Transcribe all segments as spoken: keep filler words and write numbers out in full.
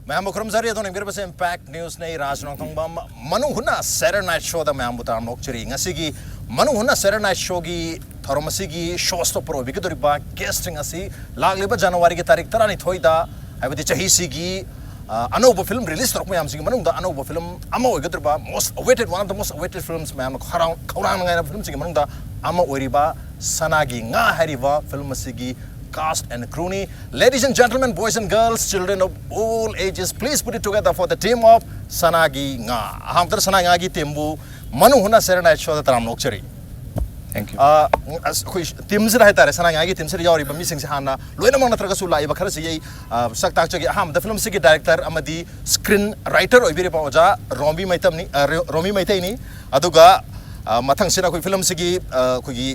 ꯃꯌꯥꯝꯕꯨ ꯈꯨꯔꯨꯝꯖꯔꯤ꯫ ꯑꯗꯣꯝꯅ ꯌꯦꯡꯕꯤꯔꯤꯕꯁꯦ ꯏꯝꯄꯦꯛ ꯅ꯭ꯌꯨꯁꯅꯦ꯫ ꯑꯩ ꯔꯥꯖ ꯅꯣꯡꯊꯣꯡꯕꯝ꯫ ꯃꯅꯨꯡ ꯍꯨꯠꯅ ꯁꯦꯇꯔꯗꯦ ꯅꯥꯏꯠ ꯁꯣꯗ ꯃꯌꯥꯝꯕꯨ ꯇꯔꯥꯝꯅ ꯑꯣꯛꯆꯔꯤ꯫ ꯉꯁꯤꯒꯤ ꯃꯅꯨꯡ ꯍꯨꯠꯅ ꯁꯦꯇꯔꯗꯦ ꯅꯥꯏꯠ ꯁꯣꯒꯤ ꯊꯧꯔꯝ ꯑꯁꯤꯒꯤ ꯁꯣ ꯁ꯭ꯇꯣꯄꯔ ꯑꯣꯏꯕꯤꯒꯗꯧꯔꯤꯕ ꯒꯦꯁꯁꯤꯡ ꯑꯁꯤ ꯂꯥꯛꯂꯤꯕ ꯖꯅꯋꯥꯔꯤꯒꯤ ꯇꯥꯔꯤꯛ ꯇꯔꯥꯅꯤꯊꯣꯏꯗ, ꯍꯥꯏꯕꯗꯤ ꯆꯍꯤꯁꯤꯒꯤ, ꯑ, ꯑꯅꯧꯕ ꯐꯤꯂꯝ ꯔꯤꯂꯤꯁ ꯇꯧꯔꯛꯄ ꯃꯌꯥꯝꯁꯤꯒꯤ ꯃꯅꯨꯡꯗ ꯑꯅꯧꯕ ꯐꯤꯂꯝ ꯑꯃ ꯑꯣꯏꯒꯗꯧꯔꯤꯕ, most awaited, one of the most awaited films, ꯃꯌꯥꯝꯅ ꯈꯧꯔꯥꯡ-, ꯈꯧꯔꯥꯡꯅ ꯉꯥꯏꯅꯕ ꯐꯤꯂꯝꯁꯤꯡꯒꯤ ꯃꯅꯨꯡꯗ ꯑꯃ ꯑꯣꯏꯔꯤꯕ ꯁꯅꯥꯒꯤ ꯉꯥ ꯍꯥꯏꯔꯤꯕ ꯐꯤꯂꯝ ꯑꯁꯤꯒꯤ cast and crew ꯅꯤ꯫ Ladies and gentlemen, boys and girls, children of all ages, please put it together for the team of ꯁꯅꯥꯒꯤ ꯉꯥ꯫ ꯑꯍꯥꯟꯕꯗ ꯁꯅꯥꯒꯤ ꯉꯥꯒꯤ ꯇꯤꯝꯕꯨ ꯃꯅꯨꯡ ꯍꯨꯠꯅ ꯁꯦꯇꯔꯗꯦ ꯅꯥꯏꯠ ꯁꯣꯗ ꯇꯔꯥꯝꯅ ꯑꯣꯛꯆꯔꯤ꯫ Thank you. ꯑ, ꯑꯁ, ꯑꯩꯈꯣꯏ ꯇꯤꯝꯁꯤꯗ ꯍꯥꯏꯇꯥꯔꯦ, ꯁꯅꯥꯒꯤ ꯉꯥꯒꯤ ꯇꯤꯝꯁꯤꯗ ꯌꯥꯎꯔꯤꯕ ꯃꯤꯁꯤꯡꯁꯦ ꯍꯥꯟꯅ ꯂꯣꯏꯅꯃꯛ ꯅꯠꯇ꯭ꯔꯒꯁꯨ ꯂꯥꯛꯏꯕ ꯈꯔꯁꯤ ꯑꯩ, ꯑ, ꯁꯛ ꯇꯥꯛꯆꯒꯦ꯫ ꯑꯍꯥꯟꯕꯗ ꯐꯤꯂꯝꯁꯤꯒꯤ ꯗꯥꯏꯔꯦꯛꯇꯔ ꯑꯃꯗꯤ ꯁ꯭ꯀ꯭ꯔꯤꯟ ꯔꯥꯏꯇꯔ ꯑꯣꯏꯕꯤꯔꯤꯕ ꯑꯣꯖꯥ ꯔꯣꯃꯤ ꯃꯩꯇꯝꯅꯤ, ꯑ, ꯔꯣ-, ꯔꯣꯃꯤ ꯃꯩꯇꯩꯅꯤ꯫ ꯑꯗꯨꯒ, ꯑ, ꯃꯊꯪꯁꯤꯅ ꯑꯩꯈꯣꯏ ꯐꯤꯂꯝꯁꯤꯒꯤ, ꯑ, ꯑꯩꯈꯣꯏꯒꯤ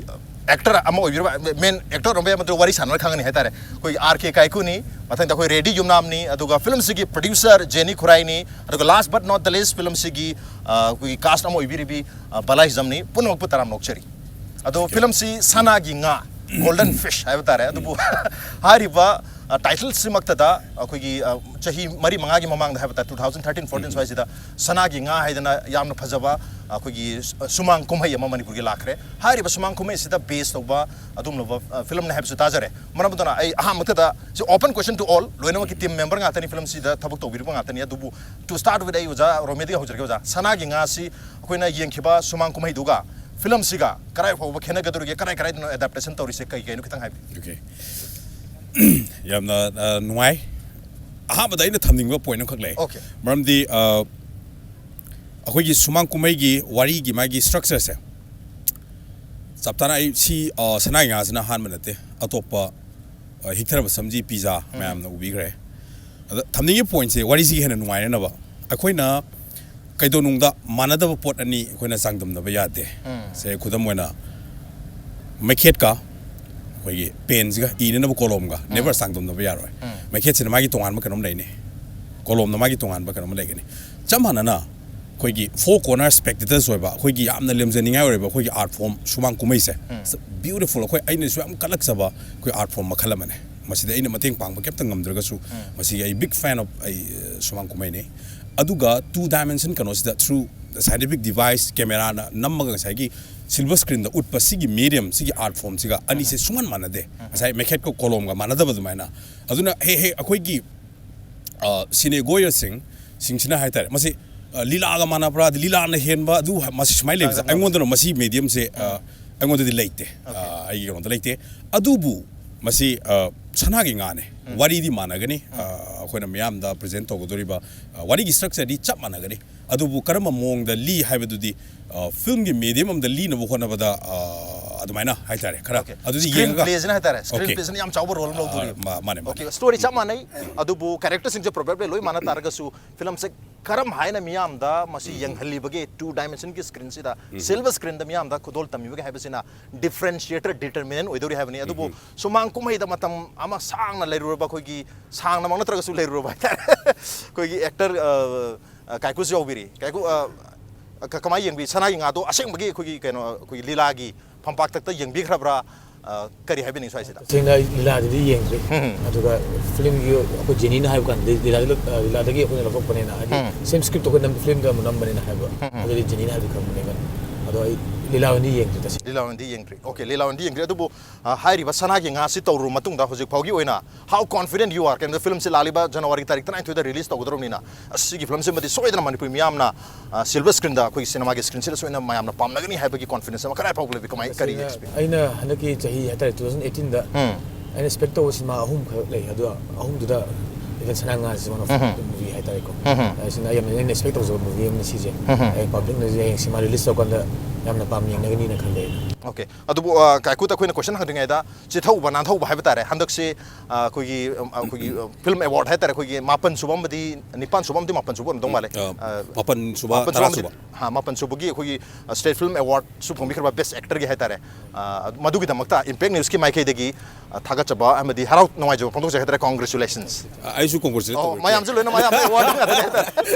ꯑꯦꯛꯇꯔ ꯑꯃ ꯑꯣꯏꯕꯤꯔꯤꯕ, ꯃꯦꯟ ꯑꯦꯛꯇꯔ ꯑꯣꯏꯔꯝꯕ ꯌꯥꯏ, ꯃꯗꯨ ꯋꯥꯔꯤ ꯁꯥꯟꯅꯔ ꯈꯪꯒꯅꯤ ꯍꯥꯏꯇꯥꯔꯦ꯫ ꯑꯩꯈꯣꯏ ꯑꯥꯔ ꯀꯦ ꯀꯥꯏꯀꯨꯅꯤ, ꯃꯊꯪꯗ ꯑꯩꯈꯣꯏ ꯔꯦꯗꯤ ꯌꯨꯝꯅꯥꯝꯅꯤ, ꯑꯗꯨꯒ ꯐꯤꯂꯝꯁꯤꯒꯤ ꯄ꯭ꯔꯣꯗ꯭ꯌꯨꯁꯔ ꯖꯦꯅꯤ ꯈꯨꯔꯥꯏꯅꯤ, ꯑꯗꯨꯒ last but not the least ꯐꯤꯂꯝꯁꯤꯒꯤ, ꯑ, ꯑꯩꯈꯣꯏꯒꯤ ꯀꯥꯁ ꯑꯃ ꯑꯣꯏꯕꯤꯔꯤꯕꯤ, ꯑ, ꯕꯂꯥ ꯍꯤꯖꯝꯅꯤ꯫ ꯄꯨꯝꯅꯃꯛꯄꯨ ꯇꯔꯥꯝꯅ ꯑꯣꯛꯆꯔꯤ꯫ ꯑꯗꯣ ꯐꯤꯂꯝꯁꯤ ꯁꯅꯥꯒꯤ ꯉꯥ, ꯒꯣꯜꯗꯟ ꯐꯤꯁ ꯍꯥꯏꯕ ꯇꯥꯔꯦ꯫ ꯑꯗꯨꯕꯨ ꯍꯥꯏꯔꯤꯕ, ꯑ, ꯇꯥꯏꯇꯜꯁꯤꯃꯛꯇꯗ ꯑꯩꯈꯣꯏꯒꯤ, ꯑ, ꯆꯍꯤ ꯃꯔꯤ ꯃꯉꯥꯒꯤ ꯃꯃꯥꯡꯗ ꯍꯥꯏꯕ ꯇꯥꯔꯦ, two thousand thirteen fourteen ꯁ꯭ꯋꯥꯏꯁꯤꯗ ꯁꯅꯥꯒꯤ ꯉꯥ ꯍꯥꯏꯗꯅ ꯌꯥꯝꯅ ꯐꯖꯕ ꯑꯩꯈꯣꯏꯒꯤ ꯁꯨꯃꯥꯡ ꯀꯨꯝꯍꯩ ꯑꯃ ꯃꯅꯤꯄꯨꯔꯒꯤ ꯂꯥꯛꯈ꯭ꯔꯦ꯫ ꯍꯥꯏꯔꯤꯕ ꯁꯨꯃꯥꯡ ꯀꯨꯝꯍꯩꯁꯤꯗ ꯕꯦꯁ ꯇꯧꯕ ꯑꯗꯨꯒꯨꯝꯂꯕ, ꯑ, ꯐꯤꯂꯝꯅꯤ ꯍꯥꯏꯕꯁꯨ ꯇꯥꯖꯔꯦ꯫ ꯃꯔꯝ ꯑꯗꯨꯅ ꯑꯩ ꯑꯍꯥꯟꯕꯗ ꯁꯤ open question to all, ꯂꯣꯏꯅꯃꯛꯀꯤ ꯇꯤꯝ ꯃꯦꯝꯕꯔ ꯉꯥꯛꯇꯅꯤ ꯐꯤꯂꯝꯁꯤꯗ ꯊꯕꯛ ꯇꯧꯕꯤꯔꯤꯕ ꯉꯥꯛꯇꯅꯤ꯫ ꯑꯗꯨꯕꯨ to start with ꯑꯩ ꯑꯣꯖꯥ ꯔꯣꯃꯤꯗꯒꯤ ꯍꯧꯖꯔꯒꯦ꯫ ꯑꯣꯖꯥ, ꯁꯅꯥꯒꯤ ꯉꯥꯁꯤ ꯑꯩꯈꯣꯏꯅ ꯌꯦꯡꯈꯤꯕ ꯁꯨꯃꯥꯡ ꯀꯨꯝꯍꯩꯗꯨꯒ ꯐꯤꯂꯝꯁꯤꯒ ꯀꯗꯥꯏ ꯐꯥꯎꯕ ꯈꯦꯠꯅꯒꯗꯧꯔꯤꯒꯦ, ꯀꯗꯥꯏ ꯀꯗꯥꯏꯗꯅꯣ ꯑꯦꯗꯥꯞꯇꯦꯁꯟ ꯇꯧꯔꯤꯁꯦ, ꯀꯩ ꯀꯩꯅꯣ ꯈꯤꯇꯪ ꯍꯥꯏꯕꯤꯌꯨ꯫ Okay. ꯌꯥꯝꯅ, ꯑ, ꯅꯨꯡꯉꯥꯏ꯫ ꯑꯍꯥꯟꯕꯗ ꯑꯩꯅ ꯊꯝꯅꯤꯡꯕ ꯄꯣꯏꯟ ꯑꯃꯈꯛ ꯂꯩ꯫ Okay. ꯃꯔꯝꯗꯤ, ꯑ, ꯑꯩꯈꯣꯏꯒꯤ ꯁꯨꯃꯥꯡ ꯀꯨꯝꯍꯩꯒꯤ ꯋꯥꯔꯤꯒꯤ ꯃꯥꯒꯤ ꯁ꯭ꯇ꯭ꯔꯛꯆꯔꯁꯦ ꯆꯞ ꯆꯥꯅ ꯑꯩ ꯁꯤ, ꯑ, ꯁꯅꯥꯒꯤ ꯉꯥꯁꯤꯅ ꯑꯍꯥꯟꯕ ꯅꯠꯇꯦ, ꯑꯇꯣꯞꯄ, ꯑ, ꯍꯤꯛꯊꯔꯕ ꯁꯝꯖꯤ ꯄꯤꯖꯥ ꯃꯌꯥꯝꯅ ꯎꯕꯤꯈ꯭ꯔꯦ꯫ ꯑꯗ ꯊꯝꯅꯤꯡꯉꯤ ꯄꯣꯏꯟꯁꯦ, ꯋꯥꯔꯤꯁꯤꯒꯤ ꯍꯦꯟꯅ ꯅꯨꯡꯉꯥꯏꯅꯅꯕ ꯑꯩꯈꯣꯏꯅ ꯀꯩꯗꯧꯅꯨꯡꯗ ꯃꯥꯟꯅꯗꯕ ꯄꯣꯠ ꯑꯅꯤ ꯑꯩꯈꯣꯏꯅ ꯆꯥꯡꯗꯝꯅꯕ ꯌꯥꯗꯦ꯫ ꯁꯦ, ꯈꯨꯗꯝ ꯑꯣꯏꯅ ꯃꯩꯈꯦꯠꯀ ꯑꯩꯈꯣꯏꯒꯤ ꯄꯦꯟꯁꯤꯒ, ꯏꯅꯅꯕ ꯀꯣꯂꯣꯝꯒ never ꯆꯥꯡꯗꯝꯅꯕ ꯌꯥꯔꯣꯏ꯫ ꯃꯩꯈꯦꯠꯁꯤꯅ ꯃꯥꯒꯤ ꯇꯣꯉꯥꯟꯕ ꯀꯩꯅꯣꯝ ꯂꯩꯅꯤ, ꯀꯣꯂꯣꯝꯅ ꯃꯥꯒꯤ ꯇꯣꯉꯥꯟꯕ ꯀꯩꯅꯣꯝ ꯂꯩꯒꯅꯤ꯫ ꯆꯞ ꯃꯥꯟꯅꯅ ꯑꯩꯈꯣꯏꯒꯤ four corner spectators ꯑꯣꯏꯕ, ꯑꯩꯈꯣꯏꯒꯤ ꯌꯥꯝꯅ ꯂꯦꯝꯖꯅꯤꯡꯉꯥꯏ ꯑꯣꯏꯔꯕ ꯑꯩꯈꯣꯏꯒꯤ art form ꯁꯨꯃꯥꯡ ꯀꯨꯝꯍꯩꯁꯦ, it's a beautiful, ꯑꯩꯈꯣꯏ, ꯑꯩꯅꯁꯨ ꯌꯥꯝ ꯀꯜꯂꯛꯆꯕ ꯑꯩꯈꯣꯏ art form ꯃꯈꯜ ꯑꯃꯅꯦ꯫ ꯃꯁꯤꯗ ꯑꯩꯅ ꯃꯇꯦꯡ ꯄꯥꯡꯕ ꯀꯩꯝꯇ ꯉꯝꯗ꯭ꯔꯒꯁꯨ, ꯃꯁꯤꯒꯤ ꯑꯩ big fan of ꯑꯩ ꯁꯨꯃꯥꯡ ꯀꯨꯝꯍꯩꯅꯤ꯫ ꯑꯗꯨꯒ two dimension ꯀꯩꯅꯣꯁꯤꯗ through scientific device camera ꯅ ꯅꯝꯃꯒ ꯉꯁꯥꯏꯒꯤ silver screen ꯗ ꯎꯠꯄ ꯁꯤꯒꯤ medium, ꯁꯤꯒꯤ art form ꯁꯤꯒ ꯑꯅꯤꯁꯦ ꯁꯨꯡꯃꯥꯟ ꯃꯥꯟꯅꯗꯦ꯫ ꯉꯁꯥꯏ ꯃꯩꯈꯦꯠꯀ ꯀꯣꯂꯣꯝꯒ ꯃꯥꯟꯅꯗꯕ ꯑꯗꯨꯃꯥꯏꯅ꯫ ꯑꯗꯨꯅ ꯍꯦꯛ ꯍꯦꯛ ꯑꯩꯈꯣꯏꯒꯤ ꯑ, ꯁꯤꯅꯦ ꯒꯣꯌꯔꯁꯤꯡ ꯁꯤꯡꯁꯤꯅ ꯍꯥꯏꯇꯥꯔꯦ, ꯃꯁꯤ ꯑ, ꯂꯤꯂꯥꯒ ꯃꯥꯟꯅꯕ꯭ꯔꯥ, ꯑꯗꯩ ꯂꯤꯂꯥꯅ ꯍꯦꯟꯕ, ꯑꯗꯨ ꯍ- ꯃꯁꯤ ꯁꯨꯃꯥꯏꯅ ꯂꯩꯕꯁꯦ, ꯑꯩꯉꯣꯟꯗꯅ ꯃꯁꯤ medium ꯁꯦ ꯑ, ꯑꯩꯉꯣꯟꯗꯗꯤ ꯂꯩꯇꯦ꯫ ꯑ, ꯑꯩꯒꯤ ꯀꯩꯅꯣꯗ ꯂꯩꯇꯦ꯫ ꯑꯗꯨꯕꯨ ꯃꯁꯤ ꯑ, ꯁꯅꯥꯒꯤ ꯉꯥꯅꯦ꯫ ꯋꯥꯔꯤꯗꯤ ꯃꯥꯟꯅꯒꯅꯤ꯫ ꯑ, ꯑꯩꯈꯣꯏꯅ ꯃꯤꯌꯥꯝꯗ present ꯇꯧꯒꯗꯧꯔꯤꯕ ꯑ, ꯋꯥꯔꯤꯒꯤ structure ꯗꯤ ꯆꯞ ꯃꯥꯟꯅꯒꯅꯤ꯫ ꯑꯗꯨꯕꯨ ꯀꯔꯝꯕ ꯃꯑꯣꯡꯗ ꯂꯤ ꯍꯥꯏꯕꯗꯨꯗꯤ ꯑ, film ꯒꯤ medium ꯑꯃꯗ ꯂꯤꯅꯕ ꯍꯣꯠꯅꯕꯗ ꯑ, ꯑꯗꯨꯃꯥꯏꯅ ꯍꯥꯏꯇꯥꯔꯦ, ꯈꯔ ꯑꯗꯨꯗꯤ screen ꯌꯦꯡꯉꯒ꯫ Play ꯁꯤꯅ ꯍꯥꯏꯇꯥꯔꯦ, screen Okay. Play ꯁꯤꯅ ꯌꯥꯝ ꯆꯥꯎꯕ role ꯑꯃ ꯂꯧꯗꯣꯔꯤꯕ꯫ ꯑ, ꯃꯥ- ꯃꯥꯅꯦ, ꯃꯥꯅꯦ꯫ Okay, story ꯆꯞ ꯃꯥꯟꯅꯩ꯫ ꯑꯗꯨꯕꯨ character ꯁꯤꯡꯁꯦ probably ꯂꯣꯏ ꯃꯥꯟꯅ ꯇꯥꯔꯒꯁꯨ film ꯁꯦ ꯀꯔꯝ ꯍꯥꯏꯅ ꯃꯤꯌꯥꯝꯗ ꯃꯁꯤ ꯌꯦꯡꯍꯜꯂꯤꯕꯒꯦ, two dimension ꯒꯤ screen ꯁꯤꯗ, silver screen ꯗ ꯃꯤꯌꯥꯝꯗ ꯈꯨꯗꯣꯜ ꯇꯝꯃꯤꯕꯒꯦ ꯍꯥꯏꯕꯁꯤꯅ differentiator, determinant ꯑꯣꯏꯗꯧꯔꯤ ꯍꯥꯏꯕꯅꯤ꯫ ꯑꯗꯨꯕꯨ ꯁꯨꯃꯥꯡ ꯀꯨꯝꯍꯩꯗ ꯃꯇꯝ ꯑꯃ ꯁꯥꯡꯅ ꯂꯩꯔꯨꯔꯕ, ꯑꯩꯈꯣꯏꯒꯤ ꯁꯥꯡꯅꯃꯛ ꯅꯠꯇ꯭ꯔꯒꯁꯨ ꯂꯩꯔꯨꯔꯕ ꯍꯥꯏꯇꯥꯔꯦ, ꯑꯩꯈꯣꯏꯒꯤ actor, ꯑ, ꯑ, ꯀꯥꯏꯀꯨꯁꯨ ꯌꯥꯎꯕꯤꯔꯤ꯫ ꯀꯥꯏꯀꯨ, ꯑ, ꯑ, ꯀ- ꯀꯃꯥꯏꯅ ꯌꯦꯡꯕꯤ? ꯁꯅꯥꯒꯤ ꯉꯥꯗꯣ ꯑꯁꯦꯡꯕꯒꯤ ꯑꯩꯈꯣꯏꯒꯤ ꯀꯩꯅꯣ, ꯑꯩꯈꯣꯏꯒꯤ ꯂꯤꯂꯥꯒꯤ ꯐꯝꯄꯥꯛꯇꯛꯇ ꯌꯦꯡꯕꯤꯈ꯭ꯔꯕ꯭ꯔꯥ? ꯑ, ꯀꯔꯤ ꯍꯥꯏꯕꯤꯅꯤꯡꯉꯤ ꯁ꯭ꯋꯥꯏꯁꯤꯗ? ꯇꯁꯦꯡꯅ ꯑꯩ ꯂꯤꯂꯥꯗꯨꯗꯤ ꯌꯦꯡꯗ꯭ꯔꯤ꯫ ꯎꯝ꯫ ꯑꯗꯨꯒ film ꯒꯤ ꯑꯩꯈꯣꯏ ꯖꯦꯅꯤꯅ ꯍꯥꯏꯕ ꯀꯥꯟꯗꯗꯤ ꯂꯤꯂꯥꯗ-, ꯑ, ꯂꯤꯂꯥꯗꯒꯤ ꯑꯩꯈꯣꯏꯅ ꯂꯧꯊꯣꯛꯄꯅꯦꯅ, ꯍꯥꯏꯗꯤ ꯎꯝ꯫ Same script ꯇꯣ ꯑꯩꯈꯣꯏ ꯅꯝ-, film ꯗ ꯑꯃꯨꯛ ꯅꯝꯕꯅꯤꯅ ꯍꯥꯏꯕ꯫ ꯎꯝ, ꯎꯝ꯫ ꯑꯗꯨꯗꯤ ꯖꯦꯅꯤꯅ ꯍꯥꯏꯕꯗꯤ ꯈꯪꯕꯅꯦꯕ꯫ ꯑꯗꯣ ꯑꯩ ꯂꯤꯂꯥ ꯑꯣꯏꯅꯗꯤ ꯌꯦꯡꯗ꯭ꯔꯤ ꯇꯁꯦꯡꯅ꯫ ꯂꯤꯂꯥ ꯑꯣꯏꯅꯗꯤ ꯌꯦꯡꯗ꯭ꯔꯤ꯫ Okay, ꯂꯤꯂꯥ ꯑꯣꯏꯅꯗꯤ ꯌꯦꯡꯗ꯭ꯔꯤ꯫ ꯑꯗꯨꯕꯨ, ꯑ, ꯍꯥꯏꯔꯤꯕ ꯁꯅꯥꯒꯤ ꯉꯥꯁꯤ ꯇꯧꯔꯨꯔ ꯃꯇꯨꯡꯗ ꯍꯧꯖꯤꯛ ꯐꯥꯎꯒꯤ ꯑꯣꯏꯅ how confident you are? ꯀꯩꯅꯣꯗ film ꯁꯤ ꯂꯥꯛꯂꯤꯕ January ꯇꯥꯔꯤꯛ ꯇꯔꯥꯅꯤꯊꯣꯏꯗ release ꯇꯧꯒꯗꯧꯔꯕꯅꯤꯅ, ꯑꯁ, ꯁꯤꯒꯤ film ꯁꯤꯃꯗꯤ ꯁꯣꯏꯗꯅ ꯃꯅꯤꯄꯨꯔꯤ ꯃꯤꯌꯥꯝꯅ, ꯑ, silver screen ꯗ, ꯑꯩꯈꯣꯏꯒꯤ cinema ꯒꯤ screen ꯁꯤꯗ ꯁꯣꯏꯗꯅ ꯃꯌꯥꯝꯅ ꯄꯥꯝꯅꯒꯅꯤ ꯍꯥꯏꯕꯒꯤ confidence ꯑꯃ ꯀꯗꯥꯏ ꯐꯥꯎꯕ ꯂꯩꯕꯤ? ꯀꯃꯥꯏ, ꯀꯔꯤ ꯇꯁꯦꯡꯅ expect? ꯑꯩꯅ ꯍꯟꯗꯛꯀꯤ ꯆꯍꯤ ꯍꯥꯏꯇꯥꯔꯦ, two thousand eighteen ꯗ ꯎꯝ꯫ ꯑꯩꯅ expect ꯇꯧꯕ cinema ꯑꯍꯨꯝ ꯈꯛ ꯂꯩ꯫ ꯑꯗꯨ ꯑꯍꯨꯝꯗꯨꯗ Little ꯁꯅꯥ ꯉꯥꯁꯤ one of um. The movie ꯍꯥꯏꯇꯥꯔꯦꯀꯣ꯫ ꯎꯝ꯫ ꯑꯁꯤꯅ ꯑꯩ ꯌꯥꯝꯅ, ꯑꯩꯅ expect ꯇꯧꯖꯕ movie ꯑꯃꯅꯤ ꯁꯤꯁꯦ꯫ ꯎꯝ꯫ ꯑꯩ public ꯅꯁꯨ ꯍꯌꯦꯡ cinema release ꯇꯧꯔꯀꯥꯟꯗ ꯌꯥꯝꯅ ꯄꯥꯝꯅ ꯌꯦꯡꯅꯒꯅꯤꯅ ꯈꯜꯂꯦ꯫ Okay, ꯑꯗꯨꯕꯨ, ꯑ, ꯀꯥꯏꯀꯨꯗ ꯑꯩꯈꯣꯏꯅ question ꯍꯪꯗ꯭ꯔꯤꯉꯩꯗ, ꯆꯤꯊꯍꯧꯕ ꯅꯥꯟꯊꯍꯧꯕ ꯍꯥꯏꯕ ꯇꯥꯔꯦ꯫ ꯍꯟꯗꯛꯁꯦ, ꯑ, ꯑꯩꯈꯣꯏꯒꯤ, ꯑ, ꯑꯩꯈꯣꯏꯒꯤ, ꯑ, film award ꯍꯥꯏ ꯇꯥꯔꯦ, ꯑꯩꯈꯣꯏꯒꯤ ꯃꯥꯄꯟ ꯁꯨꯕ ꯑꯃꯗꯤ, ꯅꯤꯄꯥꯟ ꯁꯨꯕ ꯑꯃꯗꯤ ꯃꯥꯄꯟ ꯁꯨꯕ ꯑꯣꯏꯔꯝꯗꯧ ꯃꯥꯜꯂꯦ꯫ ꯑ, ꯑ, ꯃꯥꯄꯟ ꯁꯨꯕ, ꯃꯥꯄꯟ ꯁꯨꯕ ꯇꯔꯥ ꯑꯃꯗꯤ, ꯁꯨꯕ꯫ ꯍꯥ, ꯃꯥꯄꯟ ꯁꯨꯕꯒꯤ ꯑꯩꯈꯣꯏꯒꯤ, ꯑ, state film award ꯁꯨ ꯐꯪꯕꯤꯈ꯭ꯔꯕ best actor ꯒꯤ ꯍꯥꯏ ꯇꯥꯔꯦ꯫ ꯑ, ꯃꯗꯨꯒꯤꯗꯃꯛꯇ Impact News ꯀꯤ ꯃꯥꯏꯀꯩꯗꯒꯤ, ꯑ, ꯊꯥꯒꯠꯆꯕ ꯑꯃꯗꯤ ꯍꯔꯥꯎ ꯅꯨꯡꯉꯥꯏꯖꯕ ꯐꯣꯡꯗꯣꯛꯆꯩ ꯍꯥꯏ ꯇꯥꯔꯦ꯫ Congratulations꯫ ꯑ, ꯑꯩꯁꯨ congratulate ꯑꯣ, ꯇꯧꯔꯛꯀꯦ꯫ ꯃꯌꯥꯝꯁꯨ ꯂꯣꯏꯅ, ꯃꯌꯥꯝ award ꯉꯥꯛꯇꯅꯦ ꯍꯥꯏ ꯇꯥꯔꯦ꯫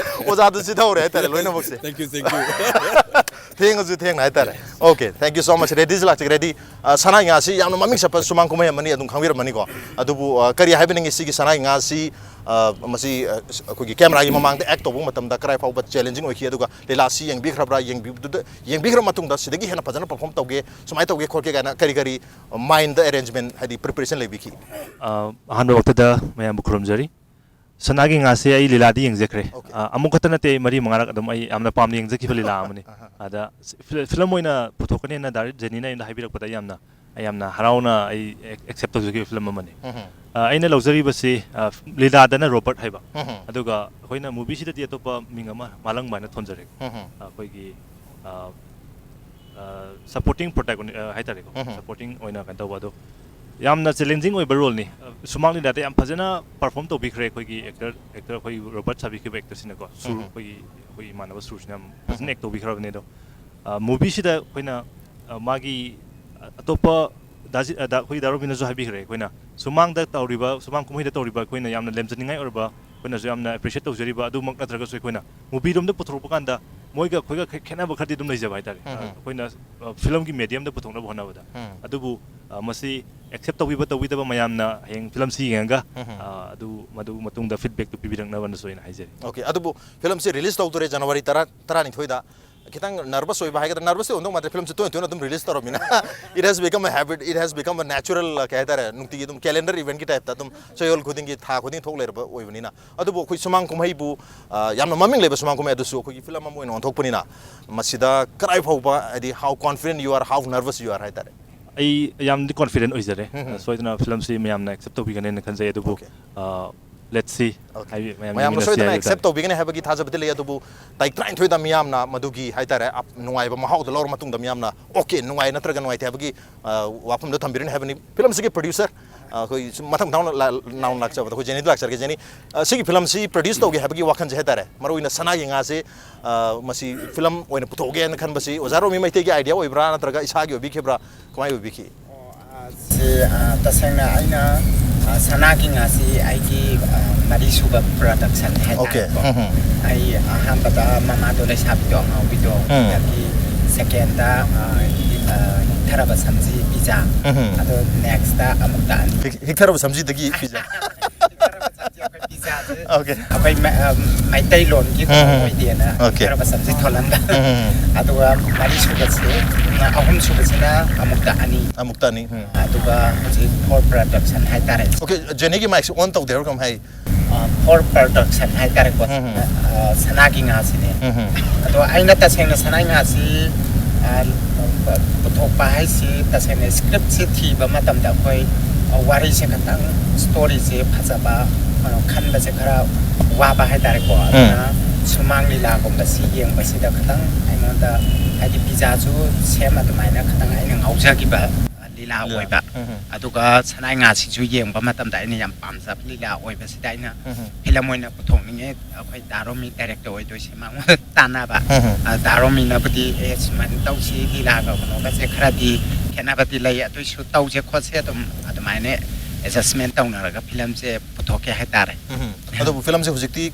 ꯑꯣꯖꯥꯗꯨ ꯆꯤꯊꯍꯧꯔꯦ ꯍꯥꯏ ꯇꯥꯔꯦ ꯂꯣꯏꯅꯃꯛꯁꯦ꯫ Thank you, thank you꯫ ꯊꯦꯡꯉꯁꯨ ꯊꯦꯡꯅ ꯍꯥꯏꯇꯥꯔꯦ꯫ Okay, thank you so much꯫ ꯔꯦꯗꯤꯁꯤ ꯂꯥꯛꯆꯒꯦ꯫ ꯔꯦꯗꯤ, ꯑ, ꯁꯅꯥꯒꯤ ꯉꯥꯁꯤ ꯌꯥꯝꯅ ꯃꯃꯤꯡ ꯆꯠꯄ ꯁꯨꯃꯥꯡ ꯀꯨꯝꯍꯩ ꯑꯃꯅꯤ, ꯑꯗꯨꯝ ꯈꯪꯕꯤꯔꯝꯃꯅꯤꯀꯣ꯫ ꯑꯗꯨꯕꯨ, ꯑ, ꯀꯔꯤ ꯍꯥꯏꯕꯤꯅꯤꯡꯉꯤ ꯁꯤꯒꯤ ꯁꯅꯥꯒꯤ ꯉꯥꯁꯤ? ꯑ, ꯃꯁꯤ, ꯑ, ꯑꯩꯈꯣꯏꯒꯤ ꯀꯦꯃꯦꯔꯥꯒꯤ ꯃꯃꯥꯡꯗ ꯑꯦꯛ ꯇꯧꯕ ꯃꯇꯝꯗ ꯀꯔꯥꯏ ꯐꯥꯎꯕ ꯆꯦꯂꯦꯟꯖꯤꯡ ꯑꯣꯏꯈꯤ, ꯑꯗꯨꯒ ꯂꯤꯂꯥꯁꯤ ꯌꯦꯡꯕꯤꯈ꯭ꯔꯕ꯭ꯔꯥ? ꯌꯦꯡꯕꯤꯕꯗꯨꯗ, ꯌꯦꯡꯕꯤꯈ꯭ꯔ ꯃꯇꯨꯡꯗ ꯁꯤꯗꯒꯤ ꯍꯦꯟꯅ ꯐꯖꯅ ꯄꯔꯐꯣꯝ ꯇꯧꯒꯦ, ꯁꯨꯃꯥꯏꯅ ꯇꯧꯒꯦ ꯈꯣꯠꯀꯦ ꯀꯥꯏꯅ ꯀꯔꯤ ꯀꯔꯤ ꯃꯥꯏꯟꯗ ꯑꯦꯔꯦꯟꯖꯃꯦꯟ, ꯍꯥꯏꯗꯤ ꯄ꯭ꯔꯤꯄꯦꯔꯦꯁꯟ ꯂꯩꯕꯤꯈꯤ? ꯑ, ꯑꯍꯥꯟꯕ ꯃꯛꯇꯗ ꯃꯌꯥꯝꯕꯨ ꯈꯨꯔꯨꯝꯖꯔꯤ꯫ ꯁꯅꯥꯒꯤ ꯉꯥꯁꯦ ꯑꯩ ꯂꯤꯂꯥꯗꯤ ꯌꯦꯡꯖꯈ꯭ꯔꯦ꯫ Okay. ꯑ, ꯑꯃꯨꯛ ꯈꯛꯇ ꯅꯠꯇꯦ, ꯑꯩ ꯃꯔꯤ ꯃꯉꯥꯔꯛ ꯑꯗꯨꯝ ꯑꯩ ꯌꯥꯝꯅ ꯄꯥꯝꯅ ꯌꯦꯡꯖꯈꯤꯕ ꯂꯤꯂꯥ ꯑꯃꯅꯤ꯫ ꯑꯍꯥ꯫ ꯑꯗ ꯐꯤ-, ꯐꯤꯂꯝ ꯑꯣꯏꯅ ꯄꯨꯊꯣꯛꯀꯅꯦꯅ ꯗꯥꯏꯔꯦꯛ ꯖꯦꯅꯤꯅ ꯑꯩꯉꯣꯟꯗ ꯍꯥꯏꯕꯤꯔꯛꯄꯗ ꯌꯥꯝꯅ, ꯑꯩ ꯌꯥꯝꯅ ꯍꯔꯥꯎꯅ ꯑꯩ ꯑꯦꯛ-, ꯑꯦꯛꯁꯦꯞ ꯇꯧꯖꯈꯤꯕ ꯐꯤꯂꯝ ꯑꯃꯅꯤ꯫ ꯎꯝꯍꯨꯝ꯫ ꯑ, ꯑꯩꯅ ꯂꯧꯖꯔꯤꯕꯁꯤ, ꯑ, ꯂꯤꯂꯥꯗꯅ ꯔꯣꯕꯔꯠ ꯍꯥꯏꯕ, ꯎꯝꯍꯨꯝ꯫ ꯑꯗꯨꯒ ꯑꯩꯈꯣꯏꯅ ꯃꯨꯚꯤꯁꯤꯗꯗꯤ ꯑꯇꯣꯞꯄ ꯃꯤꯡ ꯑꯃ ꯃꯥꯂꯪꯕ ꯍꯥꯏꯅ ꯊꯣꯟꯖꯔꯦ꯫ ꯎꯝꯍꯨꯝ꯫ ꯑꯩꯈꯣꯏꯒꯤ, ꯑ, ꯑ, ꯁꯄꯣꯔꯇꯤꯡ ꯄ꯭ꯔꯣꯇꯥꯒꯣꯅꯤ-, ꯑ, ꯍꯥꯏꯇꯥꯔꯦꯀꯣ꯫ ꯎꯝꯍꯨꯝ꯫ ꯁꯄꯣꯔꯇꯤꯡ ꯑꯣꯏꯅ ꯀꯩꯅꯣ ꯇꯧꯕ꯫ ꯑꯗꯣ ꯌꯥꯝꯅ ꯆꯦꯂꯦꯟꯖꯤꯡ ꯑꯣꯏꯕ ꯔꯣꯜꯅꯤ꯫ ꯑ, ꯁꯨꯃꯥꯡ ꯂꯤꯂꯥꯗ ꯌꯥꯝ ꯐꯖꯅ ꯄꯔꯐꯣꯔꯝ ꯇꯧꯕꯤꯈ꯭ꯔꯦ ꯑꯩꯈꯣꯏꯒꯤ ꯑꯦꯛꯇꯔ, ꯑꯦꯛꯇꯔ ꯑꯩꯈꯣꯏ ꯔꯣꯕꯔꯠ ꯁꯥꯕꯤꯈꯤꯕ ꯑꯦꯛꯇꯔꯁꯤꯅꯀꯣ꯫ ꯁꯨꯔ, ꯎꯝꯍꯨꯝ꯫ ꯑꯩꯈꯣꯏꯒꯤ, ꯑꯩꯈꯣꯏ ꯏꯃꯥꯟꯅꯕ ꯁꯨꯔꯁꯤꯅ ꯌꯥꯝ ꯐꯖꯅ ꯎꯝꯍꯨꯝ꯫ ꯑꯦꯛ ꯇꯧꯕꯤꯈ꯭ꯔꯕꯅꯦ꯫ ꯑꯗꯣ, ꯑ, ꯃꯨꯚꯤꯁꯤꯗ ꯑꯩꯈꯣꯏꯅ, ꯑ, ꯃꯥꯒꯤ, ꯑ, ꯑꯇꯣꯞꯄ ꯗꯥ ꯖꯤ-, ꯑ, ꯗꯥ-, ꯑꯩꯈꯣꯏꯒꯤ ꯗꯥ ꯔꯣꯕꯤꯟꯅꯁꯨ ꯍꯥꯏꯕꯤꯈ꯭ꯔꯦ, ꯑꯩꯈꯣꯏꯅ ꯁꯨꯃꯥꯡꯗ ꯇꯧꯔꯤꯕ, ꯁꯨꯃꯥꯡ ꯀꯨꯝꯍꯩꯗ ꯇꯧꯔꯤꯕ ꯑꯩꯈꯣꯏꯅ ꯌꯥꯝꯅ ꯂꯦꯝꯖꯅꯤꯡꯉꯥꯏ ꯑꯣꯏꯔꯕ, ꯑꯩꯈꯣꯏꯅꯁꯨ ꯌꯥꯝꯅ ꯑꯦꯄ꯭ꯔꯤꯁꯤꯌꯦꯠ ꯇꯧꯖꯔꯤꯕ ꯑꯗꯨꯃꯛ ꯅꯠꯇ꯭ꯔꯒꯁꯨ ꯑꯩꯈꯣꯏꯅ ꯃꯨꯚꯤꯔꯣꯝꯗ ꯄꯨꯊꯣꯔꯛꯄ ꯀꯥꯟꯗ ꯃꯣꯏꯒ ꯑꯩꯈꯣꯏꯒ ꯈꯦ-, ꯈꯦꯠꯅꯕ ꯈꯔꯗꯤ ꯑꯗꯨꯝ ꯂꯩꯖꯕ ꯍꯥꯏꯇꯥꯔꯦ꯫ ꯎꯝ, ꯎꯝ꯫ ꯑꯩꯈꯣꯏꯅ, ꯑ, ꯐꯤꯂꯝꯒꯤ ꯃꯦꯗꯤꯌꯝꯗ ꯄꯨꯊꯣꯛꯅꯕ ꯍꯣꯠꯅꯕꯗ꯫ ꯎꯝ꯫ ꯑꯗꯨꯕꯨ, ꯑ, ꯃꯁꯤ ꯑꯦꯛꯁꯦꯞ ꯇꯧꯕꯤꯕ ꯇꯧꯕꯤꯗꯕ ꯃꯌꯥꯝꯅ ꯍꯌꯦꯡ ꯐꯤꯂꯝꯁꯤ ꯌꯦꯡꯉꯒ, ꯎꯝ, ꯎꯝ꯫ ꯑ, ꯑꯗꯨ, ꯃꯗꯨ ꯃꯇꯨꯡꯗ ꯐꯤꯗꯕꯦꯛꯇꯨ ꯄꯤꯕꯤꯔꯛꯅꯕꯅꯁꯨ ꯑꯩꯅ ꯍꯥꯏꯖꯔꯤ꯫ Okay, ꯑꯗꯨꯕꯨ ꯐꯤꯂꯝꯁꯤ ꯔꯤꯂꯤꯁ ꯇꯧꯗꯣꯔꯦ ꯖꯅꯋꯥꯔꯤ ꯇꯔꯥ, ꯇꯔꯥꯅꯤꯊꯣꯏꯗ꯫ ꯈꯤꯇꯪ ꯅꯔꯚꯁ ꯑꯣꯏꯕ ꯍꯥꯏꯒꯗ꯭ꯔꯥ, ꯅꯔꯚꯁꯇꯤ ꯑꯣꯏꯔꯝꯗꯧ ꯃꯥꯟꯗꯦ, ꯐꯤꯂꯝꯁꯦ ꯇꯣꯏꯅ ꯇꯣꯏꯅ ꯑꯗꯨꯝ ꯔꯤꯂꯤꯁ ꯇꯧꯔꯕꯅꯤꯅ꯫ It has become a habit, it has become a natural, ꯀꯩ ꯍꯥꯏꯇꯥꯔꯦ, ꯅꯨꯡꯇꯤꯒꯤ ꯑꯗꯨꯝ ꯀꯦꯂꯦꯟꯗꯔ ꯏꯚꯦꯟꯠꯀꯤ ꯇꯥꯏꯞꯇ ꯑꯗꯨꯝ ꯆꯌꯣꯜ ꯈꯨꯗꯤꯡꯒꯤ, ꯊꯥ ꯈꯨꯗꯤꯡ ꯊꯣꯛ ꯂꯩꯔꯕ ꯑꯣꯏꯕꯅꯤꯅ꯫ ꯑꯗꯨꯕꯨ ꯑꯩꯈꯣꯏ ꯁꯨꯃꯥꯡ ꯀꯨꯝꯍꯩꯕꯨ, ꯑ, ꯌꯥꯝꯅ ꯃꯃꯤꯡ ꯂꯩꯕ ꯁꯨꯃꯥꯡ ꯀꯨꯝꯍꯩ ꯑꯗꯨꯁꯨ ꯑꯩꯈꯣꯏꯒꯤ ꯐꯤꯂꯝ ꯑꯃ ꯑꯣꯏꯅ ꯑꯣꯟꯊꯣꯛꯄꯅꯤꯅ, ꯃꯁꯤꯗ ꯀꯔꯥꯏ ꯐꯥꯎꯕ, ꯍꯥꯏꯗꯤ, how confident you are, how nervous you are ꯍꯥꯏꯇꯥꯔꯦ? ꯑꯩ ꯌꯥꯝꯗꯤ ꯀꯣꯟꯐꯤꯗꯦꯟ ꯑꯣꯏꯖꯔꯦ꯫ ꯎꯝ, ꯎꯝ꯫ ꯁꯣꯏꯗꯅ ꯐꯤꯂꯝꯁꯤ ꯃꯌꯥꯝꯅ ꯑꯦꯛꯁꯦꯞ ꯇꯧꯕꯤꯒꯅꯦꯅ ꯈꯟꯖꯩ꯫ ꯑꯗꯨꯕꯨ, Okay꯫ ꯑ, let's see꯫ Okay꯫ ꯍꯥꯏꯕꯤ-, ꯃꯌꯥꯝ ꯃꯌꯥꯝꯅ ꯌꯦꯡꯃꯤꯟꯅꯁꯤ ꯁꯣꯏꯗꯅ ꯍꯥꯏꯕ ꯑꯦꯛꯁꯦꯞ ꯇꯥꯔꯦ꯫ ꯇꯧꯕꯤꯒꯅꯤ ꯍꯥꯏꯕꯒꯤ ꯊꯥꯖꯕꯗꯤ ꯂꯩ, ꯑꯗꯨꯕꯨ ꯇꯥꯔꯤꯛ ꯇꯔꯥꯅꯤꯊꯣꯏꯗ ꯃꯤꯌꯥꯝꯅ ꯃꯗꯨꯒꯤ, ꯍꯥꯏꯇꯥꯔꯦ, ꯑꯞ-, ꯅꯨꯡꯉꯥꯏꯕ ꯃꯍꯥꯎꯗꯣ ꯂꯧꯔ ꯃꯇꯨꯡꯗ ꯃꯤꯌꯥꯝꯅ, okay, ꯅꯨꯡꯉꯥꯏ ꯅꯠꯇ꯭ꯔꯒ ꯅꯨꯡꯉꯥꯏꯇꯦ ꯍꯥꯏꯕꯒꯤ, ꯑ, ꯋꯥꯐꯝꯗꯣ ꯊꯝꯕꯤꯔꯅꯤ ꯍꯥꯏꯕꯅꯤ꯫ ꯐꯤꯂꯝꯁꯤꯒꯤ ꯄ꯭ꯔꯣꯗ꯭ꯌꯨꯁꯔ, ꯑ, ꯑꯩꯈꯣꯏ ꯁꯨꯝ ꯃꯊꯪ ꯃꯊꯪ ꯂꯥ-, ꯅꯥꯎꯅ ꯂꯥꯛꯆꯕꯗ ꯑꯩꯈꯣꯏ ꯖꯦꯅꯤꯗ ꯂꯥꯛꯆꯔꯒꯦ꯫ ꯖꯦꯅꯤ, ꯑ, ꯁꯤꯒꯤ ꯐꯤꯂꯝꯁꯤ ꯄ꯭ꯔꯣꯗ꯭ꯌꯨꯁ ꯇꯧꯒꯦ ꯍꯥꯏꯕꯒꯤ ꯋꯥꯈꯜꯁꯦ, ꯍꯥꯏꯇꯥꯔꯦ, ꯃꯔꯨꯑꯣꯏꯅ ꯁꯅꯥꯒꯤ ꯉꯥꯁꯦ, ꯑ, ꯃꯁꯤ ꯐꯤꯂꯝ ꯑꯣꯏꯅ ꯄꯨꯊꯣꯛꯑꯒꯦꯅ ꯈꯟꯕꯁꯤ ꯑꯣꯖꯥ ꯔꯣꯃꯤ ꯃꯩꯇꯩꯒꯤ ꯑꯥꯏꯗꯤꯌꯥ ꯑꯣꯏꯕ꯭ꯔꯥ, ꯅꯠꯇ꯭ꯔꯒ ꯏꯁꯥꯒꯤ ꯑꯣꯏꯕꯤꯈꯤꯕ꯭ꯔꯥ, ꯀꯃꯥꯏꯅ ꯑꯣꯏꯕꯤꯈꯤ? ꯑꯣ, ꯑ, ꯁꯤ, ꯑ, ꯇꯁꯦꯡꯅ ꯑꯩꯅ, ꯑ, ꯁꯅꯥꯒꯤ ꯉꯥꯁꯤ ꯑꯩꯒꯤ, ꯑ, ꯃꯔꯤꯁꯨꯕ ꯄ꯭ꯔꯗꯛꯁꯟ ꯍꯥꯏꯇꯥꯔꯦꯀꯣ꯫ Okay꯫ ꯎꯝ, ꯎꯝ꯫ ꯑꯩ ꯑꯍꯥꯟꯕꯗ ꯃꯃꯥꯗꯣ ꯂꯩꯁꯥꯕꯤꯗꯣ ꯑꯉꯥꯎꯕꯤꯗꯣ, ꯎꯝ꯫ ꯑꯗꯒꯤ ꯁꯦꯀꯦꯟꯗ ꯍꯤꯛꯊꯔꯕ ꯁꯝꯖꯤ ꯄꯤꯖꯥ꯫ ꯎꯝ꯫ ꯑꯗꯣ ꯅꯦꯛꯁꯇ ꯑꯃꯨꯛꯇ ꯑꯅꯤ꯫ ꯍꯤꯛ- ꯍꯤꯛꯊꯔꯕ ꯁꯝꯖꯤꯗꯒꯤ ꯄꯤꯖꯥ꯫ ꯍꯤꯛꯊꯔꯕ ꯁꯝꯖꯤ ꯑꯩꯈꯣꯏ ꯄꯤꯖꯥꯁꯦ ꯑꯣꯀꯦ꯫ ꯑꯩꯈꯣꯏ ꯃ- ꯑ, ꯃꯩꯇꯩꯂꯣꯟꯒꯤ ꯎꯝ, ꯎꯝ꯫ ꯑꯣꯏꯗꯦꯅ ꯑꯣꯀꯦ꯫ ꯍꯤꯛꯊꯔꯕ ꯁꯝꯖꯤ ꯊꯣꯜꯍꯟꯕ꯫ ꯎꯝ, ꯎꯝ꯫ ꯑꯗꯨꯒ ꯃꯔꯤ ꯁꯨꯕꯁꯤ ꯎꯝ, ꯑꯍꯨꯝ ꯁꯨꯕꯁꯤꯅ ꯑꯃꯨꯛꯇ ꯑꯅꯤ꯫ ꯑꯃꯨꯛꯇ ꯑꯅꯤ꯫ ꯎꯝ꯫ ꯑꯗꯨꯒ ꯍꯧꯖꯤꯛ ꯐꯣꯔ ꯄ꯭ꯔꯗꯛꯁꯟ ꯍꯥꯏꯇꯥꯔꯦ꯫ ꯑꯣꯀꯦ, ꯖꯦꯅꯤꯒꯤ ꯃꯥꯏꯛꯁꯦ ꯑꯣꯟ ꯇꯧꯗꯦ ꯍꯥꯏꯔꯣ ꯀꯩꯅꯣꯝ ꯍꯥꯏ꯫ ꯐꯣꯔ ꯄ꯭ꯔꯗꯛꯁꯟ ꯍꯥꯏꯇꯥꯔꯦꯀꯣ꯫ ꯎꯝ, ꯎꯝ꯫ ꯑ, ꯁꯅꯥꯒꯤ ꯉꯥꯁꯤꯅꯦ꯫ ꯎꯝ, ꯎꯝ꯫ ꯑꯗꯣ ꯑꯩꯅ ꯇꯁꯦꯡꯅ ꯁꯅꯥꯒꯤ ꯉꯥꯁꯤ ꯑ, ꯄꯨꯊꯣꯛꯄ ꯍꯥꯏꯁꯤ ꯇꯁꯦꯡꯅ ꯁ꯭ꯀ꯭ꯔꯤꯞꯁꯤ ꯊꯤꯕ ꯃꯇꯝꯗ ꯑꯩꯈꯣꯏ, ꯑ, ꯋꯥꯔꯤꯁꯦ ꯈꯇꯪ, ꯁ꯭ꯇꯣꯔꯤꯁꯦ ꯐꯖꯕ, ꯑ, ꯈꯟꯕꯁꯦ ꯈꯔ ꯋꯥꯕ ꯍꯥꯏꯇꯥꯔꯦꯀꯣ꯫ ꯎꯝ꯫ ꯑꯗꯨꯅ ꯁꯨꯃꯥꯡ ꯂꯤꯂꯥꯒꯨꯝꯕꯁꯤ ꯌꯦꯡꯕꯁꯤꯗ ꯈꯇꯪ ꯑꯩꯉꯣꯟꯗ, ꯍꯥꯏꯗꯤ, ꯄꯤꯖꯥꯁꯨ ꯁꯦꯝ ꯑꯗꯨꯃꯥꯏꯅ ꯈꯇꯪ ꯑꯩꯅ ꯉꯥꯎꯖꯈꯤꯕ ꯂꯤꯂꯥ ꯂꯤꯂꯥ꯫ ꯑꯣꯏꯕ꯫ ꯎꯝ, ꯎꯝ꯫ ꯑꯗꯨꯒ ꯁꯅꯥꯏ ꯉꯥꯁꯤꯁꯨ ꯌꯦꯡꯕ ꯃꯇꯝꯗ ꯑꯩꯅ ꯌꯥꯝ ꯄꯥꯝꯖꯕ ꯂꯤꯂꯥ ꯑꯣꯏꯕꯁꯤꯗ ꯑꯩꯅ ꯎꯝ, ꯎꯝ꯫ ꯐꯤꯂꯝ ꯑꯣꯏꯅ ꯄꯨꯊꯣꯛꯅꯤꯡꯉꯦ꯫ ꯑꯩꯈꯣꯏ ꯗꯥ ꯔꯣꯃꯤ ꯗꯥꯏꯔꯦꯛꯇꯔ ꯑꯣꯏꯗꯣꯏꯁꯦ ꯃꯉꯣꯟꯗ ꯇꯥꯟꯅꯕ꯫ ꯎꯝ, ꯎꯝ꯫ ꯑ, ꯗꯥ ꯔꯣꯃꯤꯅꯕꯨꯗꯤ, "ꯑꯦ, ꯁꯨꯃꯥꯏꯅ ꯇꯧꯁꯤ, ꯂꯤꯂꯥꯒ ꯀꯩꯅꯣꯒꯁꯦ ꯈꯔꯗꯤ ꯈꯦꯠꯅꯕꯗꯤ ꯂꯩ, ꯑꯗꯨꯏꯁꯨ ꯇꯧꯁꯦ ꯈꯣꯠꯁꯦ", ꯑꯗꯨꯝ ꯑꯗꯨꯃꯥꯏꯅ ꯑꯦꯗꯖꯁꯃꯦꯟ ꯇꯧꯅꯔꯒ ꯐꯤꯂꯝꯁꯦ ꯄꯨꯊꯣꯛꯀꯦ ꯍꯥꯏꯇꯥꯔꯦ꯫ ꯎꯝ, ꯎꯝ꯫ ꯑꯗꯨꯕꯨ ꯐꯤꯂꯝꯁꯦ ꯍꯧꯖꯤꯛꯇꯤ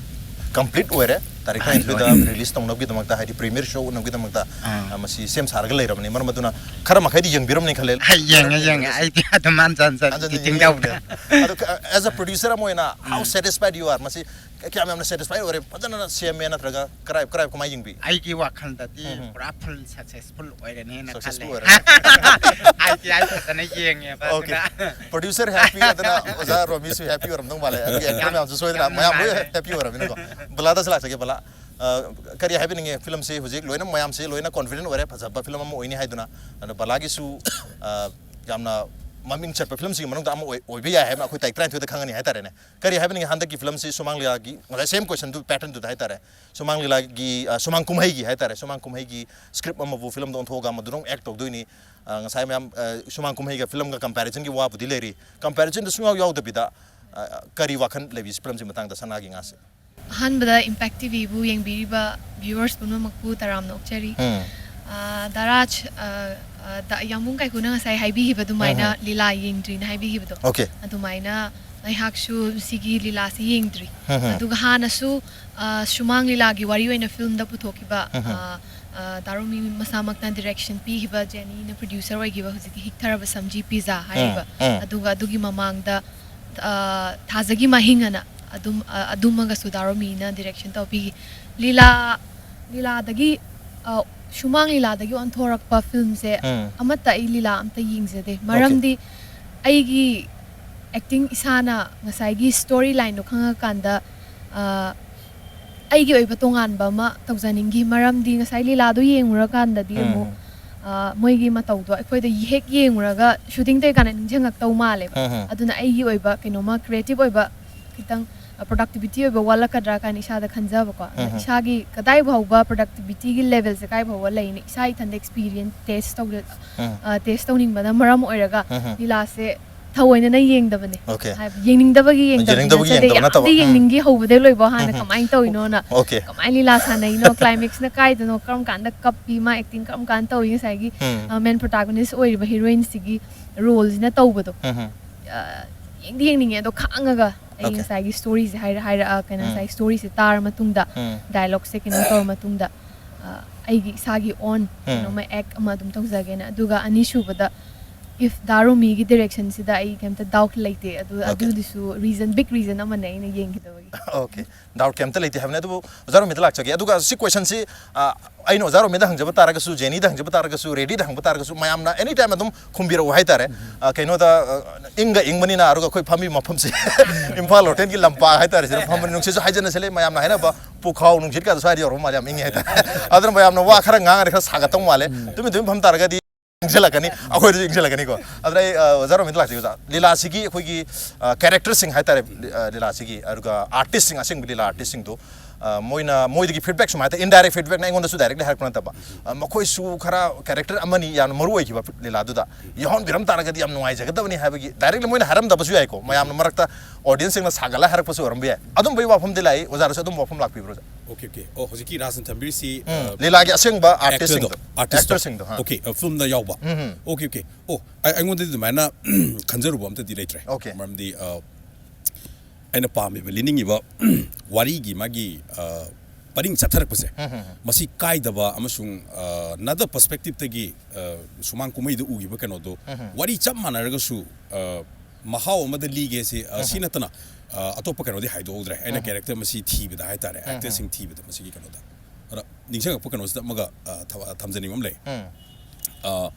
ꯀꯝꯄ꯭ꯂꯤꯠ ꯑꯣꯏꯔꯦ꯫ ꯇꯥꯔꯤꯛ ꯑꯥ, ꯇꯔꯥꯅꯤꯊꯣꯏꯗ ꯂꯣꯏꯔꯦ꯫ ꯔꯤꯂꯤꯁ ꯇꯧꯅꯕꯒꯤꯗꯃꯛꯇ, ꯍꯥꯏꯗꯤ, ꯄ꯭ꯔꯤꯃꯤꯌꯔ ꯁꯣ ꯎꯠꯅꯕꯒꯤꯗꯃꯛꯇ, ꯑꯥ꯫ ꯑ, ꯃꯁꯤ ꯁꯦꯝ ꯁꯥꯔꯒ ꯂꯩꯔꯕꯅꯤ꯫ ꯃꯔꯝ ꯑꯗꯨꯅ ꯈꯔ ꯃꯈꯩꯗꯤ ꯌꯦꯡꯕꯤꯔꯝꯅꯤ ꯈꯜꯂꯦ꯫ ꯑꯩ ꯌꯦꯡꯉꯦ, ꯌꯦꯡꯉꯦ꯫ ꯑꯩꯗꯤ ꯑꯗꯨꯝ ꯍꯟꯖꯟ ꯍꯟꯖꯟ ꯍꯟꯖꯟ ꯌꯦꯡꯉꯦ, ꯏꯗꯤꯇꯤꯡ ꯇꯧꯗꯅ꯫ ꯑꯗꯣ, ꯑ, as a producer ꯑꯃ ꯑꯣꯏꯅ, how um. Satisfied you are? ꯃꯁꯤ ꯀꯌꯥꯝ ꯌꯥꯝꯅ ꯁꯦꯇꯤꯁꯐꯥꯏ ꯑꯣꯏꯔꯦ? ꯐꯖꯅ ꯁꯦꯝꯃꯦ ꯅꯠꯇ꯭ꯔꯒ ꯀꯔꯥꯏ, ꯀꯔꯥꯏ, ꯀꯃꯥꯏꯅ ꯌꯦꯡꯕꯤ? ꯑꯩꯒꯤ ꯋꯥꯈꯜꯗꯗꯤ ꯎꯝ, ꯎꯝ꯫ ꯄꯨꯔꯥ ꯐꯨꯜ ꯁꯛꯁꯦꯁꯐꯨꯜ ꯑꯣꯏꯔꯅꯦꯅ ꯁꯛꯁꯦꯁꯐꯨꯜ ꯈꯜꯂꯦ꯫ ꯑꯣꯏꯔꯅꯤ꯫ ꯑꯥꯏ ꯇꯤ ꯑꯥꯏ ꯐꯖꯅ ꯌꯦꯡꯉꯦꯕ, ꯑꯣꯀꯦ꯫ ꯑꯗꯨꯅ꯫ ꯄ꯭ꯔꯣꯗ꯭ꯌꯨꯁꯔ ꯍꯦꯄꯤ ꯑꯗꯨꯅ ꯑꯣꯖꯥ ꯔꯣꯃꯤꯁꯨ ꯍꯦꯄꯤ ꯑꯣꯏꯔꯝꯗꯧ ꯃꯥꯜꯂꯦ꯫ ꯑꯗꯨꯒꯤ ꯑꯦꯛꯇꯔ ꯌꯥꯝ, ꯃꯌꯥꯝꯁꯨ ꯁꯣꯏꯗꯅ ꯌꯥꯝ ꯃꯌꯥꯝ ꯂꯣꯏ ꯅꯨꯡꯉꯥꯏꯔꯦ꯫ ꯍꯦꯄꯤ ꯑꯣꯏꯔꯝꯃꯤꯅꯀꯣ꯫ ꯕꯂꯥꯗꯁꯨ ꯂꯥꯛꯆꯒꯦ, ꯕꯂꯥ꯫ ꯑ, ꯀꯔꯤ ꯍꯥꯏꯕꯤꯅꯤꯡꯉꯤ? ꯐꯤꯂꯝꯁꯤ ꯍꯧꯖꯤꯛ ꯂꯣꯏꯅ ꯃꯌꯥꯝꯁꯤ ꯂꯣꯏꯅ ꯀꯣꯟꯐꯤꯗꯦꯟ ꯑꯣꯏꯔꯦ, ꯐꯖꯕ ꯐꯤꯂꯝ ꯑꯃ ꯑꯣꯏꯅꯤ ꯍꯥꯏꯗꯨꯅ꯫ ꯑꯗꯣ ꯕꯂꯥꯒꯤꯁꯨ, ꯑ, ꯌꯥꯝꯅ ꯃꯃꯤꯡ ꯆꯠꯄ ꯐꯤꯂꯝꯁꯤꯒꯤ ꯃꯅꯨꯡꯗ ꯑꯃ ꯑꯣꯏ-, ꯑꯣꯏꯕ ꯌꯥꯏ ꯍꯥꯏꯕ ꯑꯩꯈꯣꯏ ꯇꯥꯔꯤꯛ ꯇꯔꯥꯅꯤꯊꯣꯏꯗ ꯈꯪꯒꯅꯤ ꯍꯥꯏꯇꯥꯔꯦꯅꯦ꯫ ꯀꯔꯤ ꯍꯥꯏꯕꯅꯤꯡꯉꯤ? ꯍꯟꯗꯛꯀꯤ ꯐꯤꯂꯝꯁꯤ ꯁꯨꯃꯥꯡ ꯂꯤꯂꯥꯒꯤ, ꯉꯁꯥꯏ ꯁꯦꯝ ꯀꯣꯏꯁꯟꯗꯨ, ꯄꯦꯇꯔꯟꯗꯨꯗ ꯍꯥꯏꯇꯥꯔꯦ, ꯁꯨꯃꯥꯡ ꯂꯤꯂꯥꯒꯤ, ꯑ, ꯁꯨꯃꯥꯡ ꯀꯨꯝꯍꯩꯒꯤ ꯍꯥꯏꯇꯥꯔꯦ, ꯁꯨꯃꯥꯡ ꯀꯨꯝꯍꯩꯒꯤ ꯁ꯭ꯀ꯭ꯔꯤꯞ ꯑꯃꯕꯨ ꯐꯤꯂꯝꯗ ꯑꯣꯟꯊꯣꯛꯑꯒ ꯃꯗꯨꯗ ꯑꯃꯨꯛ ꯑꯦꯛ ꯇꯧꯗꯣꯏꯅꯤ꯫ ꯑ, ꯉꯁꯥꯏ ꯃꯌꯥꯝ, ꯑ, ꯁꯨꯃꯥꯡ ꯀꯨꯝꯍꯩꯒ ꯐꯤꯂꯝꯒ ꯀꯝꯄꯦꯔꯤꯖꯟꯒꯤ ꯋꯥꯕꯨꯗꯤ ꯂꯩꯔꯤ꯫ ꯀꯝꯄꯦꯔꯤꯖꯟꯗ ꯁꯨꯡꯌꯥꯎ ꯌꯥꯎꯗꯕꯤꯗ, ꯑ, ꯀꯔꯤ ꯋꯥꯈꯜ ꯂꯩꯕꯤ ꯐꯤꯂꯝꯁꯤ ꯃꯇꯥꯡꯗ, ꯁꯅꯥꯒꯤ ꯉꯥꯁꯦ? ꯑꯍꯥꯟꯕꯗ ꯏꯝꯄꯦꯛ ꯇꯤꯚꯤꯕꯨ ꯌꯦꯡꯕꯤꯔꯤꯕ ꯚ꯭ꯌꯨꯋꯔꯁ ꯄꯨꯝꯅꯃꯛꯄꯨ ꯇꯔꯥꯝꯅ ꯑꯣꯛꯆꯔꯤ꯫ ꯎꯝ꯫ ꯑ, ꯗꯥ ꯔꯥꯖ, ꯑ, ꯑ, ꯗꯥ ꯌꯥꯝꯕꯨꯡ ꯀꯥꯏꯀꯨꯅ ꯉꯁꯥꯏ ꯍꯥꯏꯕꯤꯈꯤꯕ ꯑꯗꯨꯃꯥꯏꯅ ꯎꯝ꯫ ꯂꯤꯂꯥ ꯌꯦꯡꯗ꯭ꯔꯤꯅ ꯍꯥꯏꯕꯤꯈꯤꯕꯗꯣ꯫ ꯑꯣꯀꯦ꯫ ꯑꯗꯨꯃꯥꯏꯅ ꯑꯩꯍꯥꯛꯁꯨ ꯁꯤꯒꯤ ꯂꯤꯂꯥꯁꯤ ꯌꯦꯡꯗ꯭ꯔꯤ꯫ ꯎꯝ꯫ ꯑꯗꯨꯒ ꯍꯥꯟꯅꯁꯨ, ꯑ, ꯁꯨꯃꯥꯡ ꯂꯤꯂꯥꯒꯤ ꯋꯥꯔꯤ ꯑꯣꯏꯅ ꯐꯤꯂꯝꯗ ꯄꯨꯊꯣꯛꯈꯤꯕ, ꯎꯝ꯫ ꯑ, ꯑ, ꯗꯥ ꯔꯣꯃꯤ ꯃꯁꯥꯃꯛꯅ ꯗꯤꯔꯦꯛꯁꯟ ꯄꯤꯈꯤꯕ, ꯖꯦꯅꯤꯅ ꯄ꯭ꯔꯗ꯭ꯌꯨꯁꯔ ꯑꯣꯏꯈꯤꯕ ꯍꯧꯖꯤꯛꯀꯤ ꯍꯤꯛꯊꯔꯕ ꯁꯝꯖꯤ ꯄꯤꯖꯥ ꯍꯥꯏꯔꯤꯕ꯫ ꯎꯝ, ꯎꯝ꯫ ꯑꯗꯨꯒ ꯑꯗꯨꯒꯤ ꯃꯃꯥꯡꯗ, ꯑ, ꯊꯥꯖꯒꯤ ꯃꯍꯤꯡ ꯑꯅ ꯑꯗꯨꯝ, ꯑ, ꯑꯗꯨꯃꯒꯁꯨ ꯗꯥ ꯔꯣꯃꯤꯅ ꯗꯤꯔꯦꯛꯁꯟ ꯇꯧꯕꯤꯈꯤ꯫ ꯂꯤꯂꯥ, ꯂꯤꯂꯥꯗꯒꯤ, ꯑ, ꯁꯨꯃꯥꯡ ꯂꯤꯂꯥꯗꯒꯤ ꯑꯣꯟꯊꯣꯔꯛꯄ ꯐꯤꯂꯝꯁꯦ ꯎꯝ꯫ ꯑꯃꯠꯇ ꯑꯩ ꯂꯤꯂꯥ ꯑꯝꯇ ꯌꯦꯡꯖꯗꯦ꯫ ꯃꯔꯝꯗꯤ ꯑꯩꯒꯤ ꯑꯦꯛꯇꯤꯡ ꯏꯁꯥꯅ ꯉꯁꯥꯏꯒꯤ ꯁ꯭ꯇꯣꯔꯤ ꯂꯥꯏꯟꯗꯣ ꯈꯪꯉꯀꯥꯟꯗ, ꯑ, ꯑꯩꯒꯤ ꯑꯣꯏꯕ ꯇꯣꯉꯥꯟꯕ ꯑꯃ ꯇꯧꯖꯅꯤꯡꯈꯤ꯫ ꯃꯔꯝꯗꯤ ꯉꯁꯥꯏ ꯂꯤꯂꯥꯗꯣ ꯌꯦꯡꯉꯨꯔꯀꯥꯟꯗꯗꯤ ꯑꯃꯨꯛ, ꯎꯝ꯫ ꯑ, ꯃꯣꯏꯒꯤ ꯃꯇꯧꯗꯣ ꯑꯩꯈꯣꯏꯗ ꯍꯦꯛ ꯌꯦꯡꯉꯨꯔꯒ ꯁꯨꯇꯤꯡ ꯇꯧꯔꯤꯀꯥꯟꯗ ꯅꯤꯡꯁꯤꯡꯉꯛꯇꯧ ꯃꯥꯜꯂꯦꯕ꯫ ꯎꯝ, ꯎꯝ꯫ ꯑꯗꯨꯅ ꯑꯩꯒꯤ ꯑꯣꯏꯕ ꯀꯩꯅꯣꯝꯃ ꯀ꯭ꯔꯤꯌꯦꯇꯤꯞ ꯑꯣꯏꯕ ꯈꯤꯇꯪ, ꯑ, ꯄ꯭ꯔꯗꯛꯇꯤꯕꯤꯇꯤ ꯑꯣꯏꯕ ꯋꯥꯠꯂꯛꯀꯗ꯭ꯔꯥ ꯀꯥꯏꯅ ꯏꯁꯥꯗ ꯈꯟꯖꯕꯀꯣ꯫ ꯑꯗ ꯎꯝ, ꯎꯝ꯫ ꯏꯁꯥꯒꯤ ꯀꯗꯥꯏ ꯐꯥꯎꯕ ꯄ꯭ꯔꯗꯛꯇꯤꯕꯤꯇꯤꯒꯤ ꯂꯦꯚꯦꯜꯁꯦ ꯀꯥꯏ ꯐꯥꯎꯕ ꯂꯩꯅꯤ, ꯏꯁꯥ ꯏꯊꯟꯗ ꯑꯦꯛꯁꯄꯤꯔꯤꯌꯦꯟꯁ ꯇꯦꯁ ꯇꯧꯗ-, ꯎꯝ꯫ ꯑ, ꯇꯦꯁ ꯇꯧꯅꯤꯡꯕꯅ ꯃꯔꯝ ꯑꯣꯏꯔꯒ ꯎꯝ, ꯎꯝ꯫ ꯂꯤꯂꯥꯁꯦ ꯊꯑꯣꯏꯅꯅ ꯌꯦꯡꯗꯕꯅꯦ꯫ Okay꯫ ꯍꯥꯏꯕꯗꯤ ꯌꯦꯡꯅꯤꯡꯗꯕꯒꯤ ꯌꯦꯡꯗꯕꯗꯤ ꯌꯦꯡꯅꯤꯡꯗꯕꯒꯤ ꯅꯠꯆꯗꯦ, ꯌꯦꯡꯗꯕ ꯅꯠꯇꯕ꯫ ꯌꯥꯝꯗꯤ ꯎꯝ꯫ ꯌꯦꯡꯅꯤꯡꯈꯤ ꯍꯧꯕꯗꯩ ꯂꯣꯏꯕ ꯍꯥꯟꯅ ꯎꯝ, ꯎꯝ꯫ ꯀꯃꯥꯏꯅ ꯇꯧꯔꯤꯅꯣꯅ꯫ Okay꯫ ꯀꯃꯥꯏꯅ ꯂꯤꯂꯥ ꯁꯥꯟꯅꯩꯅꯣ, ꯀ꯭ꯂꯥꯏꯃꯦꯛꯁꯅ ꯀꯥꯏꯗꯅꯣ, ꯀꯔꯝ ꯀꯥꯟꯗ ꯀꯞꯄꯤ, ꯃꯥ ꯑꯦꯛꯇꯤꯡ ꯀꯔꯝ ꯀꯥꯟꯗ ꯇꯧꯏ, ꯉꯁꯥꯏꯒꯤ, ꯎꯝ꯫ ꯑ, ꯃꯦꯟ ꯄ꯭ꯔꯣꯇꯥꯒꯣꯅꯤꯁ ꯑꯣꯏꯔꯤꯕ ꯍꯤꯔꯣꯏꯟꯁꯤꯒꯤ ꯔꯣꯜꯁꯤꯅ ꯇꯧꯕꯗꯣ꯫ ꯎꯝ, ꯎꯝ꯫ ꯑ, ꯌꯦꯡꯗꯤ ꯌꯦꯡꯅꯤꯡꯉꯦ, ꯑꯗꯣ ꯈꯥꯡꯉꯒ ꯑꯩ Okay꯫ ꯉꯁꯥꯏꯒꯤ ꯁ꯭ꯇꯣꯔꯤꯁꯦ ꯍꯥꯏꯔ-, ꯍꯥꯏꯔꯛꯑ-, ꯀꯩꯅꯣ, ꯎꯝ꯫ ꯉꯁꯥꯏ ꯁ꯭ꯇꯣꯔꯤꯁꯦ ꯇꯥꯔ ꯃꯇꯨꯡꯗ, ꯎꯝ꯫ ꯗꯥꯏꯂꯣꯛꯁꯦ ꯀꯩꯅꯣ ꯇꯧꯔ ꯃꯇꯨꯡꯗ, ꯑ, ꯑꯩꯒꯤ ꯏꯁꯥꯒꯤ ꯑꯣꯟ ꯎꯝ꯫ ꯀꯩꯅꯣꯝꯃ ꯑꯦꯛ ꯑꯃ ꯑꯗꯨꯝ ꯇꯧꯖꯒꯦꯅ꯫ ꯑꯗꯨꯒ ꯑꯅꯤꯁꯨꯕꯗ, if ꯗꯥ ꯔꯣꯃꯤꯒꯤ ꯗꯤꯔꯦꯛꯁꯟꯁꯤꯗ ꯑꯩ ꯀꯩꯝꯇ ꯗꯥꯎꯠ ꯂꯩꯇꯦ꯫ ꯑꯗꯨ, Okay꯫ ꯑꯗꯨꯗꯨꯁꯨ ꯔꯤꯖꯟ, ꯕꯤꯛ ꯔꯤꯖꯟ ꯑꯃꯅꯦ ꯑꯩꯅ ꯌꯦꯡꯈꯤꯗꯕꯒꯤ꯫ Okay꯫ ꯗꯥꯎꯠ ꯀꯩꯝꯇ ꯂꯩꯇꯦ ꯍꯥꯏꯕꯅꯤ꯫ ꯑꯗꯨꯕꯨ ꯑꯣꯖꯥ ꯔꯣꯃꯤꯗ ꯂꯥꯛꯆꯒꯦ꯫ ꯑꯗꯨꯒ ꯁꯤ ꯀꯣꯏꯁꯟꯁꯤ, ꯑ, ꯑꯩꯅ ꯑꯣꯖꯥ ꯔꯣꯃꯤꯗ ꯍꯪꯖꯕ ꯇꯥꯔꯒꯁꯨ, ꯖꯦꯅꯤꯗ ꯍꯪꯖꯕ ꯇꯥꯔꯒꯁꯨ, ꯔꯦꯗꯤꯗ ꯍꯪꯕ ꯇꯥꯔꯒꯁꯨ, ꯃꯌꯥꯝꯅ ꯑꯦꯅꯤ ꯇꯥꯏꯝ ꯑꯗꯨꯝ ꯈꯨꯝꯕꯤꯔꯛꯎ ꯍꯥꯏꯇꯥꯔꯦ꯫ ꯑ, ꯀꯩꯅꯣꯗ, ꯑ, ꯏꯪꯒ ꯏꯪꯕꯅꯤꯅ, ꯑꯗꯨꯒ ꯑꯩꯈꯣꯏ ꯐꯝꯃꯤ ꯃꯐꯝꯁꯦ ꯏꯝꯐꯥꯜ ꯍꯣꯇꯦꯜꯒꯤ ꯂꯝꯄꯥꯛ ꯍꯥꯏꯇꯥꯔꯦ, ꯁꯤꯗ ꯐꯝꯕꯅꯤ꯫ ꯅꯨꯡꯁꯤꯠꯁꯨ ꯍꯥꯏꯖꯅꯁꯤ ꯂꯩ, ꯃꯌꯥꯝꯅ ꯍꯥꯏꯅꯕ ꯄꯨꯈꯥꯎ ꯅꯨꯡꯁꯤꯠ ꯀꯥꯗꯣ ꯁ꯭ꯋꯥꯏꯗ ꯌꯧꯔꯕ ꯃꯥꯜꯂꯦ, ꯌꯥꯝ ꯏꯪꯉꯤ ꯍꯥꯏꯇꯥꯔꯦ꯫ ꯑꯗꯨꯅ ꯃꯌꯥꯝꯅ ꯋꯥ ꯈꯔ ꯉꯥꯡꯉꯗꯤ ꯈꯔ ꯁꯥꯒꯠꯇꯧ ꯃꯥꯜꯂꯦ꯫ ꯇꯨꯃꯤꯟ ꯇꯨꯃꯤꯟ ꯐꯝ ꯇꯥꯔꯒꯗꯤ ꯏꯪꯁꯤꯜꯂꯛꯀꯅꯤ, ꯑꯩꯈꯣꯏꯗꯁꯨ ꯏꯪꯁꯤꯜꯂꯛꯀꯅꯤꯀꯣ꯫ ꯑꯗꯨꯅ ꯑꯩ, ꯑ, ꯑꯣꯖꯥ ꯔꯣꯃꯤꯗ ꯂꯥꯛꯆꯒꯦ, ꯑꯣꯖꯥ꯫ ꯂꯤꯂꯥꯁꯤꯒꯤ ꯑꯩꯈꯣꯏꯒꯤ, ꯑ, ꯀꯦꯔꯦꯛꯇꯔꯁꯤꯡ ꯍꯥꯏꯇꯥꯔꯦ, ꯑ, ꯂꯤꯂꯥꯁꯤꯒꯤ, ꯑꯗꯨꯒ ꯑꯥꯔꯇꯤꯁꯁꯤꯡ, ꯑꯁꯦꯡꯕ ꯂꯤꯂꯥ ꯑꯥꯔꯇꯤꯁꯁꯤꯡꯗꯣ, ꯑ, ꯃꯣꯏꯅ, ꯃꯣꯏꯗꯒꯤ ꯐꯤꯗꯕꯦꯛ ꯁꯨꯃꯥꯏꯅ ꯇꯧ-, ꯏꯟꯗꯥꯏꯔꯦꯛ ꯐꯤꯗꯕꯦꯛꯅ ꯑꯩꯉꯣꯟꯗꯁꯨ ꯗꯥꯏꯔꯦꯛꯂꯤ ꯍꯥꯏꯔꯛꯄ ꯅꯠꯇꯕ, ꯑ, ꯃꯈꯣꯏꯁꯨ ꯈꯔ ꯀꯦꯔꯦꯛꯇꯔ ꯑꯃꯅꯤ ꯌꯥꯝꯅ ꯃꯔꯨ ꯑꯣꯏꯈꯤꯕ ꯂꯤꯂꯥꯗꯨꯗ ꯌꯥꯎꯍꯟꯕꯤꯔꯝ ꯇꯥꯔꯒꯗꯤ ꯌꯥꯝ ꯅꯨꯡꯉꯥꯏꯖꯒꯗꯕꯅꯤ ꯍꯥꯏꯕꯒꯤ, ꯗꯥꯏꯔꯦꯛꯂꯤ ꯃꯣꯏꯅ ꯍꯥꯏꯔꯝꯗꯕꯁꯨ ꯌꯥꯏꯀꯣ, ꯃꯌꯥꯝꯅ ꯃꯔꯛꯇ ꯑꯣꯗꯤꯌꯟꯁꯁꯤꯡꯅ ꯁꯥꯒꯠꯂ ꯍꯥꯏꯔꯛꯄꯁꯨ ꯑꯣꯏꯔꯝꯕ ꯌꯥꯏ꯫ ꯑꯗꯨꯝꯕꯒꯤ ꯋꯥꯐꯝꯗꯤ ꯂꯥꯛꯏ, ꯑꯣꯖꯥꯗꯁꯨ ꯑꯗꯨꯝꯕ ꯋꯥꯐꯝ ꯂꯥꯛꯄꯤꯕ꯭ꯔꯣ, ꯑꯣꯖꯥ? ꯑꯣꯀꯦ ꯑꯣꯀꯦ ꯑꯣ ꯍꯧꯖꯤꯛꯀꯤ ꯔꯥꯖꯅ ꯊꯝꯕꯤꯔꯤꯁꯤ ꯎꯝ, ꯂꯤꯂꯥꯒꯤ ꯑꯁꯦꯡꯕ ꯑꯥꯔꯇꯤꯁꯁꯤꯡꯗꯣ, ꯑꯦꯛꯇꯔꯗꯣ ꯑꯦꯛꯇꯔꯁꯤꯡꯗꯣ, ꯍꯥ꯫ ꯑꯣꯀꯦ ꯐꯤꯂꯝꯗ ꯌꯥꯎꯕ ꯎꯝ, ꯎꯝ꯫ ꯑꯣꯀꯦ ꯑꯣꯀꯦ ꯑꯣ ꯑꯩ- ꯑꯩꯉꯣꯟꯗꯗꯤ ꯑꯗꯨꯃꯥꯏꯅ ꯈꯟꯖꯔꯨꯕ ꯑꯝꯇꯗꯤ ꯂꯩꯇ꯭ꯔꯦ꯫ ꯑꯣꯀꯦ꯫ ꯃꯔꯝꯗꯤ ꯑ, ꯑꯩꯅ ꯄꯥꯝꯃꯤꯕ ꯂꯤꯅꯤꯡꯉꯤꯕ ꯋꯥꯔꯤꯒꯤ ꯃꯥꯒꯤ ꯑ, ꯄꯔꯤꯡ ꯆꯠꯊꯔꯛꯄꯁꯦ, ꯎꯝ, ꯎꯝ, ꯎꯝ꯫ ꯃꯁꯤ ꯀꯥꯏꯗꯕ ꯑꯃꯁꯨꯡ, ꯑ, another perspective ꯇꯒꯤ, ꯑ, ꯁꯨꯃꯥꯡ ꯀꯨꯝꯍꯩꯗ ꯎꯈꯤꯕ ꯀꯩꯅꯣꯗꯣ, ꯎꯝ, ꯎꯝ꯫ ꯋꯥꯔꯤ ꯆꯞ ꯃꯥꯟꯅꯔꯒꯁꯨ, ꯑ, ꯃꯍꯥꯎ ꯑꯃꯗ ꯂꯤꯒꯦ ꯁꯤ, ꯑ, ꯎꯝ, ꯁꯤ ꯎꯝ꯫ ꯅꯠꯇꯅ, ꯑ, ꯑꯇꯣꯞꯄ ꯀꯩꯅꯣꯗꯤ ꯍꯥꯏꯗꯣꯛꯍꯧꯗ꯭ꯔꯦ꯫ ꯑꯩꯅ ꯎꯝ, ꯎꯝ꯫ Character ꯃꯁꯤ ꯊꯤꯕꯗ ꯍꯥꯏꯇꯥꯔꯦ, ꯎꯝ, ꯎꯝ꯫ Actorꯁꯤꯡ ꯊꯤꯕꯗ ꯃꯁꯤꯒꯤ ꯀꯩꯅꯣꯗ꯫ ꯑꯗ ꯅꯤꯡꯁꯤꯡꯉꯛꯄ ꯀꯩꯅꯣꯁꯤꯗ ꯑꯃꯒ, ꯑ, ꯊ-, ꯊꯝꯖꯅꯤꯡꯕ ꯑꯃ ꯂꯩ꯫ ꯎꯝ꯫ ꯑ,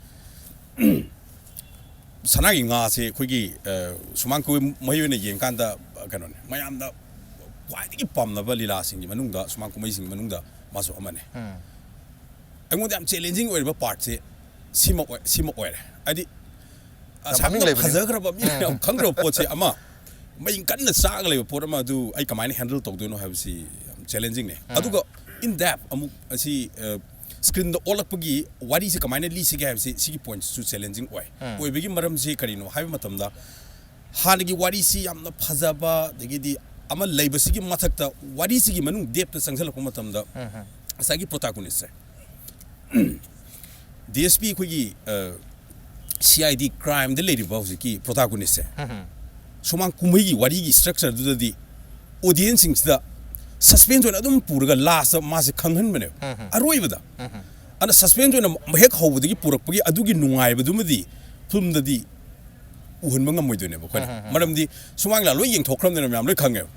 ꯁꯅꯥꯒꯤ ꯉꯥꯁꯦ ꯑꯩꯈꯣꯏꯒꯤ, ꯑ, ꯁꯨꯃꯥꯡ ꯀꯨꯝꯍꯩ ꯑꯣꯏꯅ ꯌꯦꯡꯀꯥꯟꯗ, ꯑ, ꯀꯩꯅꯣꯅꯦ, ꯃꯌꯥꯝꯅ ꯈ꯭ꯋꯥꯏꯗꯒꯤ ꯄꯥꯝꯅꯕ ꯂꯤꯂꯥꯁꯤꯡꯒꯤ ꯃꯅꯨꯡꯗ, ꯁꯨꯃꯥꯡ ꯀꯨꯝꯍꯩꯁꯤꯡꯒꯤ ꯃꯅꯨꯡꯗ ꯃꯥꯁꯨ ꯑꯃꯅꯦ꯫ ꯎꯝ꯫ ꯑꯩꯉꯣꯟꯗ ꯌꯥꯝ challenging ꯑꯣꯏꯔꯤꯕ partꯁꯦ ꯁꯤꯃ ꯑꯣꯏ-, ꯁꯤꯃ ꯑꯣꯏꯔꯦ꯫ ꯍꯥꯏꯗꯤ, ꯌꯥꯝ ꯑꯁꯥꯝꯅ ꯃꯃꯤꯡ ꯂꯩꯕꯅꯦ꯫ ꯐꯖꯈ꯭ꯔꯕ ꯃꯤ ꯎꯝ꯫ ꯌꯥꯝ ꯈꯪꯈ꯭ꯔꯕ ꯄꯣꯠꯁꯦ ꯑꯃ, ꯃꯩ ꯀꯟꯅ ꯆꯥꯒ ꯂꯩꯕ ꯄꯣꯠ ꯑꯃ ꯑꯗꯨ ꯑꯩ ꯀꯃꯥꯏꯅ handle ꯇꯧꯗꯣꯏꯅꯣ ꯍꯥꯏꯕꯁꯤ ꯌꯥꯝ challengingꯅꯦ꯫ ꯎꯝ꯫ ꯑꯗꯨꯒ in depth ꯑꯃꯨꯛ ꯑꯁꯤ, ꯑ, screenꯗ ꯑꯣꯜꯂꯛꯄꯒꯤ ꯋꯥꯔꯤꯁꯦ ꯀꯃꯥꯏꯅ ꯂꯤꯁꯤꯒꯦ ꯍꯥꯏꯕꯁꯤ, ꯁꯤꯒꯤ pointꯁꯤꯁꯨ challenging ꯑꯣꯏ꯫ ꯎꯝ꯫ ꯑꯣꯏꯕꯒꯤ ꯃꯔꯝꯁꯤ ꯀꯔꯤꯅꯣ ꯍꯥꯏꯕ ꯃꯇꯝꯗ, ꯍꯥꯟꯅꯒꯤ ꯋꯥꯔꯤꯁꯤ ꯌꯥꯝꯅ ꯐꯖꯕ, ꯑꯗꯒꯤꯗꯤ ꯑꯃ ꯂꯩꯕꯁꯤꯒꯤ ꯃꯊꯛꯇ ꯋꯥꯔꯤꯁꯤꯒꯤ ꯃꯅꯨꯡ depthꯇ ꯆꯪꯁꯤꯜꯂꯛꯄ ꯃꯇꯝꯗ, ꯎꯝ, ꯎꯝ꯫ ꯉꯁꯥꯏꯒꯤ protagonistꯁꯦ, DSP ꯑꯩꯈꯣꯏꯒꯤ, ꯑ, CID crimeꯗ ꯂꯩꯔꯤꯕ ꯍꯧꯖꯤꯛꯀꯤ protagonistꯁꯦ, ꯎꯝ, ꯎꯝ꯫ ꯁꯨꯃꯥꯡ ꯀꯨꯝꯍꯩꯒꯤ ꯋꯥꯔꯤꯒꯤ structureꯗꯨꯗꯗꯤ audienceꯁꯤꯡꯁꯤꯗ suspense ꯑꯣꯏꯅ ꯑꯗꯨꯝ ꯄꯨꯔꯒ lastꯇ ꯃꯥꯁꯦ ꯈꯪꯍꯟꯕꯅꯦꯕ꯫ ꯎꯝ, ꯎꯝ꯫ ꯑꯔꯣꯏꯕꯗ꯫ ꯎꯝ, ꯎꯝ꯫ ꯑꯗꯨꯅ suspense ꯑꯣꯏꯅ ꯍꯦꯛ ꯍꯧꯕꯗꯒꯤ ꯄꯨꯔꯛꯄꯒꯤ ꯑꯗꯨꯒꯤ ꯅꯨꯡꯉꯥꯏꯕꯗꯨꯃꯗꯤ filmꯗꯗꯤ ꯎꯍꯟꯕ ꯉꯝꯃꯣꯏꯗꯣꯏꯅꯦꯕ ꯑꯩꯈꯣꯏꯅ꯫ ꯎꯝ, ꯎꯝ, ꯎꯝ꯫ ꯃꯔꯝꯗꯤ ꯁꯨꯃꯥꯡ ꯂꯤꯂꯥ ꯂꯣꯏ ꯌꯦꯡꯊꯣꯛꯈ꯭ꯔꯕꯅꯤꯅ ꯃꯌꯥꯝ ꯂꯣꯏ ꯈꯪꯉꯦꯕ꯫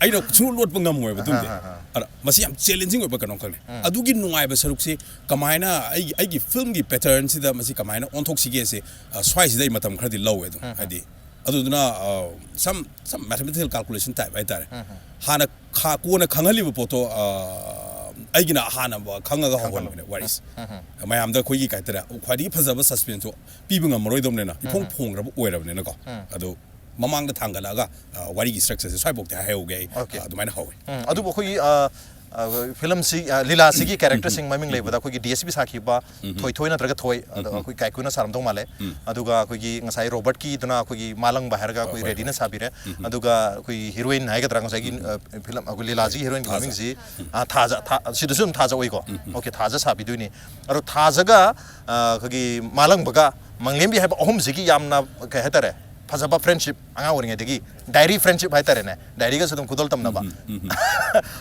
ꯑꯩꯅ ꯁꯨꯡꯂꯣꯠ ꯂꯣꯠꯄ ꯉꯝꯃꯣꯏꯕ ꯑꯗꯨꯝꯗꯤ꯫ ꯑꯍꯥ, ꯑꯍꯥ꯫ ꯑꯗ ꯃꯁꯤ ꯌꯥꯝ challenging ꯑꯣꯏꯕ ꯀꯩꯅꯣꯝꯈꯛꯅꯤ꯫ ꯎꯝ꯫ ꯑꯗꯨꯒꯤ ꯅꯨꯡꯉꯥꯏꯕ ꯁꯔꯨꯛꯁꯤ ꯀꯃꯥꯏꯅ ꯑꯩꯒꯤ, ꯑꯩꯒꯤ filmꯒꯤ patternꯁꯤꯗ ꯃꯁꯤ ꯀꯃꯥꯏꯅ ꯑꯣꯟꯊꯣꯛꯁꯤꯒꯦꯁꯦ, ꯑ, ꯁ꯭ꯋꯥꯏꯁꯤꯗ ꯑꯩ ꯃꯇꯝ ꯈꯔꯗꯤ ꯂꯧꯋꯦ ꯑꯗꯨꯝ꯫ ꯎꯝ, ꯎꯝ꯫ ꯍꯥꯏꯗꯤ ꯑꯗꯨꯗꯨꯅ, ꯑ, some, some mathematical calculation type ꯍꯥꯏꯇꯥꯔꯦ꯫ ꯎꯝ, ꯎꯝ꯫ ꯍꯥꯟꯅ ꯈ-, ꯀꯣꯟꯅ ꯈꯪꯍꯜꯂꯤꯕ ꯄꯣꯠꯇꯣ, ꯑ, ꯑꯩꯒꯤꯅ ꯑꯍꯥꯟꯕ ꯈꯪꯉꯒ ꯈꯪꯍꯜꯂꯣ꯫ ꯍꯧꯍꯟꯕꯅꯦ ꯋꯥꯔꯤꯁꯦ꯫ ꯎꯝ, ꯎꯝ꯫ ꯃꯌꯥꯝꯗ ꯑꯩꯈꯣꯏꯒꯤ ꯀꯩ ꯍꯥꯏꯇꯥꯔꯦ, ꯈ꯭ꯋꯥꯏꯗꯒꯤ ꯐꯖꯕ suspenseꯇꯣ ꯄꯤꯕ ꯉꯝꯃꯔꯣꯏꯗꯕꯅꯤꯅ, ꯎꯝ, ꯏꯐꯣꯡ ꯎꯝ꯫ ꯐꯣꯡꯈ꯭ꯔꯕ ꯑꯣꯏꯔꯕꯅꯤꯅꯀꯣ꯫ ꯎꯝ꯫ ꯑꯗꯣ ꯃꯃꯥꯡꯗ ꯊꯥꯡꯒꯠꯂꯛꯑꯒ, ꯑ, ꯋꯥꯔꯤꯒꯤ structureꯁꯦ ꯁ꯭ꯋꯥꯏꯐꯥꯎꯗꯤ ꯍꯥꯏꯍꯧꯒꯦ ꯑꯩ, OK꯫ ꯑ, ꯑꯗꯨꯃꯥꯏꯅ ꯍꯧꯋꯦ꯫ ꯎꯝ, ꯑꯗꯨꯕꯨ ꯑꯩꯈꯣꯏꯒꯤ, ꯑ, ꯑ, filmꯁꯤ, ꯑ, ꯂꯤꯂꯥꯁꯤꯒꯤ characterꯁꯤꯡ ꯃꯃꯤꯡ ꯂꯩꯕꯗ ꯑꯩꯈꯣꯏꯒꯤ DSP ꯁꯥꯈꯤꯕ ꯎꯝ꯫ ꯊꯣꯏꯊꯣꯏ ꯅꯠꯇ꯭ꯔꯒ ꯊꯣꯏ, ꯑꯗꯣ ꯎꯝ꯫ ꯑꯩꯈꯣꯏ ꯀꯥꯏꯀꯨꯅ ꯁꯥꯔꯝꯗꯧ ꯃꯥꯜꯂꯦ꯫ ꯎꯝ꯫ ꯑꯗꯨꯒ ꯑꯩꯈꯣꯏꯒꯤ ꯉꯁꯥꯏ ꯔꯣꯕꯔꯠꯀꯤꯗꯨꯅ ꯑꯩꯈꯣꯏꯒꯤ ꯃꯥꯂꯪꯕ ꯍꯥꯏꯔꯒ ꯑꯩꯈꯣꯏ ꯍꯣꯏ, ꯍꯣꯏ, ꯔꯦꯗꯤꯅ ꯍꯣꯏ꯫ ꯁꯥꯕꯤꯔꯦ꯫ ꯎꯝ꯫ ꯑꯗꯨꯒ ꯑꯩꯈꯣꯏꯒꯤ heroine ꯍꯥꯏꯒꯗ꯭ꯔꯥ ꯉꯁꯥꯏꯒꯤ, ꯎꯝ꯫ ꯑ, film, ꯑꯩꯈꯣꯏ ꯂꯤꯂꯥꯁꯤꯒꯤ heroineꯒꯤ ꯊꯥꯖ꯫ ꯃꯃꯤꯡꯁꯤ, ꯎꯝ꯫ ꯑ, ꯊꯥꯖ, ꯊꯥ-, ꯁꯤꯗꯁꯨ ꯑꯗꯨꯝ ꯊꯥꯖ ꯑꯣꯏꯀꯣ꯫ ꯎꯝ, ꯎꯝ꯫ OK, ꯊꯥꯖ ꯁꯥꯕꯤꯗꯣꯏꯅꯤ꯫ ꯑꯗꯣ ꯊꯥꯖꯒ, ꯑ, ꯑꯩꯈꯣꯏꯒꯤ ꯃꯥꯂꯪꯕꯒ ꯃꯪꯂꯦꯝꯕꯤ ꯍꯥꯏꯕ ꯑꯍꯨꯝꯁꯤꯒꯤ ꯌꯥꯝꯅ, ꯀꯩ ꯍꯥꯏꯇꯥꯔꯦ, ꯐꯖꯕ friendship, ꯑꯉꯥꯡ ꯑꯣꯏꯔꯤꯉꯩꯗꯒꯤ diary friendship ꯍꯥꯏꯇꯥꯔꯦꯅꯦ, diaryꯒꯁꯨ ꯑꯗꯨꯝ ꯈꯨꯗꯣꯜ ꯇꯝꯅꯕ꯫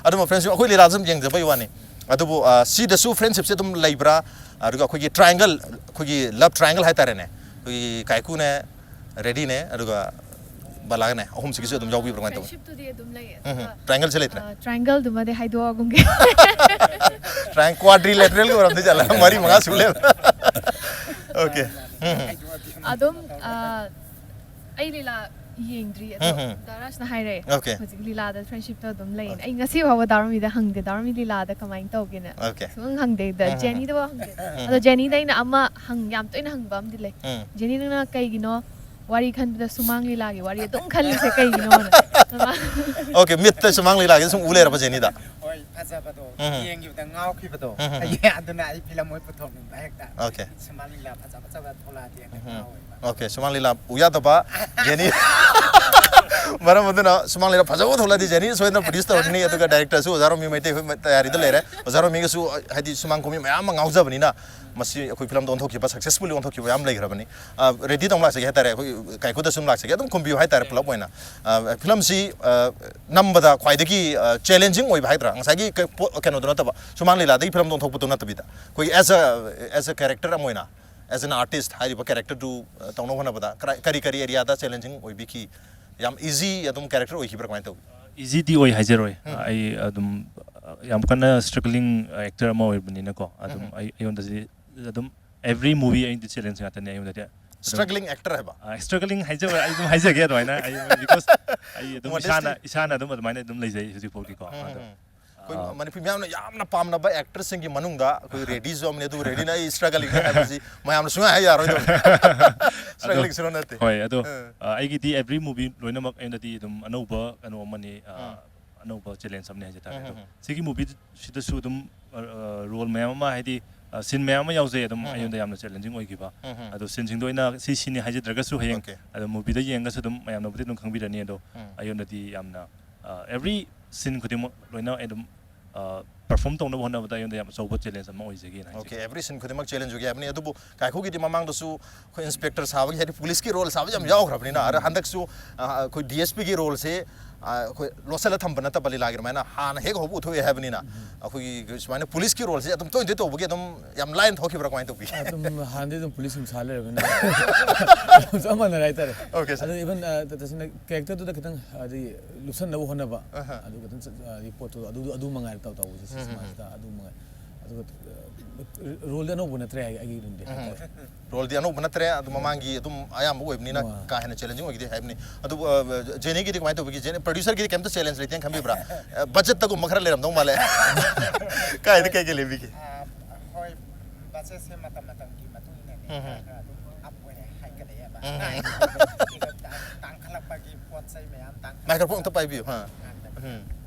ꯑꯗꯨꯝꯕ friendship ꯑꯩꯈꯣꯏ ꯂꯤꯂꯥꯁꯨ ꯑꯗꯨꯝ ꯌꯦꯡꯖꯕꯩ ꯋꯥꯅꯤ꯫ ꯑꯗꯨꯕꯨ ꯑ, ꯁꯤꯗꯁꯨ friendshipꯁꯦ ꯑꯗꯨꯝ ꯂꯩꯕ꯭ꯔꯥ? ꯑꯗꯨꯒ ꯑꯩꯈꯣꯏꯒꯤ triangle, ꯑꯩꯈꯣꯏꯒꯤ love triangle ꯍꯥꯏꯇꯥꯔꯦꯅꯦ, ꯑꯩꯈꯣꯏꯒꯤ ꯀꯥꯏꯀꯨꯅꯦ, ꯔꯦꯗꯤꯅꯦ, ꯑꯗꯨꯒ ꯕꯂꯥꯒꯅꯦ, ꯑꯍꯨꯝꯁꯤꯒꯤꯁꯨ ꯑꯗꯨꯝ ꯌꯥꯎꯕꯤꯕ꯭ꯔꯥ, ꯀꯃꯥꯏꯅ ꯇꯧꯕ? Friendshipꯇꯨꯗꯤ ꯑꯗꯨꯝ ꯂꯩꯌꯦ꯫ ꯎꯝ, ꯑꯗꯨꯒ, triangleꯁꯦ ꯂꯩꯇ꯭ꯔꯦ? ꯑ, triangleꯗꯨꯃꯗꯤ ꯍꯥꯏꯗꯣꯛꯑꯒꯨꯝꯒꯦ꯫ Triangle, quadrilateralꯒ ꯑꯣꯏꯔꯝꯗꯣꯏ ꯖꯥꯠꯂ? ꯃꯔꯤ ꯃꯉꯥ ꯁꯨ ꯂꯩꯕ꯫ Okay. ꯎꯝ, ꯑꯗꯨꯝ, ꯑ, ꯑꯩ ꯂꯤꯂꯥ ꯌꯦꯡꯗ꯭ꯔꯤ ꯑꯗꯣ, ꯎꯝ, ꯎꯝ꯫ ꯗꯥ ꯔꯥꯖꯅ ꯍꯥꯏꯔꯛꯑꯦ꯫ Okay. ꯍꯧꯖꯤꯛ ꯂꯤꯂꯥꯗ friendshipꯇ ꯑꯗꯨꯝ ꯂꯩꯌꯦꯅ꯫ Okay. ꯑꯩ ꯉꯁꯤ ꯐꯥꯎꯕ ꯗꯥ ꯔꯣꯃꯤꯗ ꯍꯪꯗꯦ, ꯗꯥ ꯔꯣꯃꯤ ꯂꯤꯂꯥꯗ ꯀꯃꯥꯏꯅ ꯇꯧꯒꯦꯅ꯫ Okay. ꯁꯨꯡꯍꯪ ꯍꯪꯗꯦ꯫ ꯑꯗ ꯎꯝ, ꯎꯝ꯫ ꯖꯦꯅꯤꯗꯕꯨ ꯍꯪꯗꯦ꯫ ꯎꯝ, ꯑꯗꯣ ꯎꯝ꯫ ꯖꯦꯅꯤꯗ ꯑꯩꯅ ꯑꯃ ꯍꯪ, ꯌꯥꯝ ꯇꯣꯏꯅ ꯍꯪꯕ ꯑꯃꯗꯤ ꯂꯩ꯫ ꯎꯝ꯫ ꯖꯦꯅꯤ, ꯅꯪꯅ ꯀꯩꯒꯤꯅꯣ ꯋꯥꯔꯤ ꯈꯟꯕꯗ ꯁꯨꯃꯥꯡ ꯂꯤꯂꯥꯒꯤ ꯋꯥꯔꯤ ꯑꯗꯨꯝ ꯈꯜꯂꯤꯁꯦ ꯀꯩꯒꯤꯅꯣꯅ? Okay, ꯃꯤꯠꯇ ꯁꯨꯃꯥꯡ ꯂꯤꯂꯥꯒꯤ ꯁꯨꯝ ꯎ ꯂꯩꯔꯕ ꯖꯦꯅꯤꯗ? ꯍꯣꯏ, ꯐꯖꯕꯗꯣ ꯎꯝ꯫ ꯌꯦꯡꯈꯤꯕꯗ ꯉꯥꯎꯈꯤꯕꯗꯣ꯫ ꯎꯝ, ꯎꯝ꯫ ꯑꯩ ꯑꯗꯨꯅ ꯑꯩ ꯐꯤꯂꯝ ꯑꯣꯏ ꯄꯨꯊꯣꯛꯅꯤꯡꯕ ꯍꯦꯛꯇ꯫ Okay. ꯁꯨꯃꯥꯡ ꯂꯤꯂꯥ ꯐꯖ ꯐꯖꯕ ꯊꯣꯛꯂꯛꯑꯗꯤ ꯍꯦꯛꯇ ꯎꯝ꯫ ꯉꯥꯎꯋꯦꯕ꯫ Okay, ꯁꯨꯃꯥꯡ ꯂꯤꯂꯥ ꯎ ꯌꯥꯗꯕ ꯖꯦꯅꯤ꯫ ꯃꯔꯝ ꯑꯗꯨꯅ ꯁꯨꯃꯥꯡ ꯂꯤꯂꯥ ꯐꯖꯕ ꯊꯣꯛꯂꯛꯑꯗꯤ ꯖꯦꯅꯤ ꯁꯣꯏꯗꯅ produce ꯇꯧꯔꯅꯤ꯫ ꯑꯗꯨꯒ directorꯁꯨ ꯑꯣꯖꯥ ꯔꯣꯃꯤ ꯃꯩꯇꯩ ꯑꯩꯈꯣꯏ ꯇꯌꯥꯔꯤꯗ ꯂꯩꯔꯦ꯫ ꯑꯣꯖꯥ ꯔꯣꯃꯤꯒꯁꯨ, ꯍꯥꯏꯗꯤ, ꯁꯨꯃꯥꯡ ꯀꯨꯝꯃꯤ ꯃꯌꯥꯝ ꯑꯃ ꯉꯥꯎꯖꯕꯅꯤꯅ ꯃꯁꯤ ꯑꯩꯈꯣꯏ ꯐꯤꯂꯝꯗ ꯑꯣꯟꯊꯣꯛꯈꯤꯕ, successfully ꯑꯣꯟꯊꯣꯛꯈꯤꯕ ꯌꯥꯝ ꯂꯩꯈ꯭ꯔꯕꯅꯤ꯫ ꯑ, ꯔꯦꯗꯤꯗ ꯑꯃꯨꯛ ꯂꯥꯛꯆꯒꯦ ꯍꯥꯏꯇꯥꯔꯦ, ꯑꯩꯈꯣꯏ ꯀꯥꯏꯀꯨꯗ ꯁꯨꯝ ꯂꯥꯛꯆꯒꯦ, ꯑꯗꯨꯝ ꯈꯨꯝꯕꯤꯌꯨ ꯍꯥꯏꯇꯥꯔꯦ ꯄꯨꯂꯞ ꯑꯣꯏꯅ꯫ ꯑ, ꯐꯤꯂꯝꯁꯤ, ꯑ, ꯅꯝꯕꯗ ꯈ꯭ꯋꯥꯏꯗꯒꯤ, ꯑ, challenging ꯑꯣꯏꯕ ꯍꯥꯏꯗ꯭ꯔꯥ, ꯉꯁꯥꯏꯒꯤ ꯀ-, ꯄꯣ-, ꯀꯩꯅꯣꯗꯣ ꯅꯠꯇꯕ, ꯁꯨꯃꯥꯡ ꯂꯤꯂꯥꯗꯒꯤ ꯐꯤꯂꯝꯗ ꯑꯣꯟꯊꯣꯛꯄꯗꯣ ꯅꯠꯇꯕꯤꯗ, ꯑꯩꯈꯣꯏꯒꯤ as a, as a character ꯑꯃ ꯑꯣꯏꯅ, as an artist ꯍꯥꯏꯔꯤꯕ characterꯗꯨ, ꯑ, ꯇꯧꯅꯕ ꯍꯣꯠꯅꯕꯗ ꯀꯔ-, ꯀꯔꯤ ꯀꯔꯤ areaꯗ challenging ꯑꯣꯏꯕꯤꯈꯤ? ꯌꯥꯝ easy ꯑꯗꯨꯝ character ꯑꯣꯏꯈꯤꯕ꯭ꯔꯥ, ꯀꯃꯥꯏꯅ ꯇꯧꯏ? Easyꯗꯤ ꯑꯣꯏ ꯍꯥꯏꯖꯔꯣꯏ꯫ ꯎꯝ꯫ ꯑꯩ ꯑꯗꯨꯝ, ꯑ, ꯌꯥꯝ ꯀꯟꯅ struggling actor ꯑꯃ ꯑꯣꯏꯕꯅꯤꯅꯀꯣ, ꯑꯗꯨꯝ ꯎꯝ꯫ ꯑꯩ, ꯑꯩꯉꯣꯟꯗꯗꯤ ꯑꯗꯨꯝ every movie ꯑꯩꯗꯤ challenge ꯉꯥꯛꯇꯅꯦ ꯑꯩꯉꯣꯟꯗꯗꯤ꯫ ꯑꯗꯨꯝ, Struggling actor ꯍꯥꯏꯕ? ꯑ, struggling ꯍꯥꯏꯖꯕ, ꯑꯩ ꯑꯗꯨꯝ ꯍꯥꯏꯖꯒꯦ ꯑꯗꯨꯃꯥꯏꯅ꯫ ꯑꯩ, because ꯑꯩ ꯑꯗꯨꯝ Modesty. ꯏꯁꯥꯅ, ꯏꯁꯥꯅ ꯑꯗꯨꯝ ꯑꯗꯨꯃꯥꯏꯅ ꯑꯗꯨꯝ ꯂꯩꯖꯩ ꯍꯧꯖꯤꯛꯐꯥꯎꯗꯤꯀꯣ꯫ ꯎꯝ, ꯑꯗꯣ, ꯎꯝ꯫ ꯑ, ꯑꯩꯈꯣꯏ ꯃꯅꯤꯄꯨꯔ ꯃꯤꯌꯥꯝꯅ ꯌꯥꯝꯅ ꯄꯥꯝꯅꯕ actorꯁꯤꯡꯒꯤ ꯃꯅꯨꯡꯗ ꯑꯩꯈꯣꯏ ꯔꯦꯗꯤꯁꯨ ꯑꯃꯅꯤ, ꯑꯗꯨꯕꯨ ꯔꯦꯗꯤꯅ ꯑꯩ struggling ꯍꯥꯏꯕꯁꯤ ꯃꯌꯥꯝꯅ ꯁꯨꯡꯌꯥ ꯍꯥꯏ ꯌꯥꯔꯣꯏꯗꯕꯅꯤ꯫ Struggling ꯁꯨꯡꯌꯥ ꯅꯠꯇꯦ꯫ ꯍꯣꯏ, ꯑꯗꯣ, ꯎꯝ꯫ ꯑ, ꯑꯩꯒꯤꯗꯤ every movie ꯂꯣꯏꯅꯃꯛ ꯑꯩꯉꯣꯟꯗꯗꯤ ꯑꯗꯨꯝ ꯑꯅꯧꯕ ꯀꯩꯅꯣ ꯑꯃꯅꯤ, ꯑ, ꯎꯝ꯫ ꯑꯅꯧꯕ challenge ꯑꯃꯅꯤ ꯍꯥꯏꯖ ꯇꯥꯔꯦ꯫ ꯎꯝ, ꯑꯗꯣ ꯎꯝ, ꯎꯝ꯫ ꯁꯤꯒꯤ movieꯁꯤꯗꯁꯨ ꯑꯗꯨꯝ, ꯑ, ꯑ, role ꯃꯌꯥꯝ ꯑꯃ, ꯍꯥꯏꯗꯤ, ꯑ, scene ꯃꯌꯥꯝ ꯑꯃ ꯌꯥꯎꯖꯩ ꯑꯗꯨꯝ ꯎꯝ, ꯎꯝ꯫ ꯑꯩꯉꯣꯟꯗ ꯌꯥꯝꯅ challenging ꯑꯣꯏꯈꯤꯕ꯫ ꯎꯝ, ꯎꯝ꯫ ꯑꯗꯣ sceneꯁꯤꯡꯗꯣ ꯑꯩꯅ ꯁꯤ sceneꯅꯤ ꯍꯥꯏꯖꯗ꯭ꯔꯒꯁꯨ ꯍꯌꯦꯡ Okay. ꯑꯗꯣ movieꯗ ꯌꯦꯡꯉꯒꯁꯨ ꯑꯗꯨꯝ ꯃꯌꯥꯝꯅꯕꯨꯗꯤ ꯑꯗꯨꯝ ꯈꯪꯕꯤꯔꯅꯤ꯫ ꯑꯗꯣ ꯎꯝ꯫ ꯑꯩꯉꯣꯟꯗꯗꯤ ꯌꯥꯝꯅ, ꯑ, every scene ꯈꯨꯗꯤꯡꯃꯛ ꯂꯣꯏꯅ ꯑꯩ ꯑꯗꯨꯝ, ꯑ, ꯄꯔꯐꯣꯔꯝ ꯇꯧꯅꯕ ꯍꯣꯠꯅꯕꯗ ꯑꯩꯉꯣꯟꯗ ꯌꯥꯝ ꯑꯆꯧꯕ ꯆꯦꯂꯦꯟꯖ ꯑꯃ ꯑꯣꯏꯖꯒꯦꯅ ꯍꯥꯏꯖꯒꯦ꯫ ꯑꯣꯀꯦ, ꯑꯦꯚ꯭ꯔꯤ ꯁꯤꯟ ꯈꯨꯗꯤꯡꯃꯛ ꯆꯦꯂꯦꯟꯖ ꯑꯣꯏꯒꯦ ꯍꯥꯏꯕꯅꯤ꯫ ꯑꯗꯨꯕꯨ ꯀꯥꯏꯀꯨꯒꯤꯗꯤ ꯃꯃꯥꯡꯗꯁꯨ ꯑꯩꯈꯣꯏ ꯏꯟꯁꯄꯦꯛꯇꯔ ꯁꯥꯕꯒꯤ ꯍꯥꯏꯗꯤ ꯄꯨꯂꯤꯁꯀꯤ ꯔꯣꯜ ꯁꯥꯕ ꯌꯥꯝ ꯌꯥꯎꯈ꯭ꯔꯕꯅꯤꯅ, ꯑꯗ ꯍꯟꯗꯛꯁꯨ ꯑ, ꯑꯩꯈꯣꯏ ꯗꯤ ꯑꯦꯁ ꯄꯤꯒꯤ ꯔꯣꯜꯁꯦ ꯑ, ꯑꯩꯈꯣꯏ ꯂꯣꯠꯁꯤꯜꯂ ꯊꯝꯕ ꯅꯠꯇꯕ ꯂꯤꯂꯥꯒꯤ ꯑꯗꯨꯃꯥꯏꯅ ꯍꯥꯟꯅ ꯍꯦꯛ ꯍꯧꯕ ꯎꯠꯊꯣꯛꯑꯦ ꯍꯥꯏꯕꯅꯤꯅ, ꯑꯩꯈꯣꯏꯒꯤ ꯁꯨꯃꯥꯏꯅ ꯄꯨꯂꯤꯁꯀꯤ ꯔꯣꯜꯁꯦ ꯑꯗꯨꯝ ꯇꯣꯏꯅ ꯇꯣꯏꯅ ꯇꯧꯕꯒꯤ ꯑꯗꯨꯝ ꯌꯥꯝ ꯂꯥꯏꯅ ꯊꯣꯛꯈꯤꯕ꯭ꯔꯥ, ꯀꯃꯥꯏꯅ ꯇꯧꯕꯤ? ꯑꯗꯨꯝ ꯍꯥꯟꯅꯗꯤ ꯑꯗꯨꯝ ꯄꯨꯂꯤꯁ ꯑꯗꯨꯝ ꯁꯥ ꯂꯩꯔꯕꯅꯤꯅ ꯑꯗꯨꯝ ꯆꯞ ꯃꯥꯟꯅꯔꯦ ꯍꯥꯏꯇꯥꯔꯦ꯫ Okay, sir. ꯑꯗꯣ ꯏꯚꯟ ꯇꯁꯦꯡꯅ ꯀꯦꯔꯦꯛꯇꯔꯗꯨꯗ ꯈꯤꯇꯪ ꯍꯥꯏꯗꯤ ꯂꯨꯞꯁꯟꯅꯕ ꯍꯣꯠꯅꯕ, ꯑꯍ꯫ ꯑꯗꯨ ꯈꯤꯇꯪ ꯆꯠ- ꯍꯥꯏꯗꯤ ꯄꯣꯠꯇꯨ ꯑꯗꯨ ꯑꯗꯨ ꯃꯉꯥꯏꯔꯦ ꯇꯧ ꯇꯧꯕꯁꯦ ꯎꯝ, ꯎꯝ, ꯁꯤꯅꯦꯃꯥꯁꯤꯗ ꯑꯗꯨ ꯃꯉꯥꯏ꯫ ꯑꯗꯨꯒ ꯔꯣꯜꯗꯤ ꯑꯅꯧꯕ ꯅꯠꯇ꯭ꯔꯦ ꯑꯩ- ꯑꯩꯒꯤ ꯑꯗꯨꯝꯗꯤ ꯍꯥꯏꯇꯥꯔꯦ꯫ ꯔꯣꯜꯗꯤ ꯑꯅꯧꯕ ꯅꯠꯇ꯭ꯔꯦ, ꯑꯗꯨ ꯃꯃꯥꯡꯒꯤ ꯑꯗꯨꯝ ꯑꯌꯥꯝꯕ ꯑꯣꯏꯕꯅꯤꯅ ꯋꯥ꯫ ꯀꯥ ꯍꯦꯟꯅ ꯆꯦꯂꯦꯟꯖꯤꯡ ꯑꯣꯏꯒꯗꯦ ꯍꯥꯏꯕꯅꯤ꯫ ꯑꯗꯨꯕꯨ ꯖꯦꯅꯤꯒꯤꯗꯤ ꯀꯃꯥꯏꯅ ꯇꯧꯕꯤꯒꯦ? ꯖꯦꯅꯤ ꯄ꯭ꯔꯣꯗ꯭ꯌꯨꯁꯔꯒꯤꯗꯤ ꯀꯩꯝꯇ ꯆꯦꯂꯦꯟꯖ ꯂꯩꯇꯦꯅ ꯈꯟꯕꯤꯕ꯭ꯔꯥ? ꯕꯖꯦꯠꯇꯒꯨꯝꯕ ꯈꯔ ꯂꯩꯔꯝꯗꯧ ꯃꯥꯜꯂꯦ꯫ ꯀꯥꯏꯗ ꯀꯩꯀꯩ ꯂꯩꯕꯤꯒꯦ? ꯑ, ꯍꯣꯏ, ꯕꯖꯦꯠꯁꯦ ꯃꯇꯝ ꯃꯇꯝꯒꯤ ꯃꯇꯨꯡ ꯏꯟꯅꯅꯦ ꯎꯝ, ꯎꯝ꯫ ꯈꯔ ꯑꯗꯨꯝ ꯑꯞ ꯑꯣꯏꯔꯦ ꯍꯥꯏꯒꯠꯂꯛꯑꯦꯕ꯫ ꯎꯝ, ꯎꯝ꯫ ꯑꯗꯨꯒ ꯇꯥꯡ- ꯇꯥꯡꯈꯠꯂꯛꯄꯒꯤ ꯄꯣꯠ ꯆꯩ ꯃꯌꯥꯝ ꯇꯥꯡꯈꯠꯂꯛꯄ- ꯃꯥꯏꯀ꯭ꯔꯣꯐꯣꯟ ꯑꯝꯇ ꯄꯥꯏꯕꯤꯌꯨ꯫ ꯍꯥ꯫ ꯉꯥꯏꯈꯣ꯫ ꯎꯝ꯫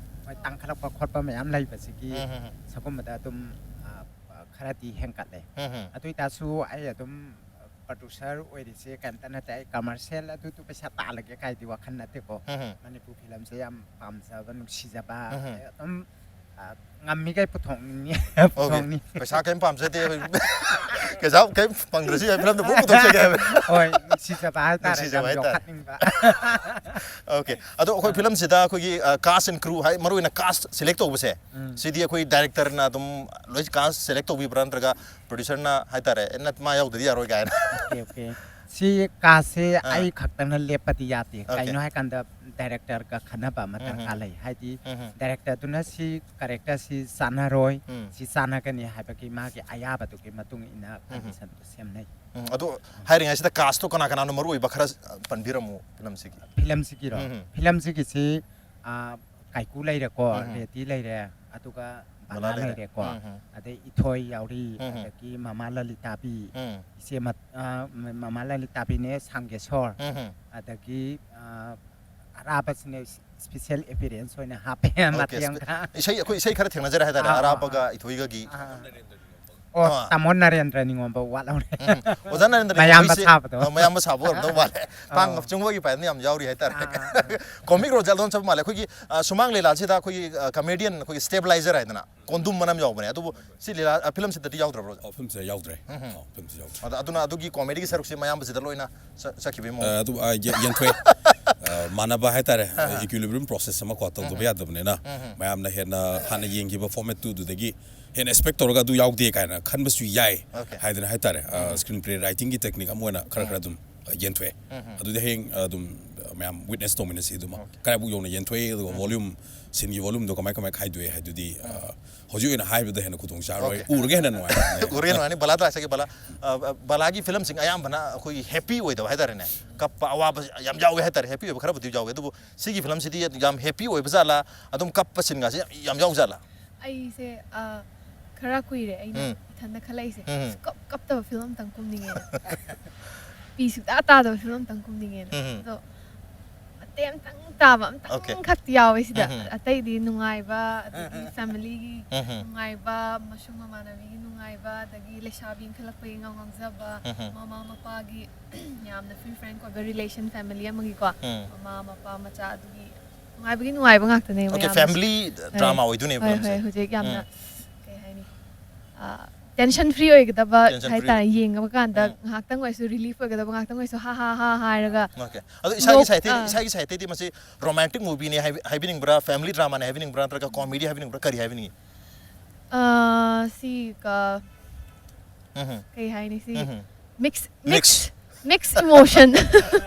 ꯍꯣꯏ, ꯇꯥꯡꯈꯠꯂꯛꯄ ꯈꯣꯠꯄ ꯃꯌꯥꯝ ꯂꯩꯕꯁꯤꯒꯤ ꯎꯝ, ꯎꯝ, ꯎꯝ꯫ ꯁꯒꯨꯝꯕꯗ ꯑꯗꯨꯝ ꯑ, ꯈꯔꯗꯤ ꯍꯦꯟꯒꯠꯂꯦ꯫ ꯎꯝ, ꯎꯝ꯫ ꯑꯗꯨ ꯑꯣꯏꯇꯥꯔꯁꯨ ꯑꯩ ꯑꯗꯨꯝ ꯄ꯭ꯔꯣꯗ꯭ꯌꯨꯁꯔ ꯑꯣꯏꯔꯤꯁꯦ ꯀꯩꯝꯇ ꯅꯠꯇꯦ, ꯑꯩ ꯀꯃꯔꯁꯤꯌꯦꯜ ꯑꯗꯨꯗꯨ ꯄꯩꯁꯥ ꯇꯥꯜꯂꯒꯦ ꯀꯥꯏꯗꯤ ꯋꯥꯈꯜ ꯅꯠꯇꯦꯀꯣ꯫ ꯎꯝ, ꯎꯝ꯫ ꯃꯅꯤꯄꯨꯔ ꯐꯤꯂꯝꯁꯦ ꯌꯥꯝ ꯄꯥꯝꯖꯕ, ꯅꯨꯡꯁꯤꯖꯕ, ꯎꯝ, ꯎꯝ꯫ ꯑꯩ ꯑꯗꯨꯝ ꯑ, ꯉꯝꯃꯤꯈꯩ ꯄꯨꯊꯣꯛꯅꯤꯡꯉꯤ꯫ Okay. ꯄꯨꯊꯣꯛꯅꯤ꯫ ꯄꯩꯁꯥ ꯀꯩꯝ ꯄꯥꯝꯖꯗꯦ ꯑꯩꯈꯣꯏ꯫ ꯄꯩꯁꯥ ꯀꯩꯝ ꯐꯪꯗ꯭ꯔꯁꯨ ꯌꯥꯏ, ꯐꯤꯂꯝꯗ ꯄꯨꯊꯣꯛꯆꯒꯦ ꯍꯥꯏꯕ꯫ ꯍꯣꯏ, ꯅꯨꯡꯁꯤꯖꯕ ꯍꯥꯏꯇꯥꯔꯦ, ꯅꯨꯡꯁꯤꯖꯕ ꯌꯥꯝ ꯍꯥꯏꯇꯥꯔꯦ꯫ ꯌꯣꯛꯈꯠꯅꯤꯡꯕ꯫ Okay, ꯑꯗꯣ ꯑꯩꯈꯣꯏ ꯐꯤꯂꯝꯁꯤꯗ ꯑꯩꯈꯣꯏꯒꯤ ꯀꯥꯁ ꯑꯦꯟ ꯀ꯭ꯔꯨ ꯍꯥꯏ, ꯃꯔꯨꯑꯣꯏꯅ ꯀꯥꯁ ꯁꯦꯂꯦꯛ ꯇꯧꯕꯁꯦ, ꯎꯝ꯫ ꯁꯤꯗꯤ ꯑꯩꯈꯣꯏ ꯗꯥꯏꯔꯦꯛꯇꯔꯅ ꯑꯗꯨꯝ ꯂꯣꯏ ꯀꯥꯁ ꯁꯦꯂꯦꯛ ꯇꯧꯕꯤꯕ꯭ꯔꯥ, ꯅꯠꯇ꯭ꯔꯒ ꯄ꯭ꯔꯣꯗ꯭ꯌꯨꯁꯔꯅ ꯍꯥꯏꯇꯥꯔꯦ, "ꯑꯦ, ꯅꯠ-, ꯃꯥ ꯌꯥꯎꯗ꯭ꯔꯗꯤ ꯌꯥꯔꯣꯏ" ꯀꯥꯏꯅ? Okay, okay. ꯁꯤ ꯀꯥꯁꯁꯦ ꯑꯥ꯫ ꯑꯩ ꯈꯛꯇꯪꯅ ꯂꯦꯞꯄꯗꯤ ꯌꯥꯗꯦ꯫ Okay. ꯀꯩꯅꯣ ꯍꯥꯏꯀꯥꯟꯗ ꯗꯥꯏꯔꯦꯛꯇꯔꯒ ꯈꯟꯅꯕ ꯑꯃ ꯎꯝ, ꯗꯔꯀꯥꯔ ꯎꯝ꯫ ꯂꯩ꯫ ꯍꯥꯏꯗꯤ ꯎꯝ, ꯎꯝ꯫ ꯗꯥꯏꯔꯦꯛꯇꯔꯗꯨꯅ ꯁꯤ ꯀꯦꯔꯦꯛꯇꯔꯁꯤ ꯆꯥꯟꯅꯔꯣꯏ, ꯎꯝ꯫ ꯁꯤ ꯆꯥꯟꯅꯒꯅꯤ ꯍꯥꯏꯕꯒꯤ ꯃꯥꯒꯤ ꯑꯌꯥꯕꯗꯨꯒꯤ ꯃꯇꯨꯡ ꯏꯟꯅ ꯎꯝ꯫ ꯀꯟꯗꯤꯁꯟꯗꯨ ꯁꯦꯝꯅꯩ꯫ ꯎꯝ, ꯑꯗꯣ ꯍꯥꯏꯔꯤꯉꯩꯁꯤꯗ ꯀꯥꯁꯇꯣ ꯀꯅꯥ ꯀꯅꯥꯅꯣ ꯃꯔꯨ ꯑꯣꯏꯕ ꯈꯔ ꯄꯟꯕꯤꯔꯝꯃꯨ ꯐꯤꯂꯝꯁꯤꯒꯤ? ꯐꯤꯂꯝꯁꯤꯒꯤꯔꯣ? ꯎꯝ, ꯎꯝ꯫ ꯐꯤꯂꯝꯁꯤꯒꯤꯁꯤ, ꯑꯥ, ꯀꯥꯏꯀꯨ ꯂꯩꯔꯦꯀꯣ, ꯎꯝ, ꯎꯝ꯫ ꯔꯦꯗꯤ ꯂꯩꯔꯦ, ꯑꯗꯨꯒ ꯕꯂꯥ ꯕꯂꯥ ꯂꯩꯔꯦ꯫ ꯂꯩꯔꯦꯀꯣ, ꯎꯝ, ꯎꯝ꯫ ꯑꯗꯩ ꯏꯊꯣꯏ ꯌꯥꯎꯔꯤ, ꯎꯝ, ꯎꯝ꯫ ꯑꯗꯒꯤ ꯃꯃꯥ ꯂꯂꯤꯇꯥꯕꯤ, ꯎꯝ꯫ ꯏꯆꯦ ꯃ-, ꯑꯥ, ꯃ-, ꯃꯃꯥ ꯂꯂꯤꯇꯥꯕꯤꯅꯦ, ꯁꯥꯝꯒꯦꯁꯣꯔ, ꯎꯝ, ꯎꯝ꯫ ꯑꯗꯒꯤ, ꯑꯥ, ꯑꯔꯥꯕꯁꯤꯅꯦ ꯏꯁꯄꯤꯁꯦꯜ ꯑꯦꯄꯤꯌꯔꯦꯟꯁ ꯑꯣꯏꯅ ꯍꯥꯞꯄꯦ Okay, ꯃꯇꯦꯡ spe-, ꯈꯔ꯫ ꯏꯁꯩ, ꯑꯩꯈꯣꯏ ꯏꯁꯩ ꯈꯔ ꯊꯦꯡꯅꯖꯔꯦ ꯍꯥꯏꯇꯥꯔꯦ, ꯑꯥ, ꯑꯥ, ꯑꯔꯥꯕꯒ ꯑꯥ꯫ ꯏꯊꯣꯏꯒꯒꯤ꯫ ꯑꯥ꯫ ꯑꯣ, ꯑꯥ꯫ ꯇꯥꯃꯣ ꯅꯔꯦꯟꯗ꯭ꯔ ꯅꯤꯉꯣꯝꯕ ꯋꯥꯠꯍꯧꯔꯦ꯫ ꯎꯝ꯫ ꯑꯣꯖꯥ ꯅꯔꯦꯟꯗ꯭ꯔ ꯃꯌꯥꯝꯕ ꯅꯤꯉꯣꯝꯕꯤꯁꯤ, ꯁꯥꯕꯗꯣ꯫ ꯑ, ꯃꯌꯥꯝꯕ ꯁꯥꯕ ꯑꯣꯏꯔꯝꯗꯧ ꯃꯥꯜꯂꯦ꯫ ꯄꯥꯡꯒꯜ ꯑꯥ꯫ ꯆꯨꯝꯕꯒꯤ ꯄꯥꯏꯗꯅ ꯌꯥꯝ ꯌꯥꯎꯔꯤ ꯍꯥꯏꯇꯥꯔꯦ꯫ ꯑꯥ꯫ ꯀꯣꯃꯤꯛ ꯔꯣꯜꯁꯦ ꯑꯗꯨꯝ ꯆꯠꯄ ꯃꯥꯜꯂꯦ꯫ ꯑꯩꯈꯣꯏꯒꯤ, ꯑ, ꯁꯨꯃꯥꯡ ꯂꯤꯂꯥꯁꯤꯗ ꯑꯩꯈꯣꯏꯒꯤ, ꯑ, ꯀꯃꯦꯗꯤꯌꯟ, ꯑꯩꯈꯣꯏꯒꯤ ꯁ꯭ꯇꯦꯕꯤꯂꯥꯏꯖꯔ ꯍꯥꯏꯗꯅ ꯀꯣꯟꯗꯨꯝ ꯃꯅꯝ ꯌꯥꯎꯕꯅꯦ꯫ ꯑꯗꯨꯕꯨ ꯁꯤ ꯂꯤꯂꯥ, ꯑ, ꯐꯤꯂꯝꯁꯤꯗꯗꯤ ꯌꯥꯎꯗ꯭ꯔꯕ꯭ꯔꯣ? ꯑꯣ, ꯐꯤꯂꯝꯁꯤꯗ ꯌꯥꯎꯗ꯭ꯔꯦ꯫ ꯎꯝ꯫ ꯑꯣ, ꯐꯤꯂꯝꯁꯤꯗ ꯌꯥꯎꯗ꯭ꯔꯦ꯫ ꯑꯗ-, ꯑꯗꯨꯅ ꯑꯗꯨꯒꯤ ꯀꯣꯃꯦꯗꯤꯒꯤ ꯁꯔꯨꯛꯁꯦ ꯃꯌꯥꯝꯕꯁꯤꯗ ꯂꯣꯏꯅ ꯆ-, ꯆꯠꯈꯤꯕꯒꯤ ꯃꯑꯣꯡ? ꯑ, ꯑꯗꯨ, ꯑ, ꯌꯦ-, ꯌꯦꯟꯊꯣꯛꯑꯦ꯫ ꯑ, ꯃꯥꯟꯅꯕ ꯍꯥꯏꯇꯥꯔꯦ꯫ ꯑꯍ꯫ Equilibrium process ꯑꯃ ꯀꯣ ꯇꯧꯗꯕ ꯎꯝ꯫ ꯌꯥꯗꯕꯅꯤꯅ, ꯎꯝ꯫ ꯃꯌꯥꯝꯅ ꯍꯦꯟꯅ ꯍꯥꯟꯅ ꯌꯦꯡꯈꯤꯕ format two ꯗꯨꯗꯒꯤ ꯍꯦꯟꯅ expect ꯇꯧꯔꯒ ꯑꯗꯨ ꯌꯥꯎꯗꯦ ꯀꯥꯏꯅ ꯈꯟꯕꯁꯨ ꯌꯥꯏ꯫ Okay. ꯍꯥꯏꯗꯅ ꯍꯥꯏꯇꯥꯔꯦ꯫ ꯑ, ꯎꯝ꯫ Screenplay writing ꯒꯤ technique ꯑꯃ ꯑꯣꯏꯅ ꯈꯔ ꯎꯝ꯫ ꯈꯔ ꯑꯗꯨꯝ, ꯑ, ꯌꯦꯟꯊꯣꯛꯑꯦ꯫ ꯎꯝ, ꯎꯝ꯫ ꯑꯗꯨꯗꯤ ꯍꯌꯦꯡ, ꯑ, ꯑꯗꯨꯝ, ꯑ, ꯃꯌꯥꯝ witness ꯇꯧꯃꯤꯟꯅꯁꯤ ꯑꯗꯨꯃꯛ꯫ Okay. ꯀꯗꯥꯏꯕꯨꯛ ꯌꯧꯅ ꯌꯦꯟꯊꯣꯛꯑꯦ, ꯑꯗꯨꯒ ꯎꯝ꯫ Volume, scene ꯒꯤ volume ꯗꯣ ꯀꯃꯥꯏ ꯀꯃꯥꯏ ꯈꯥꯏꯗꯣꯛꯑꯦ ꯍꯥꯏꯗꯨꯗꯤ, ꯑ, ꯎꯝ꯫ ꯍꯧꯖꯤꯛ ꯑꯣꯏꯅ ꯍꯥꯏꯕꯗ ꯍꯦꯟꯅ ꯈꯨꯗꯣꯡ ꯆꯥꯔꯣꯏ꯫ Okay. ꯎꯔꯒ ꯍꯦꯟꯅ ꯅꯨꯡꯉꯥꯏ꯫ ꯎꯔꯒ ꯅꯨꯡꯉꯥꯏꯅꯤ꯫ ꯕꯂꯥ ꯇꯥꯛꯁꯒꯤ ꯕꯂꯥ, ꯑ, ꯑ, ꯕꯂꯥꯒꯤ ꯐꯤꯂꯝꯁꯤꯡ ꯑꯌꯥꯝꯕꯅ ꯑꯩꯈꯣꯏꯒꯤ happy ꯑꯣꯏꯗꯕ ꯍꯥꯏꯇꯥꯔꯦꯅꯦ꯫ ꯀꯞꯄ ꯑꯋꯥꯕ ꯌꯥꯝ ꯌꯥꯎꯋꯦ ꯍꯥꯏꯇꯥꯔꯦ꯫ Happy ꯑꯣꯏꯕ ꯈꯔꯕꯨꯗꯤ ꯌꯥꯎꯋꯦ꯫ ꯑꯗꯨꯕꯨ ꯁꯤꯒꯤ ꯐꯤꯂꯝꯁꯤꯗꯤ ꯌꯥꯝ happy ꯑꯣꯏꯕ ꯖꯥꯠꯂꯥ? ꯑꯗꯨꯝ ꯀꯞꯄ scene ꯒꯁꯦ ꯌꯥꯝ, ꯌꯥꯝ ꯌꯥꯎ ꯖꯥꯠꯂꯥ? ꯑꯩꯁꯦ, ꯑ, ꯈꯔ ꯀꯨꯏꯔꯦ ꯑꯩꯅ ꯎꯝ꯫ ꯏꯊꯟꯗ ꯈꯜꯂꯛꯏꯁꯦ꯫ ꯎꯝ꯫ ꯁꯨꯀꯞ ꯀꯞꯇꯕ ꯐꯤꯂꯝ ꯑꯝꯇꯪ ꯀꯨꯝꯅꯤꯡꯉꯦꯅ꯫ ꯄꯤ ꯁꯨꯛꯇꯥ ꯇꯥꯗꯕ ꯐꯤꯂꯝ ꯑꯝꯇꯪ ꯀꯨꯝꯅꯤꯡꯉꯦꯅ꯫ ꯎꯝ꯫ ꯑꯗꯣ ꯃꯇꯦꯛ ꯑꯝꯇꯪ ꯇꯥꯕ ꯑꯝꯇꯪ Okay. ꯈꯛꯇꯤ ꯌꯥꯎꯋꯦ ꯁꯤꯗ꯫ ꯎꯝ꯫ ꯑꯇꯩꯗꯤ ꯅꯨꯡꯉꯥꯏꯕ, ꯑꯗꯒꯤ family ꯒꯤ ꯎꯝ꯫ ꯅꯨꯡꯉꯥꯏꯕ, ꯃꯁꯨꯡ ꯃꯃꯥꯟꯅꯕꯤꯒꯤ ꯅꯨꯡꯉꯥꯏꯕ, ꯑꯗꯒꯤ ꯂꯩꯁꯥꯕꯤ ꯏꯟꯈꯠꯂꯛꯄꯒꯤ ꯉꯥꯎ ꯉꯥꯎꯖꯕ, ꯎꯝ꯫ ꯃꯃꯥ ꯃꯄꯥꯒꯤ ꯌꯥꯝꯅ free frank ꯑꯣꯏꯕ relation, family ꯑꯃꯒꯤꯀꯣ꯫ ꯎꯝ꯫ ꯃꯃꯥ ꯃꯄꯥ ꯃꯆꯥ ꯑꯗꯨꯒꯤ ꯅꯨꯡꯉꯥꯏꯕꯒꯤ ꯅꯨꯡꯉꯥꯏꯕ ꯉꯥꯛꯇꯅꯦꯕ Okay, ꯌꯥꯝꯅ꯫ Family ꯍꯣꯏ꯫ Drama ꯑꯣꯏꯗꯣꯏꯅꯦꯕ ꯍꯣꯏ, ꯐꯤꯂꯝꯁꯦ꯫ ꯍꯣꯏ, ꯍꯧꯖꯤꯛ ꯌꯥꯝꯅ ꯎꯝ꯫ ꯀꯩ ꯍꯥꯏꯅꯤ? ꯑ, tension free ꯑꯣꯏꯒꯗꯕ tension free ꯍꯥꯏꯇꯥꯔꯦ, ꯑꯣꯏ-, ꯌꯦꯡꯕ ꯀꯥꯟꯗ ꯎꯝ꯫ ꯉꯥꯏꯍꯥꯛꯇꯪ ꯑꯣꯏꯔꯁꯨ relief ꯑꯣꯏꯒꯗꯕ, ꯉꯥꯏꯍꯥꯛꯇꯪ ꯑꯣꯏꯔꯁꯨ ꯍꯥ ꯍꯥ ꯍꯥ ꯍꯥꯏꯔꯒ Okay. ꯑꯗꯣ ꯏꯁꯥꯒꯤ ꯅꯣꯛ-, side ꯇꯩꯗꯤ, ꯑꯥ꯫ ꯏꯁꯥꯒꯤ side ꯇꯩꯗꯤ ꯃꯁꯤ romantic movie ꯅꯦ ꯍꯥꯏꯕꯤ-, ꯍꯥꯏꯕꯤꯅꯤꯡꯕ꯭ꯔꯥ, family drama ꯅꯦ ꯍꯥꯏꯕꯤꯅꯤꯡꯕ꯭ꯔꯥ, ꯅꯠꯇ꯭ꯔꯒ comedy ꯍꯥꯏꯕꯤꯅꯤꯡꯕ꯭ꯔꯥ, ꯀꯔꯤ ꯍꯥꯏꯕꯤꯅꯤꯡꯉꯤ? ꯑ, ꯁꯤ ꯀ-, ꯎꯝ꯫ ꯀꯩ ꯍꯥꯏꯅꯤ ꯁꯤ? ꯎꯝ꯫ Mix, mix, mix. Mix emotion.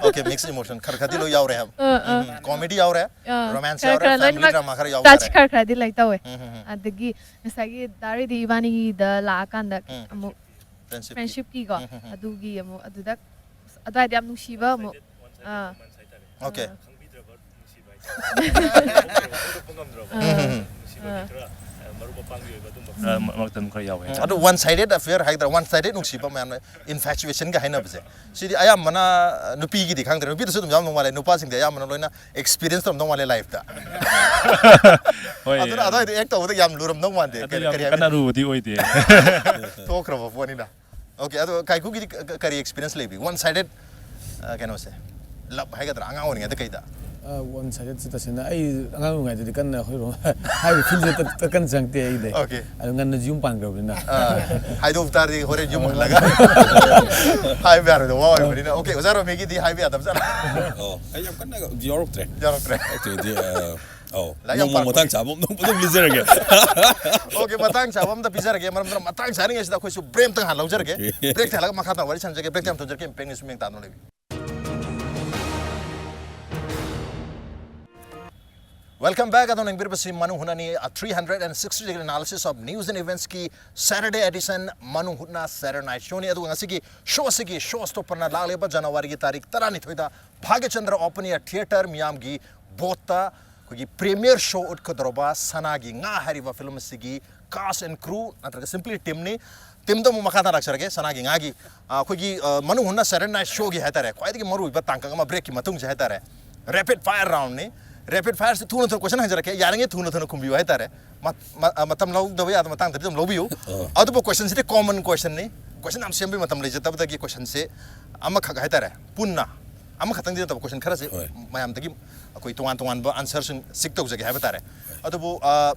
Okay, mix emotion. ꯈꯔ ꯈꯔꯗꯤ ꯂꯣꯏ ꯌꯥꯎꯔꯦ ꯍꯥꯏꯕ꯫ ꯑ, ꯑ꯫ ꯎꯝ, comedy ꯌꯥꯎꯔꯦ, ꯑ, romance ꯈꯔ ꯌꯥꯎꯔꯦ, ꯈꯔ family ꯂꯣꯏꯅꯃꯛ drama ꯈꯔ ꯌꯥꯎ touch ꯇꯥꯔꯦ꯫ ꯈꯔ ꯈꯔꯗꯤ ꯂꯩ ꯇꯧꯋꯦ꯫ ꯎꯝ, ꯎꯝ, ꯎꯝ꯫ ꯑꯗꯒꯤ ꯉꯁꯥꯏꯒꯤ ꯗꯥ ꯔꯦꯗꯤ ꯏꯕꯥꯅꯤꯒꯤꯗ ꯂꯥꯛꯑꯀꯥꯟꯗ ꯎꯝ꯫ ꯑꯃꯨꯛ friendship ꯀꯤ꯫ Friendship ꯀꯤꯀꯣ, ꯎꯝ, ꯎꯝ, ꯎꯝ꯫ ꯑꯗꯨꯒꯤ ꯑꯃꯨꯛ ꯑꯗꯨꯗ ꯑꯗꯨꯋꯥꯏꯗ ꯌꯥꯝ ꯅꯨꯡꯁꯤꯕ ꯑꯃꯨꯛ, ꯑꯥ꯫ Okay. ꯑꯥ꯫ ꯎꯝ, ꯎꯝ, ꯎꯝ꯫ ꯑꯥ꯫ ꯃꯔꯨꯞ ꯃꯄꯥꯡꯒꯤ ꯑꯣꯏꯕ ꯑꯗꯨꯝꯕ ꯈꯔ ꯃꯔꯛꯇ ꯑꯗꯨꯝ ꯈꯔ ꯌꯥꯎꯋꯦ꯫ ꯎꯝ, ꯑꯗꯨ one sided affair ꯍꯥꯏꯒꯗ꯭ꯔꯥ, one sided ꯅꯨꯡꯁꯤꯕ ꯃꯌꯥꯝꯅ infatuation ꯒ ꯍꯥꯏꯅꯕꯁꯦ, ꯁꯤꯗꯤ ꯑꯌꯥꯝꯕꯅ ꯅꯨꯄꯤꯒꯤꯗꯤ ꯈꯪꯗ꯭ꯔꯦ, ꯅꯨꯄꯤꯗꯁꯨ ꯑꯗꯨꯝ ꯌꯥꯎꯔꯝꯗꯧ ꯃꯥꯜꯂꯦ, ꯅꯨꯄꯥꯁꯤꯡꯗꯤ ꯑꯌꯥꯝꯕꯅ ꯂꯣꯏꯅ experience ꯇꯧꯔꯝꯗꯧ ꯃꯥꯜꯂꯦ life ꯇ꯫ ꯍꯣꯏ꯫ ꯑꯗꯨꯅ ꯑꯗꯨꯋꯥꯏꯗ ꯑꯦꯛ ꯇꯧꯕꯗ ꯌꯥꯝ ꯂꯨꯔꯝꯗꯧ ꯃꯥꯟꯗꯦ꯫ ꯑꯗꯨ ꯀꯔꯤ ꯌꯥꯝ ꯀꯔꯤ ꯀꯟꯅ ꯍꯥꯏꯕ? ꯑꯔꯨꯕꯗꯤ ꯑꯣꯏꯗꯦ꯫ ꯊꯣꯛꯈ꯭ꯔꯕ ꯄꯣꯠꯅꯤꯅ꯫ ꯑꯣꯀꯦ, ꯑꯗꯣ ꯀꯥꯏꯀꯨꯒꯤꯗꯤ ꯀ- ꯀ- ꯀꯔꯤ ꯑꯦꯛꯁꯄꯤꯔꯤꯌꯦꯟꯁ ꯂꯩꯕꯤ? ꯋꯥꯟ ꯁꯥꯏꯗꯦꯠ ꯀꯩꯅꯣꯁꯦ, ꯂꯞ ꯍꯥꯏꯒꯗ꯭ꯔꯥ, ꯑꯉꯥꯡ ꯑꯣꯏꯔꯤꯉꯩꯗ ꯀꯩꯗ? ꯋꯥꯟ ꯁꯥꯏꯗꯦꯠꯁꯦ ꯇꯁꯦꯡꯅ ꯑꯩ ꯑꯉꯥꯡ ꯑꯣꯏꯔꯤꯉꯩꯗꯗꯤ ꯀꯟꯅ ꯑꯩꯈꯣꯏ ꯔꯣꯝ ꯍꯥꯏꯔꯤꯕ ꯐꯤꯜꯁꯦ ꯀꯟꯅ ꯆꯪꯉꯛꯇꯦ ꯑꯩꯗꯤ꯫ ꯑꯣꯀꯦ꯫ ꯑꯗꯨ ꯉꯟꯅꯁꯨ ꯌꯨꯝ ꯄꯥꯟꯈ꯭ꯔꯕꯅꯤꯅ꯫ ꯑꯥ, ꯍꯥꯏꯗꯣꯛ ꯇꯥꯔꯗꯤ ꯍꯣꯔꯦꯟ ꯌꯨꯝ ꯍꯜꯂꯒ ꯍꯥꯏꯕ ꯌꯥꯔꯣꯏꯗ, ꯋꯥ ꯑꯣꯏꯕꯅꯤꯅ꯫ ꯑꯣꯀꯦ, ꯑꯣꯖꯥ ꯔꯣꯃꯤꯒꯤꯗꯤ ꯍꯥꯏꯕ ꯌꯥꯗꯕ ꯖꯥꯠꯂꯥ? ꯑꯣ, ꯑꯩ ꯌꯥꯝ ꯀꯟꯅ ꯌꯥꯎꯔꯛꯇ꯭ꯔꯦ꯫ ꯌꯥꯎꯔꯛꯇ꯭ꯔꯦ꯫ ꯑꯗꯨꯗꯤ, ꯑ, ꯑꯧ, ꯂꯥꯏꯔꯤꯛ ꯌꯥꯝ ꯅꯣꯡꯃ ꯄꯥꯔꯛꯄ ꯃꯇꯥꯡ ꯆꯥꯕ ꯑꯃ ꯑꯗꯨꯝ ꯂꯤꯖꯔꯒꯦ꯫ ꯑꯣꯀꯦ, ꯃꯇꯥꯡ ꯆꯥꯕ ꯑꯝꯗ ꯄꯤꯖꯔꯒꯦ꯫ ꯃꯔꯝ ꯑꯗꯨꯅ ꯃꯇꯥꯡ ꯆꯥꯔꯤꯉꯩꯁꯤꯗ ꯑꯩꯈꯣꯏꯁꯨ ꯕ꯭ꯔꯦꯛ ꯑꯝꯇꯪ ꯍꯥꯟꯅ ꯂꯧꯖꯔꯒꯦ꯫ ꯕ꯭ꯔꯦꯛ ꯊꯥꯜꯂꯒ ꯃꯈꯥ ꯇꯥꯅ ꯋꯥꯔꯤ ꯁꯥꯟꯅꯖꯒꯦ꯫ ꯕ꯭ꯔꯦꯛ ꯌꯥꯝ ꯊꯝꯖꯔꯒꯦ, ꯄꯦꯡꯅꯁꯨ ꯃꯦꯡ ꯇꯥꯗꯨꯅ ꯂꯩꯕꯤ꯫ Welcome back. ꯑꯗꯣꯝꯅ ꯌꯦꯡꯕꯤꯔꯤꯕꯁꯤ ꯃꯅꯨꯡ ꯍꯨꯠꯅꯅꯤ, a three hundred and sixty degree analysis of news and eventsꯀꯤ Saturday edition ꯃꯅꯨꯡ ꯍꯨꯠꯅ Saturday night showꯅꯤ꯫ ꯑꯗꯨꯒ ꯉꯁꯤꯒꯤ ꯁꯣ ꯑꯁꯤꯒꯤ ꯁꯣ ꯁ꯭ꯇꯣꯄꯔꯅ ꯂꯥꯛꯂꯤꯕ ꯖꯅꯋꯥꯔꯤꯒꯤ ꯇꯥꯔꯤꯛ ꯇꯔꯥꯅꯤꯊꯣꯏꯗ ꯚꯥꯒ꯭ꯌꯆꯟꯗ꯭ꯔ open air theatre ꯃꯤꯌꯥꯝꯒꯤ ꯕꯣꯠꯇ ꯑꯩꯈꯣꯏꯒꯤ premiere show ꯎꯠꯀꯗꯧꯔꯕ ꯁꯅꯥꯒꯤ ꯉꯥ ꯍꯥꯏꯔꯤꯕ ꯐꯤꯂꯝ ꯑꯁꯤꯒꯤ cast and crew ꯅꯠꯇ꯭ꯔꯒ simply teamꯅꯤ꯫ ꯇꯤꯝꯗ ꯑꯃꯨꯛ ꯃꯈꯥ ꯇꯥꯅ ꯂꯥꯛꯆꯔꯒꯦ꯫ ꯁꯅꯥꯒꯤ ꯉꯥꯒꯤ, ꯑ, ꯑꯩꯈꯣꯏꯒꯤ, ꯑ, ꯃꯅꯨꯡ ꯍꯨꯠꯅ Saturday night showꯒꯤ ꯍꯥꯏꯇꯥꯔꯦ, ꯈ꯭ꯋꯥꯏꯗꯒꯤ ꯃꯔꯨꯑꯣꯏꯕ ꯇꯥꯡꯀꯛ ꯑꯃ ꯕ꯭ꯔꯦꯛꯀꯤ ꯃꯇꯨꯡꯁꯦ ꯍꯥꯏꯇꯥꯔꯦ, rapid fire roundꯅꯤ꯫ Rapid fireꯁꯤ ꯊꯨꯅ ꯊꯨꯅ ꯀꯣꯏꯁꯟ ꯍꯪꯖꯔꯛꯀꯦ, ꯌꯥꯔꯤꯉꯩ ꯊꯨꯅ ꯊꯨꯅ ꯈꯨꯝꯕꯤꯌꯨ ꯍꯥꯏꯇꯥꯔꯦ꯫ ꯃ-, ꯃ-, ꯑ, ꯃꯇꯝ ꯂꯧꯗꯕ ꯌꯥꯗꯕ ꯃꯇꯥꯡꯗꯗꯤ ꯑꯗꯨꯝ ꯂꯧꯕꯤꯌꯨ꯫ ꯑꯗꯨꯕꯨ ꯀꯣꯏꯁꯟꯁꯤꯗꯤ ꯀꯣꯃꯟ ꯀꯣꯏꯁꯟꯅꯤ꯫ ꯀꯣꯏꯁꯟ ꯌꯥꯝ ꯁꯦꯝꯕꯒꯤ ꯃꯇꯝ ꯂꯩꯖꯗꯕꯗꯒꯤ ꯀꯣꯏꯁꯟꯁꯦ ꯑꯃꯈꯛ ꯍꯥꯏꯇꯥꯔꯦ, ꯄꯨꯟꯅ ꯑꯃꯈꯛꯇꯪꯗꯤ ꯅꯠꯇꯕ ꯀꯣꯏꯁꯟ ꯈꯔꯁꯦ ꯍꯣꯏ꯫ ꯃꯌꯥꯝꯗꯒꯤ ꯑꯩꯈꯣꯏ ꯇꯣꯉꯥꯟ ꯇꯣꯉꯥꯟꯕ ꯑꯟꯁꯔꯁꯤꯡ ꯁꯤꯛ ꯇꯧꯖꯒꯦ ꯍꯥꯏꯕ ꯇꯥꯔꯦ꯫ ꯑꯗꯨꯕꯨ, ꯑ,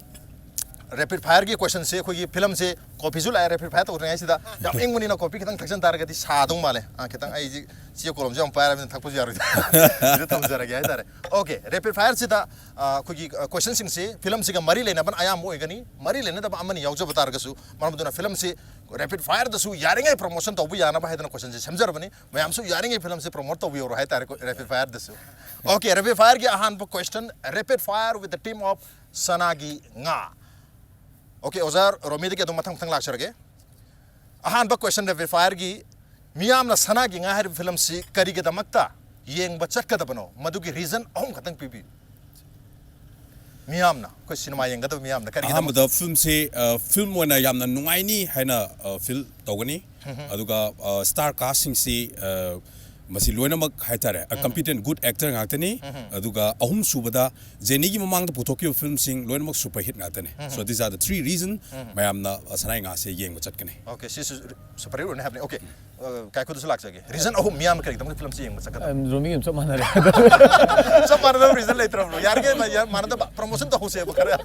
rapid fireꯒꯤ ꯀꯣꯏꯁꯟꯁꯦ ꯑꯩꯈꯣꯏꯒꯤ ꯐꯤꯂꯝꯁꯦ ꯀꯣꯐꯤꯁꯨ ꯂꯥꯛꯑꯦ꯫ Rapid fire ꯇꯧꯗ꯭ꯔꯤꯉꯩꯁꯤꯗ ꯌꯥꯝ ꯏꯪꯕꯅꯤꯅ ꯀꯣꯐꯤ ꯈꯤꯇꯪ ꯊꯛꯆꯟ ꯇꯥꯔꯒꯗꯤ ꯁꯥꯗꯧ ꯃꯥꯜꯂꯦ꯫ ꯑ, ꯈꯤꯇꯪ ꯑꯩꯁꯤ ꯆꯦ ꯀꯣꯂꯣꯝꯁꯦ ꯌꯥꯝ ꯄꯥꯏꯔꯕꯅꯤꯅ ꯊꯛꯄꯁꯨ ꯌꯥꯔꯣꯏꯗ꯫ ꯁꯤꯗ ꯊꯝꯖꯔꯒꯦ ꯍꯥꯏꯇꯥꯔꯦ꯫ ꯑꯣꯀꯦ, rapid fireꯁꯤꯗ, ꯑ, ꯑꯩꯈꯣꯏꯒꯤ, ꯑ, ꯀꯣꯏꯁꯟꯁꯤꯡꯁꯤ ꯐꯤꯂꯝꯁꯤꯒ ꯃꯔꯤ ꯂꯩꯅꯕꯅ ꯑꯌꯥꯝꯕ ꯑꯣꯏꯒꯅꯤ꯫ ꯃꯔꯤ ꯂꯩꯅꯗꯕ ꯑꯃꯅꯤ ꯌꯥꯎꯖꯕ ꯇꯥꯔꯒꯁꯨ, ꯃꯔꯝ ꯑꯗꯨꯅ ꯐꯤꯂꯝꯁꯤ rapid fireꯗꯁꯨ ꯌꯥꯔꯤꯉꯩ ꯄ꯭ꯔꯣꯃꯣꯁꯟ ꯇꯧꯕ ꯌꯥꯅꯕ ꯍꯥꯏꯗꯅ ꯀꯣꯏꯁꯟꯁꯦ ꯁꯦꯝꯖꯔꯕꯅꯤ꯫ ꯃꯌꯥꯝꯁꯨ ꯌꯥꯔꯤꯉꯩ ꯐꯤꯂꯝꯁꯦ ꯄ꯭ꯔꯣꯃꯣꯠ ꯇꯧꯕꯤꯍꯧꯔꯣ ꯍꯥꯏꯇꯥꯔꯦ rapid fireꯗꯁꯨ꯫ ꯑꯣꯀꯦ, rapid fireꯒꯤ ꯑꯍꯥꯟꯕ ꯀꯣꯏꯁꯟ, rapid fire with the team of ꯁꯅꯥꯒꯤ ꯉꯥ꯫ ꯑꯣꯀꯦ, ꯑꯣꯖꯥ ꯔꯣꯃꯤꯗꯒꯤ ꯑꯗꯨꯝ ꯃꯊꯪ ꯃꯊꯪ ꯂꯥꯛꯆꯔꯒꯦ꯫ ꯑꯍꯥꯟꯕ ꯀꯣꯏꯁꯟ rapid fireꯒꯤ, ꯃꯤꯌꯥꯝꯅ ꯁꯅꯥꯒꯤ ꯉꯥ ꯍꯥꯏꯔꯤꯕ ꯐꯤꯂꯝꯁꯤ ꯀꯔꯤꯒꯤꯗꯃꯛꯇ ꯌꯦꯡꯕ ꯆꯠꯀꯗꯕꯅꯣ? ꯃꯗꯨꯒꯤ ꯔꯤꯖꯟ ꯑꯍꯨꯝ ꯈꯛꯇꯪ ꯄꯤꯕꯤꯌꯨ꯫ ꯃꯤꯌꯥꯝꯅ, ꯑꯩꯈꯣꯏ ꯁꯤꯅꯦꯃꯥ ꯌꯦꯡꯒꯗꯕ ꯃꯤꯌꯥꯝꯅ ꯀꯔꯤꯒꯤꯗꯃꯛ? ꯑꯍꯥꯟꯕꯗ ꯐꯤꯂꯝꯁꯤ, ꯑ, ꯐꯤꯂꯝ ꯑꯣꯏꯅ ꯌꯥꯝꯅ ꯅꯨꯡꯉꯥꯏꯅꯤ ꯍꯥꯏꯅ, ꯑ, ꯐꯤꯜ ꯇꯧꯒꯅꯤ꯫ ꯑꯗꯨꯒ, ꯑ, ꯁ꯭ꯇꯥꯔ ꯀꯥꯁꯁꯤꯡꯁꯤ, ꯑ, ꯃꯁꯤ ꯂꯣꯏꯅꯃꯛ ꯍꯥꯏꯇꯥꯔꯦ, competent, good actor ꯉꯥꯛꯇꯅꯤ꯫ ꯑꯗꯨꯒ ꯑꯍꯨꯝ ꯁꯨꯕꯗ ꯖꯦꯅꯤꯒꯤ ꯃꯃꯥꯡꯗ ꯄꯨꯊꯣꯛꯈꯤꯕ ꯐꯤꯂꯝꯁꯤꯡ ꯂꯣꯏꯅꯃꯛ super hit ꯉꯥꯛꯇꯅꯤ꯫ So these are the three reason ꯃꯌꯥꯝꯅ ꯁꯅꯥꯏ ꯉꯥꯁꯦ ꯌꯦꯡꯕ ꯆꯠꯀꯅꯤ꯫ Okay, ꯁꯤꯁꯨ super hit ꯑꯣꯏꯅ ꯍꯥꯏꯕꯅꯤ꯫ Okay, ꯀꯥꯏꯀꯨꯗꯁꯨ ꯂꯥꯛꯆꯒꯦ꯫ Reason ꯑꯍꯨꯝ ꯃꯤꯌꯥꯝꯅ ꯀꯔꯤꯒꯤꯗꯃꯛꯇ ꯐꯤꯂꯝꯁꯤ ꯌꯦꯡꯕ ꯆꯠꯀꯗꯕ? ꯔꯣꯃꯤꯒꯤ ꯆꯞ ꯃꯥꯟꯅꯔꯦ꯫ ꯆꯞ ꯃꯥꯟꯅꯗꯕ reason ꯂꯩꯇ꯭ꯔꯕ꯭ꯔꯣ? ꯌꯥꯔꯤꯈꯩ ꯃꯥ- ꯌꯥ- ꯃꯥꯟꯅꯗꯕ promotion ꯇꯧꯍꯧꯁꯦꯕ ꯈꯔ꯫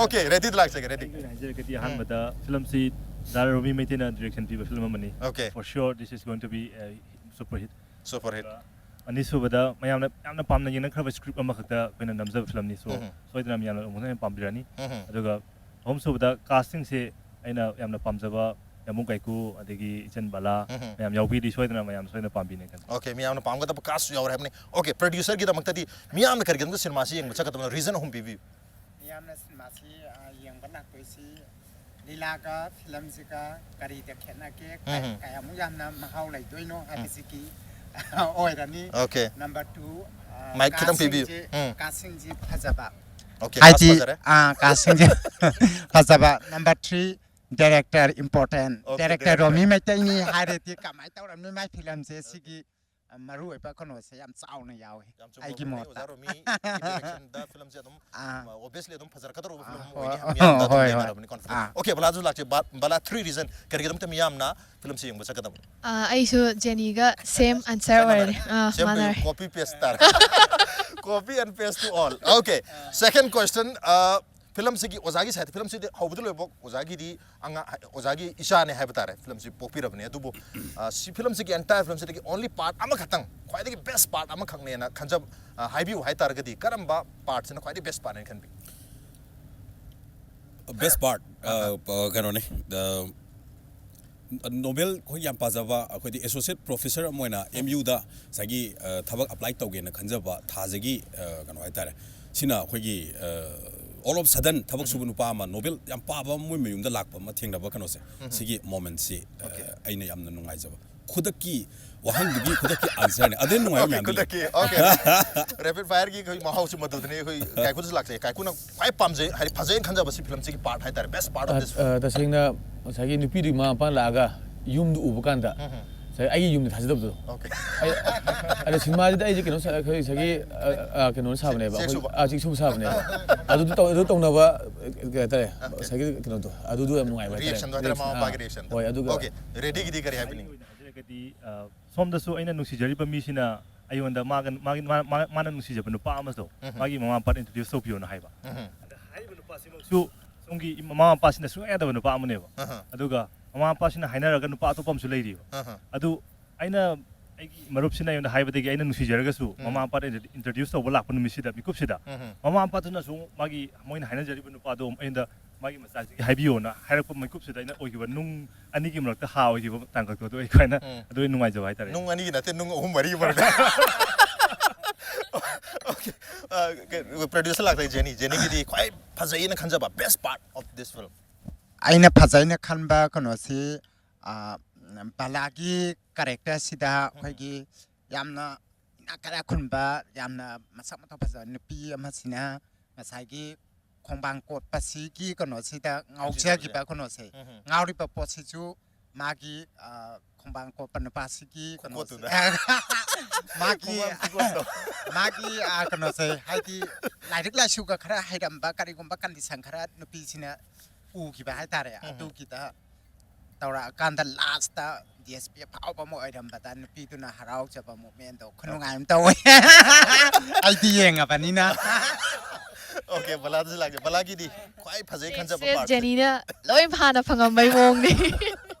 Okay, ꯔꯦꯗꯤꯗ ꯂꯥꯛꯆꯒꯦ, ꯔꯦꯗꯤ꯫ ꯑꯩꯅ ꯍꯥꯏꯖꯔꯒꯗꯤ ꯑꯍꯥꯟꯕꯗ ꯐꯤꯂꯝꯁꯤ ꯗꯥ ꯔꯣꯃꯤ ꯃꯩꯇꯩꯅ direction ꯄꯤꯕ ꯐꯤꯂꯝ ꯑꯃꯅꯤ꯫ Okay. For sure this is going to be a super hit. Super hit. ꯑꯅꯤꯁꯨꯕꯗ ꯃꯌꯥꯝꯅ ꯌꯥꯝꯅ ꯄꯥꯝꯅ ꯌꯦꯡꯅꯈ꯭ꯔꯕ script ꯑꯃꯈꯛꯇ ꯑꯩꯈꯣꯏꯅ ꯅꯝꯖꯕ ꯐꯤꯂꯝꯅꯤ꯫ So ꯁꯣꯏꯗꯅ ꯃꯌꯥꯝꯅ ꯑꯃꯨꯛ ꯍꯦꯟꯅ ꯄꯥꯝꯕꯤꯔꯅꯤ꯫ ꯑꯗꯨꯒ ꯑꯍꯨꯝꯁꯨꯕꯗ casting ꯁꯦ ꯑꯩꯅ ꯌꯥꯝꯅ ꯄꯥꯝꯖꯕ ꯌꯥꯃꯨ ꯀꯥꯏꯀꯨ ꯑꯗꯒꯤ ꯏꯆꯟ ꯕꯂꯥ ꯃꯌꯥꯝ ꯌꯥꯎꯕꯤꯔꯤ꯫ ꯁꯣꯏꯗꯅ ꯃꯌꯥꯝ ꯁꯣꯏꯗꯅ ꯄꯥꯝꯕꯤꯅꯤ ꯈꯜꯂꯤ꯫ Okay, ꯃꯤꯌꯥꯝꯅ ꯄꯥꯝꯒꯗꯕ cast ꯁꯨ ꯌꯥꯎꯔꯦ ꯍꯥꯏꯕꯅꯤ꯫ Okay, producer ꯒꯤꯗꯃꯛꯇꯗꯤ ꯃꯤꯌꯥꯝꯅ ꯀꯔꯤꯒꯤꯗꯃꯛꯇ ꯁꯤꯅꯦꯃꯥꯁꯤ ꯌꯦꯡꯕ ꯆꯠꯀꯗꯕꯅꯣ? Reason ꯑꯍꯨꯝ ꯄꯤꯕꯤꯌꯨ꯫ ꯃꯤꯌꯥꯝꯅ ꯁꯤꯅꯦꯃꯥꯁꯤ ꯑ, ꯌꯦꯡꯕ ꯂꯥꯛꯇꯣꯏꯁꯤ ꯂꯤꯂꯥꯒ ꯐꯤꯂꯝꯁꯤꯒ ꯀꯔꯤꯗ ꯈꯦꯠꯅꯒꯦ, ꯀ- ꯎꯝ꯫ ꯀꯌꯥꯃꯨꯛ ꯌꯥꯝꯅ ꯃꯍꯥꯎ ꯂꯩꯗꯣꯏꯅꯣ ꯍꯥꯏꯕꯁꯤꯒꯤ ꯑꯣꯏꯔꯅꯤ꯫ Okay. Number two, Mic ꯈꯤꯇꯪ ꯄꯤꯕꯤꯌꯨ꯫ ꯎꯝ꯫ casting ꯁꯤ ꯐꯖꯕ꯫ Okay, ꯍꯥꯏꯗꯤ cast ꯐꯖꯔꯦ꯫ casting ꯁꯤ ꯐꯖꯕ꯫ Number three, director important. Okay, Director director. ꯔꯣꯃꯤ ꯃꯩꯇꯩꯅꯤ ꯍꯥꯏꯔꯗꯤ ꯀꯃꯥꯏꯅ ꯇꯧꯔꯝꯅꯤ ꯃꯥꯏ ꯐꯤꯂꯝꯁꯦ? ꯁꯤꯒꯤ ꯑ, ꯃꯔꯨ ꯑꯣꯏꯕ ꯀꯩꯅꯣꯁꯦ ꯌꯥꯝ ꯆꯥꯎꯅ ꯌꯥꯎꯋꯦ꯫ ꯌꯥꯝ ꯆꯨꯝꯕ ꯑꯩꯒꯤ ꯋꯥꯐꯝꯅꯤ꯫ ꯃꯣꯠꯇ꯫ ꯑꯣꯖꯥ ꯔꯣꯃꯤꯒꯤ direction ꯗ ꯐꯤꯂꯝꯁꯦ ꯑꯗꯨꯝ ꯑꯥ꯫ obviously ꯑꯗꯨꯝ ꯐꯖꯔꯛꯀꯗꯧꯔꯕ ꯐꯤꯂꯝ ꯑꯥ, ꯑꯣꯏꯅꯤ ꯍꯣꯏ, ꯍꯥꯏꯕ ꯃꯤꯌꯥꯝꯅ ꯑꯗꯨꯝ ꯍꯣꯏ, ꯍꯣꯏ꯫ ꯌꯦꯡꯅꯔꯕꯅꯤ, confident꯫ ꯑꯥ꯫ Okay, ꯕꯂꯥꯁꯨ ꯂꯥꯛꯆꯩ꯫ ꯕ- ꯕꯂꯥ, three reason ꯀꯔꯤꯒꯤꯗꯃꯛꯇ ꯃꯤꯌꯥꯝꯅ ꯐꯤꯂꯝꯁꯦ ꯌꯦꯡꯕ ꯆꯠꯀꯗꯕꯅꯣ? ꯑ, ꯑꯩꯁꯨ ꯖꯦꯅꯤꯒ same answer ꯑꯣꯏꯔꯅꯤ꯫ ꯑ, Same to you, ꯃꯥꯟꯅꯔꯦ꯫ Copy paste ꯇꯥꯔꯦ꯫ Copy and paste to all. Okay, second question. ꯐꯤꯂꯝꯁꯤꯒꯤ ꯑꯣꯖꯥꯒꯤ side, ꯐꯤꯂꯝꯁꯤꯗꯤ ꯍꯧꯕꯗ ꯂꯣꯏꯕ ꯑꯣꯖꯥꯒꯤꯗꯤ ꯑꯉꯥꯡ ꯑꯣꯖꯥꯒꯤ ꯏꯆꯥꯅꯦ ꯍꯥꯏꯕ ꯇꯥꯔꯦ꯫ ꯐꯤꯂꯝꯁꯤ ꯄꯣꯛꯄꯤꯔꯕꯅꯦ꯫ ꯑꯗꯨꯕꯨ ꯑ, ꯁꯤ ꯐꯤꯂꯝꯁꯤꯒꯤ entire ꯐꯤꯂꯝꯁꯤꯗꯒꯤ only part ꯑꯃꯈꯛꯇꯪ, ꯈ꯭ꯋꯥꯏꯗꯒꯤ best part ꯑꯃꯈꯛꯅꯦꯅ ꯈꯟꯖꯕ, ꯑ, ꯍꯥꯏꯕꯤꯌꯨ ꯍꯥꯏꯇꯥꯔꯒꯗꯤ ꯀꯔꯝꯕ partꯁꯤꯅ ꯈ꯭ꯋꯥꯏꯗꯒꯤ best partꯅꯦꯅ ꯈꯟꯕꯤ? Best part, ꯑ, ꯑ, ꯀꯩꯅꯣꯅꯦ, ꯑ, ꯅꯣꯕꯦꯜ ꯑꯩꯈꯣꯏ ꯌꯥꯝ ꯄꯥꯖꯕ, ꯑꯩꯈꯣꯏꯗꯤ associate professor ꯑꯃ ꯑꯣꯏꯅ M U ꯗ ꯉꯁꯥꯏꯒꯤ, ꯑ, ꯊꯕꯛ apply ꯇꯧꯒꯦꯅ ꯈꯟꯖꯕ ꯊꯥꯖꯒꯤ, ꯑ, ꯀꯩꯅꯣ ꯍꯥꯏꯇꯥꯔꯦ꯫ ꯁꯤꯅ ꯑꯩꯈꯣꯏꯒꯤ, ꯑ, all of sudden ꯊꯕꯛ ꯁꯨꯕ ꯅꯨꯄꯥ ꯑꯃ ꯅꯣꯕꯦꯜ ꯌꯥꯝ ꯄꯥꯕ ꯑꯃ ꯃꯣꯏ ꯃꯌꯨꯝꯗ ꯂꯥꯛꯄ ꯑꯃ ꯊꯦꯡꯅꯕ ꯀꯩꯅꯣꯁꯦ, ꯁꯤꯒꯤ momentꯁꯤ, ꯑ, ꯑꯩꯅ ꯌꯥꯝꯅ ꯅꯨꯡꯉꯥꯏꯖꯕ꯫ ꯈꯨꯗꯛꯀꯤ ꯋꯥꯍꯪꯗꯨꯒꯤ ꯈꯨꯗꯛꯀꯤ answerꯅꯦ꯫ ꯑꯗꯨꯗꯩ ꯅꯨꯡꯉꯥꯏꯕ Okay, ꯃꯌꯥꯝꯗꯤ ꯂꯩ꯫ ꯈꯨꯗꯛꯀꯤ꯫ Okay. Rapid fireꯒꯤ ꯑꯩꯈꯣꯏ ꯃꯍꯥꯎꯁꯤ ꯃꯗꯨꯗꯅꯤ꯫ ꯑꯩꯈꯣꯏ ꯀꯥꯏꯀꯨꯗꯁꯨ ꯂꯥꯛꯆꯩ꯫ ꯀꯥꯏꯀꯨꯅ ꯈ꯭ꯋꯥꯏ ꯄꯥꯝꯖꯩ, ꯍꯥꯏꯗꯤ ꯐꯖꯩꯅ ꯈꯟꯖꯕ ꯁꯤ ꯐꯤꯂꯝꯁꯤꯒꯤ part ꯍꯥꯏꯇꯥꯔꯦ, best part of this film꯫ ꯑ, ꯇꯁꯦꯡꯅ ꯉꯁꯥꯏꯒꯤ ꯅꯨꯄꯤꯗꯨꯒꯤ ꯃꯃꯥ ꯃꯄꯥ ꯂꯥꯛꯑꯒ ꯌꯨꯝꯗ ꯎꯕ ꯀꯥꯟꯗ ꯉꯁꯥꯏ ꯑꯩꯒꯤ ꯌꯨꯝꯗ ꯊꯥꯖꯗꯕꯗꯣ꯫ Okay. ꯑꯩ ꯑꯗꯣ ꯁꯤꯅꯦꯃꯥꯁꯤꯗ ꯑꯩꯁꯦ ꯀꯩꯅꯣ ꯁꯥ- ꯑꯩꯈꯣꯏ ꯉꯁꯥꯏꯒꯤ ꯑ, ꯑ, ꯀꯩꯅꯣ ꯁꯥꯕꯅꯦꯕ, ꯆꯦꯛ ꯑꯩꯈꯣꯏ ꯁꯨꯕ꯫ ꯑ, ꯆꯦꯛ ꯁꯨꯕ ꯁꯥꯕꯅꯦꯕ꯫ ꯑꯗꯨꯗꯤ ꯇꯧ- ꯑꯗꯨ ꯇꯧꯅꯕ ꯀꯩ ꯍꯥꯏꯇꯥꯔꯦ, ꯉꯁꯥꯏꯒꯤ ꯀꯩꯅꯣꯗꯣ ꯑꯗꯨꯗꯣ ꯌꯥꯝ ꯅꯨꯡꯉꯥꯏꯕ ꯍꯥꯏꯇꯥꯔꯦ꯫ Reaction ꯗꯣ ꯍꯥꯏꯇꯥꯔꯦ, ꯃꯃꯥ Reaction, ꯃꯄꯥꯒꯤ ꯑꯥ, reaction ꯗꯣ꯫ ꯍꯣꯏ, ꯑꯗꯨꯒ Okay, ꯔꯦꯗꯤꯒꯤꯗꯤ ꯀꯔꯤ ꯍꯥꯏꯕꯤꯅꯤꯡꯉꯤ? ꯑꯩꯒꯤ ꯑꯣꯏꯅ ꯍꯥꯏꯖꯔꯒꯗꯤ, ꯑ, ꯁꯣꯝꯗꯁꯨ ꯑꯩꯅ ꯅꯨꯡꯁꯤꯖꯔꯤꯕ ꯃꯤꯁꯤꯅ ꯑꯩꯉꯣꯟꯗ ꯃꯥꯒ ꯃꯥꯒꯤ ꯃꯥ- ꯃꯥ- ꯃꯥꯅ ꯅꯨꯡꯁꯤꯖꯕ ꯅꯨꯄꯥ ꯑꯃꯁꯨ ꯎꯝ. ꯃꯥꯒꯤ ꯃꯃꯥ ꯃꯄꯥꯗ introduce ꯇꯧꯕꯤꯌꯣꯅ ꯍꯥꯏꯕ꯫ ꯎꯝ. ꯑꯗ ꯍꯥꯏꯔꯤꯕ ꯅꯨꯄꯥꯁꯤꯃꯛꯁꯨ ꯁꯣꯝꯒꯤ ꯃꯃꯥ ꯃꯄꯥꯁꯤꯅ ꯁꯨꯡꯌꯥ ꯌꯥꯗꯕ ꯅꯨꯄꯥ ꯑꯃꯅꯦꯕ꯫ ꯎꯝ. ꯑꯗꯨꯒ ꯃꯃꯥ ꯃꯄꯥꯁꯤꯅ ꯍꯥꯏꯅꯔꯒ ꯅꯨꯄꯥ ꯑꯇꯣꯞꯄ ꯑꯃꯁꯨ ꯂꯩꯔꯤꯕ꯫ ꯎꯝ. ꯑꯗꯨ ꯑꯩꯅ, ꯑꯩꯒꯤ ꯃꯔꯨꯞꯁꯤꯅ ꯑꯩꯉꯣꯟꯗ ꯍꯥꯏꯕꯗꯒꯤ ꯑꯩꯅ ꯅꯨꯡꯁꯤꯖꯔꯒꯁꯨ ꯎꯝ. ꯃꯃꯥ ꯃꯄꯥꯗ introduce ꯇꯧꯕ ꯂꯥꯛꯄ ꯅꯨꯃꯤꯠꯁꯤꯗ, ꯃꯤꯀꯨꯞꯁꯤꯗ ꯎꯝ. ꯃꯃꯥ ꯃꯄꯥꯗꯨꯅꯁꯨ ꯃꯥꯒꯤ, ꯃꯣꯏꯅ ꯍꯥꯏꯅꯖꯔꯤꯕ ꯅꯨꯄꯥꯗꯣ ꯑꯩꯉꯣꯟꯗ ꯃꯥꯒꯤ ꯃꯆꯥꯁꯤꯒꯤ ꯍꯥꯏꯕꯤꯌꯣꯅ ꯍꯥꯏꯔꯛꯄ ꯃꯤꯀꯨꯞꯁꯤꯗ ꯑꯩꯅ ꯑꯣꯏꯈꯤꯕ ꯅꯨꯡ ꯑꯅꯤꯒꯤ ꯃꯔꯛꯇ ꯍꯥ ꯑꯣꯏꯈꯤꯕ ꯇꯥꯡꯀꯛꯇꯣ ꯑꯗꯨ ꯑꯩ ꯈ꯭ꯋꯥꯏꯅ ꯎꯝ. ꯑꯗꯨ ꯑꯩ ꯅꯨꯡꯉꯥꯏꯖꯕ ꯍꯥꯏꯇꯥꯔꯦ꯫ ꯅꯨꯡ ꯑꯅꯤꯒꯤ ꯅꯠꯇꯦ, ꯅꯨꯡ ꯑꯍꯨꯝ ꯃꯔꯤꯒꯤ ꯃꯔꯛꯇ꯫ Okay. ꯄ꯭ꯔꯣꯗ꯭ꯌꯨꯁꯔ ꯂꯥꯛꯇꯦ, ꯖꯦꯅꯤ꯫ ꯖꯦꯅꯤꯒꯤꯗꯤ ꯈ꯭ꯋꯥꯏ ꯐꯖꯩꯅ ꯈꯟꯖꯕ best part of this film. ꯑꯩꯅ ꯐꯖꯩꯅ ꯈꯟꯕ ꯀꯩꯅꯣꯁꯤ, ꯑ, ꯕꯂꯥꯒꯤ ꯀꯦꯔꯦꯛꯇꯔꯁꯤꯗ ꯑꯩꯈꯣꯏꯒꯤ ꯌꯥꯝꯅ ꯏꯅꯥꯛ ꯀꯩꯔꯥꯛ ꯈꯨꯟꯕ, ꯌꯥꯝꯅ ꯃꯁꯛ ꯃꯇꯧ ꯐꯖꯕ ꯅꯨꯄꯤ ꯑꯃꯁꯤꯅ ꯉꯁꯥꯏꯒꯤ ꯈꯣꯡꯕꯥꯡ ꯀꯣꯠꯄꯁꯤꯒꯤ ꯀꯩꯅꯣꯁꯤꯗ ꯉꯥꯎꯖꯈꯤꯕ ꯀꯩꯅꯣꯁꯦ, ꯎꯝ. ꯉꯥꯎꯔꯤꯕ ꯄꯣꯠꯁꯤꯁꯨ ꯃꯥꯒꯤ, ꯑ, ꯈꯣꯡꯕꯥꯡ ꯀꯣꯠꯄ ꯅꯨꯄꯥꯁꯤꯒꯤ ꯀꯩꯅꯣꯁꯤ, ꯈꯨꯀꯣꯠꯇꯨꯗ꯫ ꯃꯥꯒꯤ ꯈꯣꯡꯕꯥꯡ ꯈꯨꯀꯣꯠꯇꯣ꯫ ꯃꯥꯒꯤ, ꯑ, ꯀꯩꯅꯣꯁꯦ, ꯍꯥꯏꯗꯤ ꯂꯥꯏꯔꯤꯛ ꯂꯥꯏꯁꯨꯒ ꯈꯔ ꯍꯩꯔꯝꯕ, ꯀꯔꯤꯒꯨꯝꯕ ꯀꯟꯗꯤꯁꯟ ꯈꯔ ꯅꯨꯄꯤꯁꯤꯅ ꯎꯈꯤꯕ ꯍꯥꯏꯇꯥꯔꯦ꯫ ꯎꯝ. ꯑꯗꯨꯒꯤꯗ ꯇꯧꯔꯛꯑꯀꯥꯟꯗ ꯂꯥꯁꯇ ꯗꯤ ꯑꯦꯁ ꯄꯤ ꯑꯐꯥꯎꯕ ꯑꯃ ꯑꯣꯏꯔꯝꯕꯗ ꯅꯨꯄꯤꯗꯨꯅ ꯍꯔꯥꯎꯖꯕ ꯃꯣꯃꯦꯟꯗꯣ ꯈꯨꯅꯨꯡꯉꯥꯏ ꯑꯃ ꯇꯧꯋꯦ꯫ ꯑꯩꯗꯤ ꯌꯦꯡꯉꯕꯅꯤꯅ꯫ Okay, ꯕꯂꯥꯗꯁꯨ ꯂꯥꯛꯀꯦ꯫ ꯕꯂꯥꯒꯤꯗꯤ ꯈ꯭ꯋꯥꯏ ꯐꯖꯩ ꯈꯟꯖꯕ ꯁꯦ part ꯁꯦ꯫ ꯖꯦꯅꯤꯅ ꯂꯣꯏ ꯐꯥꯅ ꯐꯪꯉꯝꯕꯩ ꯃꯑꯣꯡꯅꯤ꯫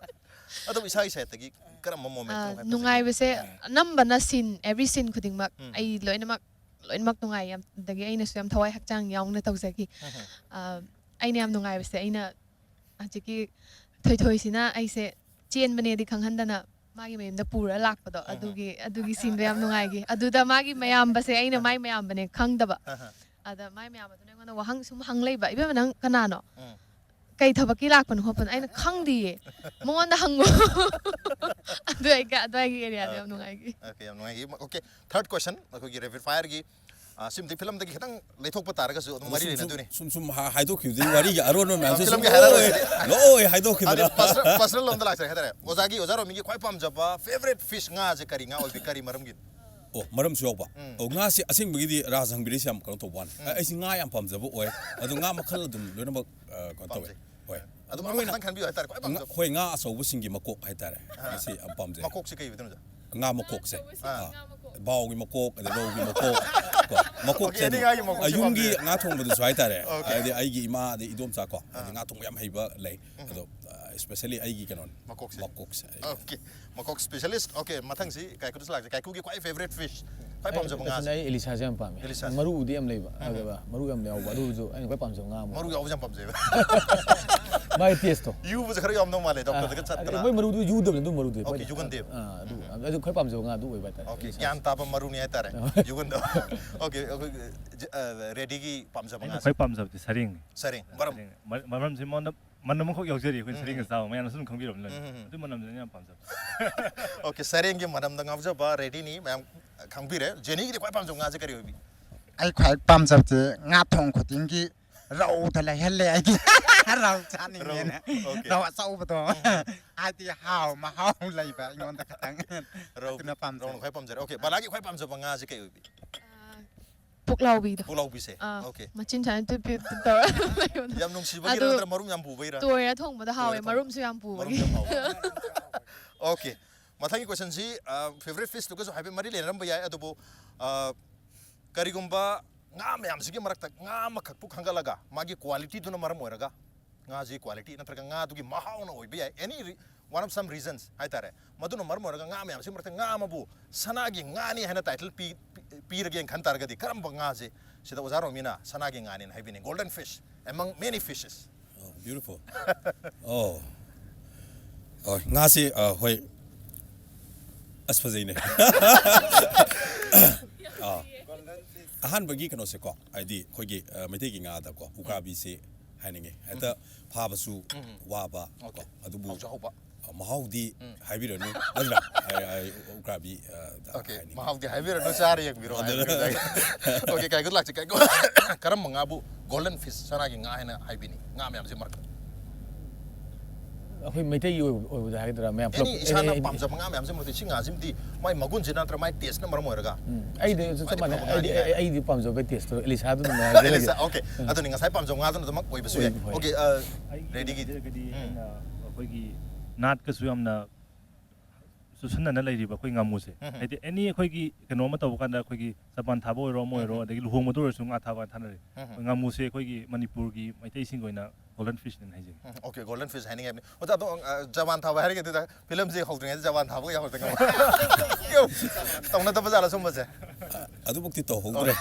ꯑꯗꯨꯝ ꯏꯁꯥꯒꯤ ꯁꯥꯏꯠꯇꯒꯤ ꯀꯔꯝꯕ ꯃꯣꯃꯦꯟ? ꯑ, ꯅꯨꯡꯉꯥꯏꯕꯁꯦ ꯑꯅꯝꯕꯅ ꯁꯤꯟ, ꯑꯦꯚ꯭ꯔꯤ ꯁꯤꯟ ꯈꯨꯗꯤꯡꯃꯛ ꯎꯝ. ꯑꯩ ꯂꯣꯏꯅꯃꯛ ꯂꯣꯏꯅꯃꯛ ꯅꯨꯡꯉꯥꯏ ꯌꯥꯝ, ꯑꯗꯒꯤ ꯑꯩꯅꯁꯨ ꯌꯥꯝ ꯊꯋꯥꯏ ꯍꯛꯆꯥꯡ ꯌꯥꯎꯅ ꯇꯧꯖꯈꯤ꯫ ꯑ, ꯑꯩꯅ ꯌꯥꯝ ꯅꯨꯡꯉꯥꯏꯕꯁꯦ, ꯑꯩꯅ ꯍꯧꯖꯤꯛꯀꯤ ꯊꯣꯏꯊꯣꯏꯁꯤꯅ ꯑꯩꯁꯦ ꯆꯦꯟꯕꯅꯦꯗꯤ ꯈꯪꯍꯟꯗꯅ ꯃꯥꯒꯤ ꯃꯌꯨꯝꯗ ꯄꯨꯔ ꯂꯥꯛꯄꯗꯣ, ꯑꯗꯨꯒꯤ ꯑꯗꯨꯒꯤ ꯁꯤꯟꯗꯣ ꯌꯥꯝ ꯅꯨꯡꯉꯥꯏꯈꯤ꯫ ꯑꯗꯨꯗ ꯃꯥꯒꯤ ꯃꯌꯥꯝꯕꯁꯦ, ꯑꯩꯅ ꯃꯥꯏ ꯃꯌꯥꯝꯕꯅꯦ ꯈꯪꯗꯕ꯫ ꯑꯗ ꯃꯥꯏ ꯃꯌꯥꯝꯕꯗꯨꯅ ꯑꯩꯉꯣꯟꯗ ꯋꯥꯍꯪ ꯁꯨꯝ ꯍꯪ ꯂꯩꯕ, "ꯏꯕꯦꯝꯃ, ꯅꯪ ꯀꯅꯥꯅꯣ? ꯎꯝ. ꯀꯩ ꯊꯕꯛꯀꯤ ꯂꯥꯛꯄꯅꯣ ꯈꯣꯠꯄꯅꯣ?" ꯑꯩꯅ, "ꯈꯪꯗꯤꯌꯦ, ꯃꯉꯣꯟꯗ ꯍꯪꯉꯣ꯫" ꯑꯗꯨ ꯑꯩ ꯑꯗꯨꯋꯥꯏꯒꯤ ꯑꯦꯔꯤꯌꯥꯗꯣ ꯌꯥꯝ ꯅꯨꯡꯉꯥꯏꯈꯤ꯫ Okay, ꯌꯥꯝ ꯅꯨꯡꯉꯥꯏꯈꯤ꯫ Okay, third question, ꯑꯩꯈꯣꯏꯒꯤ rapid fireꯒꯤ ꯑ, ꯁꯤꯃꯗꯤ ꯐꯤꯂꯝꯗꯒꯤ ꯈꯤꯇꯪ ꯂꯩꯊꯣꯛꯄ ꯇꯥꯔꯒꯁꯨ ꯑꯗꯨꯝ ꯃꯔꯤ ꯁꯨꯝ, ꯁꯨꯝ, ꯂꯩꯅꯗꯣꯏꯅꯤ꯫ ꯁꯨꯝ, ꯁꯨꯝ ꯍꯥ-, ꯍꯥꯏꯗꯣꯛꯈꯤꯕꯗꯒꯤ ꯋꯥꯔꯤꯒꯤ ꯑꯔꯣꯟꯕ ꯃꯌꯥꯝꯁꯨ ꯁꯨꯝ ꯐꯤꯂꯝꯒꯤ ꯍꯥꯏꯔꯛꯑꯔꯣꯏꯁꯤꯗꯤ꯫ ꯂꯣꯏ, ꯂꯣꯏ ꯍꯥꯏꯗꯣꯛꯈꯤꯗꯅ꯫ ꯑꯗꯨ ꯄꯔꯁꯣꯅꯦꯜ, ꯄꯔꯁꯣꯅꯦꯜ ꯂꯣꯝꯗ ꯂꯥꯛꯆꯔꯦ ꯍꯥꯏꯇꯥꯔꯦ꯫ ꯑꯣꯖꯥꯒꯤ, ꯑꯣꯖꯥ ꯔꯣꯃꯤꯒꯤ ꯈ꯭ꯋꯥꯏ ꯄꯥꯝꯖꯕ ꯐꯦꯕꯔꯦꯠ ꯐꯤꯁ ꯉꯥꯁꯦ ꯀꯔꯤ ꯉꯥ ꯑꯣꯏꯕꯤ, ꯀꯔꯤ ꯃꯔꯝꯒꯤꯅꯣ? ꯑꯣ, ꯃꯔꯝꯁꯨ ꯌꯥꯎꯕ꯫ ꯑꯣ, ꯉꯥꯁꯦ ꯑꯁꯦꯡꯕꯒꯤꯗꯤ ꯔꯥꯖ ꯍꯪꯕꯤꯔꯤꯁꯦ ꯌꯥꯝ ꯀꯩꯅꯣ ꯇꯧꯕ ꯋꯥꯅꯤ꯫ ꯑꯩꯁꯦ ꯉꯥ ꯌꯥꯝ ꯄꯥꯝꯖꯕ ꯑꯣꯏ꯫ ꯑꯗꯣ ꯉꯥ ꯃꯈꯜ ꯑꯗꯨꯝ ꯂꯣꯏꯅꯃꯛ, ꯑ, ꯀꯩꯅꯣ ꯇꯧꯋꯦ꯫ ꯄꯥꯝꯖꯩ꯫ ꯍꯣꯏ꯫ ꯑꯗꯨ ꯑꯗꯨ ꯑꯃ ꯃꯔꯨ ꯑꯣꯏꯅ ꯈꯤꯇꯪ ꯈꯟꯕꯤꯌꯨ ꯍꯍꯥꯏꯇꯥꯔꯦ, ꯈ꯭ꯋꯥꯏ ꯉꯥ-, ꯄꯥꯝꯖꯕ꯫ ꯍꯣꯏ, ꯉꯥ ꯑꯆꯧꯕꯁꯤꯡꯒꯤ ꯃꯀꯣꯛ ꯍꯥꯏꯇꯥꯔꯦ꯫ ꯑꯥ꯫ ꯃꯁꯤ ꯌꯥꯝ ꯄꯥꯝꯖꯩ꯫ ꯃꯀꯣꯛꯁꯦ ꯀꯩ ꯑꯣꯏꯗꯣꯏꯅꯣ, ꯑꯣꯖꯥ? ꯉꯥ ꯃꯀꯣꯛꯁꯦ꯫ ꯑꯥ꯫ ꯕꯥꯎꯒꯤ ꯃꯀꯣꯛ, ꯑꯗꯩ ꯔꯧꯒꯤ ꯃꯀꯣꯛ, ꯀꯣ꯫ ꯃꯀꯣꯛꯁꯦ ꯑꯣꯀꯦ, ꯑꯗꯨꯝ, ꯉꯥꯒꯤ ꯃꯀꯣꯛꯁꯦ ꯑ, ꯌꯨꯝꯒꯤ ꯄꯥꯝꯖꯩ꯫ ꯉꯥ ꯊꯣꯡꯕꯗꯁꯨ ꯍꯥꯏꯇꯥꯔꯦ꯫ ꯑꯣꯀꯦ꯫ ꯍꯥꯏꯗꯤ ꯑꯩꯒꯤ ꯏꯃꯥ, ꯑꯗꯩ ꯏꯗꯣꯝꯆꯥ ꯀꯣ, ꯍꯥꯏꯗꯤ ꯑꯥ꯫ ꯉꯥ ꯊꯣꯡꯕ ꯌꯥꯝ ꯍꯩꯕ ꯂꯩ꯫ ꯑꯗꯣ, ꯑ, especially ꯑꯩꯒꯤ ꯀꯩꯅꯣꯅꯤ꯫ ꯃꯀꯣꯛꯁꯦ꯫ ꯃꯀꯣꯛꯁꯦ꯫ ꯑꯣꯀꯦ꯫ ꯃꯀꯣꯛ ꯏꯁꯄꯦꯁꯤꯌꯦꯂꯤꯁ꯭ꯠ꯫ ꯑꯣꯀꯦ, ꯃꯊꯪꯁꯤ ꯀꯥꯏꯀꯨꯗꯁꯨ ꯂꯥꯛꯁꯦ꯫ ꯀꯥꯏꯀꯨꯒꯤ ꯈ꯭ꯋꯥꯏ ꯐꯦꯕꯔꯦꯠ ꯐꯤꯁ, ꯈ꯭ꯋꯥꯏ ꯄꯥꯝꯖꯕ ꯑꯩ, ꯉꯥꯁꯦ? ꯑꯩ ꯏꯂꯤꯁꯥꯁꯦ ꯌꯥꯝ ꯄꯥꯝꯃꯦ꯫ ꯏꯂꯤꯁꯥꯁꯦ꯫ ꯃꯔꯨꯗꯤ ꯌꯥꯝ ꯂꯩꯕ, ꯑꯗꯨꯒ ꯃꯔꯨ ꯌꯥꯝ ꯌꯥꯎꯕ, ꯑꯗꯨꯁꯨ ꯑꯩꯅ ꯈ꯭ꯋꯥꯏ ꯄꯥꯝꯖꯕ ꯉꯥ ꯑꯃ꯫ ꯃꯔꯨ ꯌꯥꯎꯕꯁꯦ ꯌꯥꯝ ꯄꯥꯝꯖꯩꯕ꯫ ꯃꯥꯒꯤ ꯇꯦꯁꯇꯣ꯫ ꯌꯨꯕꯁꯦ ꯈꯔ ꯌꯥꯝꯗꯧ ꯃꯥꯜꯂꯦ, ꯗꯣꯛꯇꯔꯗꯒ ꯑꯥ, ꯆꯠꯇꯅ꯫ ꯃꯣꯏ ꯃꯔꯨꯗꯨ ꯌꯨꯗꯕꯅꯦ, ꯑꯗꯨꯝ ꯃꯔꯨꯗꯤ꯫ ꯑꯣꯀꯦ, ꯃꯣꯏꯗꯤ ꯌꯨꯒꯟꯗꯦꯕ꯫ ꯑꯥ, ꯑꯗꯨ, ꯑꯗꯨ ꯈ꯭ꯋꯥꯏ ꯄꯥꯝꯖꯕ ꯉꯥꯗꯨ ꯑꯣꯏꯕ ꯍꯥꯏꯇꯥꯔꯦ꯫ ꯑꯣꯀꯦ, ꯏꯂꯤꯁꯥꯁꯦ꯫ ꯒ꯭ꯌꯥꯟ ꯇꯥꯕ ꯃꯔꯨꯅꯤ ꯍꯥꯏꯇꯥꯔꯦ꯫ ꯍꯣꯏ꯫ ꯌꯨꯒꯟꯗꯕ꯫ ꯑꯣꯀꯦ, ꯑꯩꯈꯣꯏꯒꯤ, ꯖ-, ꯑ, ꯔꯦꯗꯤꯒꯤ ꯄꯥꯝꯖꯕ ꯑꯩꯅ ꯉꯥꯁꯦ? ꯈ꯭ꯋꯥꯏ ꯄꯥꯝꯖꯕꯗꯤ ꯁꯔꯦꯡꯅꯤ꯫ ꯁꯔꯦꯡ꯫ ꯃꯔꯝ? ꯁꯔꯦꯡꯅꯤ꯫ ꯃ-, ꯃꯔꯝꯁꯤ ꯃꯉꯣꯟꯗ ꯃꯅꯝ ꯑꯃꯈꯛ ꯌꯥꯎꯖꯔꯤ, ꯑꯩꯈꯣꯏꯅ ꯎꯝ꯫ ꯁꯔꯦꯡꯒ ꯆꯥꯕ ꯃꯌꯥꯝꯅꯁꯨ ꯑꯗꯨꯝ ꯈꯪꯕꯤꯔꯕꯅꯤꯅ꯫ ꯎꯝ, ꯎꯝ, ꯎꯝ꯫ ꯑꯗꯨ ꯃꯅꯝꯗꯨꯅ ꯌꯥꯝ ꯄꯥꯝꯖꯕ꯫ ꯑꯣꯀꯦ, ꯁꯔꯦꯡꯒꯤ ꯃꯅꯝꯗ ꯉꯥꯎꯖꯕ ꯔꯦꯗꯤꯅꯤ, ꯃꯌꯥꯝ ꯈꯪꯕꯤꯔꯦ꯫ ꯖꯦꯅꯤꯒꯤꯗꯤ ꯈ꯭ꯋꯥꯏ ꯄꯥꯝꯖꯕ ꯉꯥꯁꯦ ꯀꯔꯤ ꯑꯣꯏꯕꯤ? ꯑꯩ ꯈ꯭ꯋꯥꯏ ꯄꯥꯝꯖꯕꯁꯦ ꯉꯥ ꯊꯣꯡ ꯈꯨꯗꯤꯡꯒꯤ ꯔꯧꯗ ꯂꯩꯍꯜꯂꯦ ꯑꯩꯗꯤ꯫ ꯔꯧ ꯆꯥꯅꯤꯡꯉꯦꯅ꯫ ꯔꯧ, ꯑꯣꯀꯦ꯫ ꯔꯧ ꯑꯆꯧꯕꯗꯣ꯫ ꯎꯝ꯫ ꯍꯥꯏꯗꯤ ꯍꯥꯎ, ꯃꯍꯥꯎ ꯂꯩꯕ ꯑꯩꯉꯣꯟꯗ ꯈꯇꯪ꯫ ꯔꯧ, ꯑꯗꯨꯅ ꯄꯥꯝꯖꯩ꯫ ꯔꯧꯅ ꯈ꯭ꯋꯥꯏ ꯄꯥꯝꯖꯔꯦ꯫ ꯑꯣꯀꯦ, ꯕꯂꯥꯒꯤ ꯈ꯭ꯋꯥꯏ ꯄꯥꯝꯖꯕ ꯉꯥꯁꯦ ꯀꯩ ꯑꯣꯏꯕꯤ? ꯑꯥ, ꯄꯨꯛꯂꯥꯎꯕꯤꯗꯣ꯫ ꯄꯨꯛꯂꯥꯎꯕꯤꯁꯦ? ꯑꯥ, ꯑꯣꯀꯦ꯫ ꯃꯆꯤꯟ ꯁꯨꯃꯥꯏꯅ ꯇꯨ-, ꯇꯨ-, ꯇꯨ ꯇꯧꯔ ꯂꯩꯕꯗꯣ꯫ ꯌꯥꯝ ꯅꯨꯡꯁꯤꯕꯒꯤꯔ ꯑꯗꯨ ꯅꯠꯇ꯭ꯔꯒ ꯃꯔꯨꯝ ꯌꯥꯝ ꯄꯨꯕꯩꯔ? ꯇꯣꯏꯔ ꯊꯣꯡꯕꯗ ꯍꯥꯎꯋꯦ, ꯇꯣꯏꯔ ꯊꯣꯡꯕ꯫ ꯃꯔꯨꯝꯁꯨ ꯌꯥꯝ ꯄꯨꯕꯒꯤ꯫ ꯃꯔꯨꯝꯁꯨ ꯌꯥꯝ ꯍꯥꯎꯕ꯫ ꯑꯣꯀꯦ꯫ ꯃꯊꯪꯒꯤ ꯀꯣꯏꯁꯟꯁꯤ, ꯑ, ꯐꯦꯕꯔꯦꯠ ꯐꯤꯁꯇꯨꯒꯁꯨ ꯍꯥꯏꯐꯦꯠ ꯃꯔꯤ ꯂꯩꯅꯔꯝꯕ ꯌꯥꯏ, ꯑꯗꯨꯕꯨ, ꯑ, ꯀꯔꯤꯒꯨꯝꯕ ꯉꯥ ꯃꯌꯥꯝꯁꯤꯒꯤ ꯃꯔꯛꯇ ꯉꯥ ꯑꯃꯈꯛꯄꯨ ꯈꯟꯒꯠꯂꯒ, ꯃꯥꯒꯤ ꯀ꯭ꯋꯥꯂꯤꯇꯤꯗꯨꯅ ꯃꯔꯝ ꯑꯣꯏꯔꯒ, ꯉꯥꯁꯤ ꯀ꯭ꯋꯥꯂꯤꯇꯤ ꯅꯠꯇ꯭ꯔꯒ ꯉꯥꯗꯨꯒꯤ ꯃꯍꯥꯎꯅ ꯑꯣꯏꯕ ꯌꯥꯏ, any re-, one of some reasons ꯍꯥꯏꯇꯥꯔꯦ, ꯃꯗꯨꯅ ꯃꯔꯝ ꯑꯣꯏꯔꯒ ꯉꯥ ꯃꯌꯥꯝꯁꯤ ꯃꯔꯛꯇ ꯉꯥ ꯑꯃꯕꯨ ꯁꯅꯥꯒꯤ ꯉꯥꯅꯤ ꯍꯥꯏꯅ ꯇꯥꯏꯇꯜ ꯄꯤ-, ꯄꯤ-, ꯄꯤꯔꯒꯦꯅ ꯈꯟ ꯇꯥꯔꯒꯗꯤ, ꯀꯔꯝꯕ ꯉꯥꯁꯦ ꯁꯤꯗ ꯑꯣꯖꯥ ꯔꯣꯃꯤꯅ ꯁꯅꯥꯒꯤ ꯉꯥꯅꯦꯅ ꯍꯥꯏꯕꯤꯅꯤ? Golden fish among many fishes꯫ Oh, beautiful꯫ ꯑꯣ꯫ ꯑꯣ, ꯉꯥꯁꯤ, ꯑ, ꯍꯣꯏ꯫ ꯑꯁ, ꯐꯖꯩꯅꯦ꯫ ꯑꯥ꯫ ꯑꯍꯥꯟꯕꯒꯤ ꯀꯩꯅꯣꯁꯦꯀꯣ, ꯍꯥꯏꯗꯤ ꯑꯩꯈꯣꯏꯒꯤ, ꯑ, ꯃꯩꯇꯩꯒꯤ ꯉꯥꯗꯀꯣ, ꯎꯀꯥꯕꯤꯁꯤ ꯍꯥꯏꯅꯤꯡꯉꯤ꯫ ꯍꯦꯛꯇ ꯐꯥꯕꯁꯨ ꯎꯝ꯫ ꯋꯥꯕ, ꯑꯣꯀꯦ꯫ ꯀꯣ, ꯑꯗꯨꯕꯨ ꯍꯥꯎꯁꯨ ꯍꯥꯎꯕ꯫ ꯃꯍꯥꯎꯗꯤ ꯍꯥꯏꯕꯤꯔꯅꯨ, ꯅꯠꯇ꯭ꯔꯥ? ꯑꯩ, ꯑꯩ ꯎꯀ꯭ꯔꯥꯕꯤ, ꯑ, Okay, ꯍꯥꯏꯅꯤꯡꯉꯤ꯫ ꯃꯍꯥꯎꯗꯤ ꯍꯥꯏꯕꯤꯔꯅꯨ, ꯆꯥꯔ ꯌꯦꯡꯕꯤꯔꯣ ꯑꯗꯨ- ꯍꯥꯏꯕꯤꯔꯣ꯫ Okay, ꯀꯥꯏꯀꯨ ꯂꯥꯛꯁꯤ, ꯀꯥꯏꯀꯨ꯫ ꯀꯔꯝꯕ ꯉꯥꯕꯨ golden fish, ꯁꯅꯥꯒꯤ ꯉꯥ ꯍꯥꯏꯅ ꯍꯥꯏꯕꯤꯅꯤ? ꯉꯥ ꯃꯌꯥꯝꯁꯤ ꯃꯔꯛꯇ ꯑꯩꯈꯣꯏ ꯃꯩꯇꯩꯒꯤ ꯑꯣꯏꯕ ꯑꯣꯏꯕꯗ ꯍꯥꯏꯒꯗ꯭ꯔꯥ, ꯃꯌꯥꯝ ꯄꯨꯂꯞ ꯑꯦꯅꯤ ꯏꯁꯥꯅ ꯑꯦꯅꯤ- ꯄꯥꯝꯖꯕ ꯉꯥ ꯃꯌꯥꯝꯁꯤ ꯃꯔꯛꯇ ꯁꯤ ꯉꯥꯁꯤꯃꯗꯤ ꯃꯥꯏ ꯃꯒꯨꯟꯁꯤ ꯅꯠꯇ꯭ꯔ ꯃꯥꯏ taste ꯅ ꯃꯔꯝ ꯑꯣꯏꯔꯒ ꯎꯝ, ꯑꯩꯗꯤ ꯆꯞ ꯈ꯭ꯋꯥꯏꯗꯩ ꯃꯥꯟꯅꯩ꯫ ꯐꯕ ꯑꯩꯗꯤ ꯉꯥꯅꯤ ꯑꯩ- ꯍꯥꯏ꯫ ꯑꯩꯗꯤ ꯄꯥꯝꯖꯕ taste ꯇꯣ ꯑꯦꯂꯤꯁꯥꯗꯨ ꯑꯗꯨꯝ ꯍꯥꯏꯖꯔꯒꯦ꯫ ꯑꯦꯂꯤꯁꯥ, okay, ꯑꯗꯨꯅꯤ ꯉꯁꯥꯏ ꯄꯥꯝꯖꯕ ꯉꯥꯗꯨꯅ ꯑꯗꯨꯃꯛ ꯑꯣꯏꯕꯁꯨ ꯌꯥꯏ꯫ ꯍꯣꯏ, ꯍꯣꯏ꯫ Okay, ꯑ, ꯑꯩꯒꯤ ready ꯒꯤ꯫ ꯍꯥꯏꯔꯒꯗꯤ ꯎꯝ꯫ ꯑꯩꯅ ꯑꯩꯈꯣꯏꯒꯤ ꯅꯥꯠꯀꯁꯨ ꯌꯥꯝꯅ ꯆꯨꯁꯟꯅꯅ ꯂꯩꯔꯤꯕ ꯑꯩꯈꯣꯏ ꯉꯥꯃꯨꯁꯦ꯫ ꯎꯝ꯫ ꯍꯥꯏꯗꯤ ꯑꯦꯅꯤ ꯑꯩꯈꯣꯏꯒꯤ ꯀꯩꯅꯣ ꯑꯃ ꯇꯧꯕ ꯀꯥꯟꯗ ꯑꯩꯈꯣꯏꯒꯤ ꯆꯄꯥꯟ ꯊꯥꯕ ꯑꯣꯏꯔꯣ ꯑꯃ ꯑꯣꯏꯔꯣ, ꯎꯝ꯫ ꯑꯗꯒꯤ ꯂꯨꯍꯣꯡꯕꯗ ꯑꯣꯏꯔꯁꯨ ꯉꯥ ꯊꯥꯕ ꯊꯥꯅꯔꯤ꯫ ꯎꯝ꯫ ꯑꯩꯈꯣꯏ ꯉꯥꯃꯨꯁꯦ ꯑꯩꯈꯣꯏꯒꯤ ꯃꯅꯤꯄꯨꯔꯒꯤ ꯃꯩꯇꯩꯁꯤꯡꯒꯤ ꯑꯣꯏꯅ golden fish ꯅꯦꯅ ꯍꯥꯏꯖꯒꯦ꯫ ꯎꯝ, okay, golden fish ꯍꯥꯏꯅꯤꯡꯉꯥꯏꯕꯅꯤ꯫ ꯑꯣꯖꯥ, ꯑꯗꯣ, ꯑ, ꯖꯋꯥꯟ ꯊꯥꯕ ꯍꯥꯏꯔꯒꯗꯤ ꯐꯤꯂꯝꯁꯦ ꯍꯧꯗ꯭ꯔꯤꯉꯩꯗ ꯖꯋꯥꯟ ꯊꯥꯕꯒ ꯌꯥꯎꯍꯧꯗ ꯉꯝꯃꯣ꯫ ꯇꯧꯅꯗꯕ ꯖꯥꯠꯂ ꯁꯨꯝꯕꯁꯦ? ꯑꯗꯨꯃꯛꯇꯤ ꯇꯧꯍꯧꯗ꯭ꯔꯦ꯫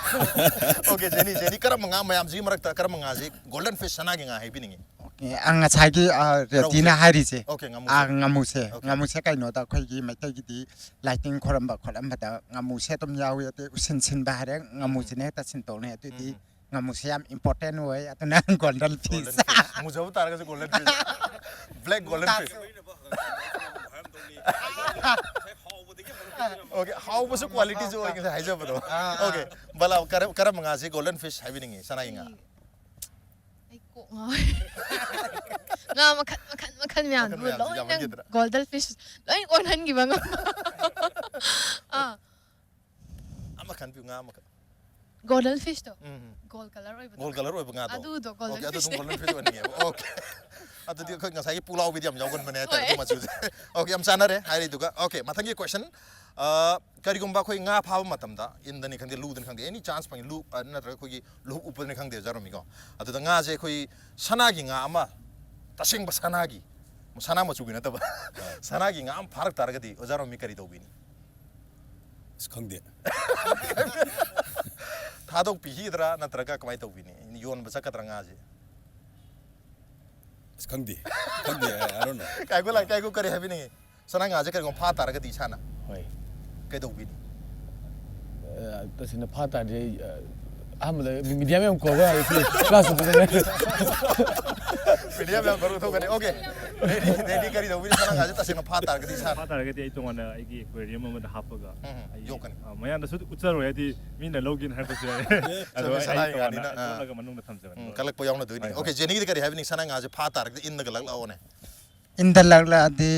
Okay, ꯖꯦꯅꯤ, ꯖꯦꯅꯤ, ꯀꯔꯝꯕ ꯉꯥ ꯃꯌꯥꯝꯁꯤꯒꯤ ꯃꯔꯛꯇ ꯀꯔꯝꯕ ꯉꯥꯁꯤ golden fish, ꯁꯅꯥꯒꯤ ꯉꯥ ꯍꯥꯏꯕꯤꯅꯤꯡꯉꯤ? ꯑꯦ, ꯑ, ꯉꯁꯥꯏꯒꯤ, ꯑ, ꯔꯦꯇꯤꯅ ꯍꯥꯏꯔꯤꯁꯦ꯫ Okay, ꯉꯥꯃꯨꯁꯦ꯫ ꯑ, ꯉꯥꯃꯨꯁꯦ꯫ Okay. ꯉꯥꯃꯨꯁꯦ ꯀꯩꯅꯣꯗ ꯑꯩꯈꯣꯏꯒꯤ ꯃꯩꯇꯩꯒꯤꯗꯤ ꯂꯥꯏꯇꯤꯟ ꯈꯣꯏꯔꯝꯕ ꯈꯣꯠꯂꯝꯕꯗ ꯉꯥꯃꯨꯁꯦ ꯑꯗꯨꯝ ꯌꯥꯎꯏ꯫ ꯑꯗꯩ ꯎꯁꯤꯟ ꯁꯤꯟꯕ ꯍꯥꯏꯔꯦ, ꯉꯥꯃꯨꯁꯤꯅ ꯍꯦꯛꯇ ꯁꯤꯟꯇꯣꯛꯅꯩ꯫ ꯑꯗꯨꯗꯤ ꯎꯝ꯫ ꯉꯥꯃꯨꯁꯦ ꯌꯥꯝ important ꯑꯣꯏ꯫ ꯑꯗꯨꯅ golden Golden fish꯫ Fish꯫ ꯃꯨꯖꯕ ꯇꯥꯔꯒꯁꯨ golden fish꯫ Black golden fish꯫ Okay, ꯍꯥꯎꯕꯁꯨ quality ꯁꯨ ꯑꯣꯏ ꯉꯁꯥꯏ ꯍꯥꯏꯖꯕꯗꯣ꯫ Okay, ꯕꯂꯥ, ꯀꯔꯝ-, ꯀꯔꯝꯕ ꯉꯥꯁꯤ golden fish ꯍꯥꯏꯕꯤꯅꯤꯡꯉꯤ, ꯁꯅꯥꯒꯤ ꯉꯥ? ꯑꯩ ꯀꯣꯛ ꯉꯥꯎꯔꯦ꯫ ꯉꯥ ꯃꯈꯜ ꯃꯈꯜ ꯃꯈꯜ ꯃꯌꯥꯝꯗꯨ ꯃꯈꯜ ꯃꯌꯥꯝꯁꯦ ꯂꯣꯏꯅ ꯌꯥꯝꯃꯟꯈꯤꯗ꯭ꯔꯥ? Golden fish ꯂꯣꯏ ꯑꯣꯟꯍꯟꯈꯤꯕ ꯉꯝꯕ꯫ ꯑꯥ, ꯑꯃ ꯈꯟꯕꯤꯌꯨ, ꯉꯥ ꯑꯃꯈꯛ꯫ Golden fish ꯇꯣ꯫ ꯎꯝ, ꯎꯝ꯫ Gold color ꯑꯣꯏꯕꯗꯣ꯫ Gold color ꯑꯣꯏꯕ ꯉꯥꯗꯣ꯫ ꯑꯗꯨꯗꯣ golden Okay, ꯑꯗꯨ fish ꯑꯗꯨꯝ ꯅꯦ꯫ Golden fish ꯑꯣꯏꯅꯤꯡꯉꯦꯕ꯫ Okay꯫ ꯑꯗꯨꯗꯤ ꯑꯩꯈꯣꯏ ꯉꯁꯥꯏꯒꯤ ꯄꯨꯛꯂꯥꯎꯕꯤꯗꯤ ꯌꯥꯝ ꯌꯥꯎꯒꯟꯕꯅꯦ ꯍꯥꯏꯇꯥꯔꯦ, ꯍꯣꯏ꯫ ꯑꯗꯨ ꯃꯆꯨꯁꯦ꯫ Okay, ꯌꯥꯝ ꯆꯥꯟꯅꯔꯦ ꯍꯥꯏꯔꯤꯗꯨꯒ꯫ Okay, ꯃꯊꯪꯒꯤ question꯫ ꯑ, ꯀꯔꯤꯒꯨꯝꯕ ꯑꯩꯈꯣꯏ ꯉꯥ ꯐꯥꯕ ꯃꯇꯝꯗ, ꯏꯟꯗꯅꯤ ꯈꯪꯗꯦ, ꯂꯨꯗꯅꯤ ꯈꯪꯗꯦ, any chance ꯐꯪꯉꯤ, ꯂꯨ, ꯑ, ꯅꯠꯇ꯭ꯔꯒ ꯑꯩꯈꯣꯏꯒꯤ ꯂꯨꯍꯨꯞ ꯎꯞꯄꯗꯅꯤ ꯈꯪꯗꯦ, ꯑꯣꯖꯥ ꯔꯣꯃꯤꯀꯣ꯫ ꯑꯗꯨꯗ ꯉꯥꯁꯦ ꯑꯩꯈꯣꯏ ꯁꯅꯥꯒꯤ ꯉꯥ ꯑꯃ, ꯇꯁꯦꯡꯕ ꯁꯅꯥꯒꯤ, ꯁꯅꯥ ꯃꯆꯨꯒꯤ ꯅꯠꯇꯕ, ꯁꯅꯥꯒꯤ ꯉꯥ ꯑꯃ ꯐꯥꯔꯛ ꯇꯥꯔꯒꯗꯤ ꯑꯣꯖꯥ ꯔꯣꯃꯤ ꯀꯔꯤ ꯇꯧꯕꯤꯅꯤ? ꯑꯁ, ꯈꯪꯗꯦ꯫ ꯊꯥꯗꯣꯛꯄꯤꯈꯤꯒꯗ꯭ꯔꯥ ꯅꯠꯇ꯭ꯔꯒ ꯀꯃꯥꯏꯅ ꯇꯧꯕꯤꯅꯤ? ꯌꯣꯟꯕ ꯆꯠꯀꯗ꯭ꯔꯥ ꯉꯥꯁꯦ? ꯑꯁ, ꯈꯪꯗꯦ꯫ ꯈꯪꯗꯦ, I don't know꯫ ꯀꯥꯏꯀꯨ ꯂꯥꯛ, ꯀꯥꯏꯀꯨ ꯀꯔꯤ ꯍꯥꯏꯕꯤꯅꯤꯡꯉꯤ? ꯁꯅꯥ ꯉꯥꯁꯦ ꯀꯔꯤꯒꯨꯝꯕ ꯐꯥ ꯇꯥꯔꯒꯗꯤ ꯏꯁꯥꯅ ꯍꯣꯏ꯫ ꯀꯩꯗꯧꯕꯤꯅꯤ? ꯑ, ꯇꯁꯦꯡꯅ ꯐꯥ ꯇꯥꯔꯗꯤ ꯑꯩ, ꯑ, ꯑꯍꯥꯟꯕꯗ ꯃꯤꯗꯤꯌꯥ ꯃꯌꯥꯝ ꯀꯧꯔꯒ ꯀ꯭ꯂꯥꯁ ꯔꯨꯝꯗ ꯃꯤꯗꯤꯌꯥ ꯃꯌꯥꯝ ꯀꯧꯔꯒ ꯊꯣꯛꯀꯅꯤ꯫ ꯑꯣꯀꯦ, ꯅꯦꯗꯤ ꯀꯔꯤ ꯇꯧꯕꯤꯅꯤ? ꯁꯅꯥ ꯉꯥꯁꯦ ꯇꯁꯦꯡꯅ ꯐꯥ ꯇꯥꯔꯒꯗꯤ ꯏꯁꯥꯅ ꯐꯥ ꯇꯥꯔꯒꯗꯤ ꯑꯩ ꯇꯣꯉꯥꯟꯅ ꯑꯩꯒꯤ ꯑꯦꯀ꯭ꯋꯦꯔꯤꯌꯝ ꯑꯃꯗ ꯍꯥꯞꯄꯒ ꯎꯝ, ꯑꯩ, ꯌꯣꯛꯀꯅꯤ꯫ ꯑ, ꯃꯌꯥꯝꯗꯁꯨ ꯎꯠꯆꯔꯣꯏ, ꯍꯥꯏꯗꯤ ꯃꯤꯅ ꯂꯧꯒꯦꯅ ꯍꯥꯏꯔꯛꯄꯁꯨ ꯌꯥꯏ꯫ ꯑꯗꯣ ꯆꯨꯝꯃꯦ, ꯑꯩ ꯁꯅꯥꯒꯤ ꯇꯣꯉꯥꯟꯅ ꯉꯥꯅꯤꯅ, ꯑꯥ꯫ ꯌꯣꯛꯂꯒ ꯃꯅꯨꯡꯗ ꯊꯝꯖꯕꯅꯤ꯫ ꯎꯝ, ꯀꯜꯂꯛꯄ ꯌꯥꯎꯅꯗꯣꯏꯅꯤ꯫ ꯍꯣꯏ, ꯑꯣꯀꯦ, ꯍꯣꯏ꯫ ꯖꯦꯅꯤꯒꯤꯗꯤ ꯀꯔꯤ ꯍꯥꯏꯕꯤꯅꯤꯡ? ꯁꯅꯥ ꯉꯥꯁꯦ ꯐꯥ ꯇꯥꯔꯒꯗꯤ ꯏꯟꯗꯒ ꯂꯛꯂꯛꯑꯣꯅꯦ꯫ ꯏꯟꯗ ꯂꯛꯂꯛꯑꯗꯤ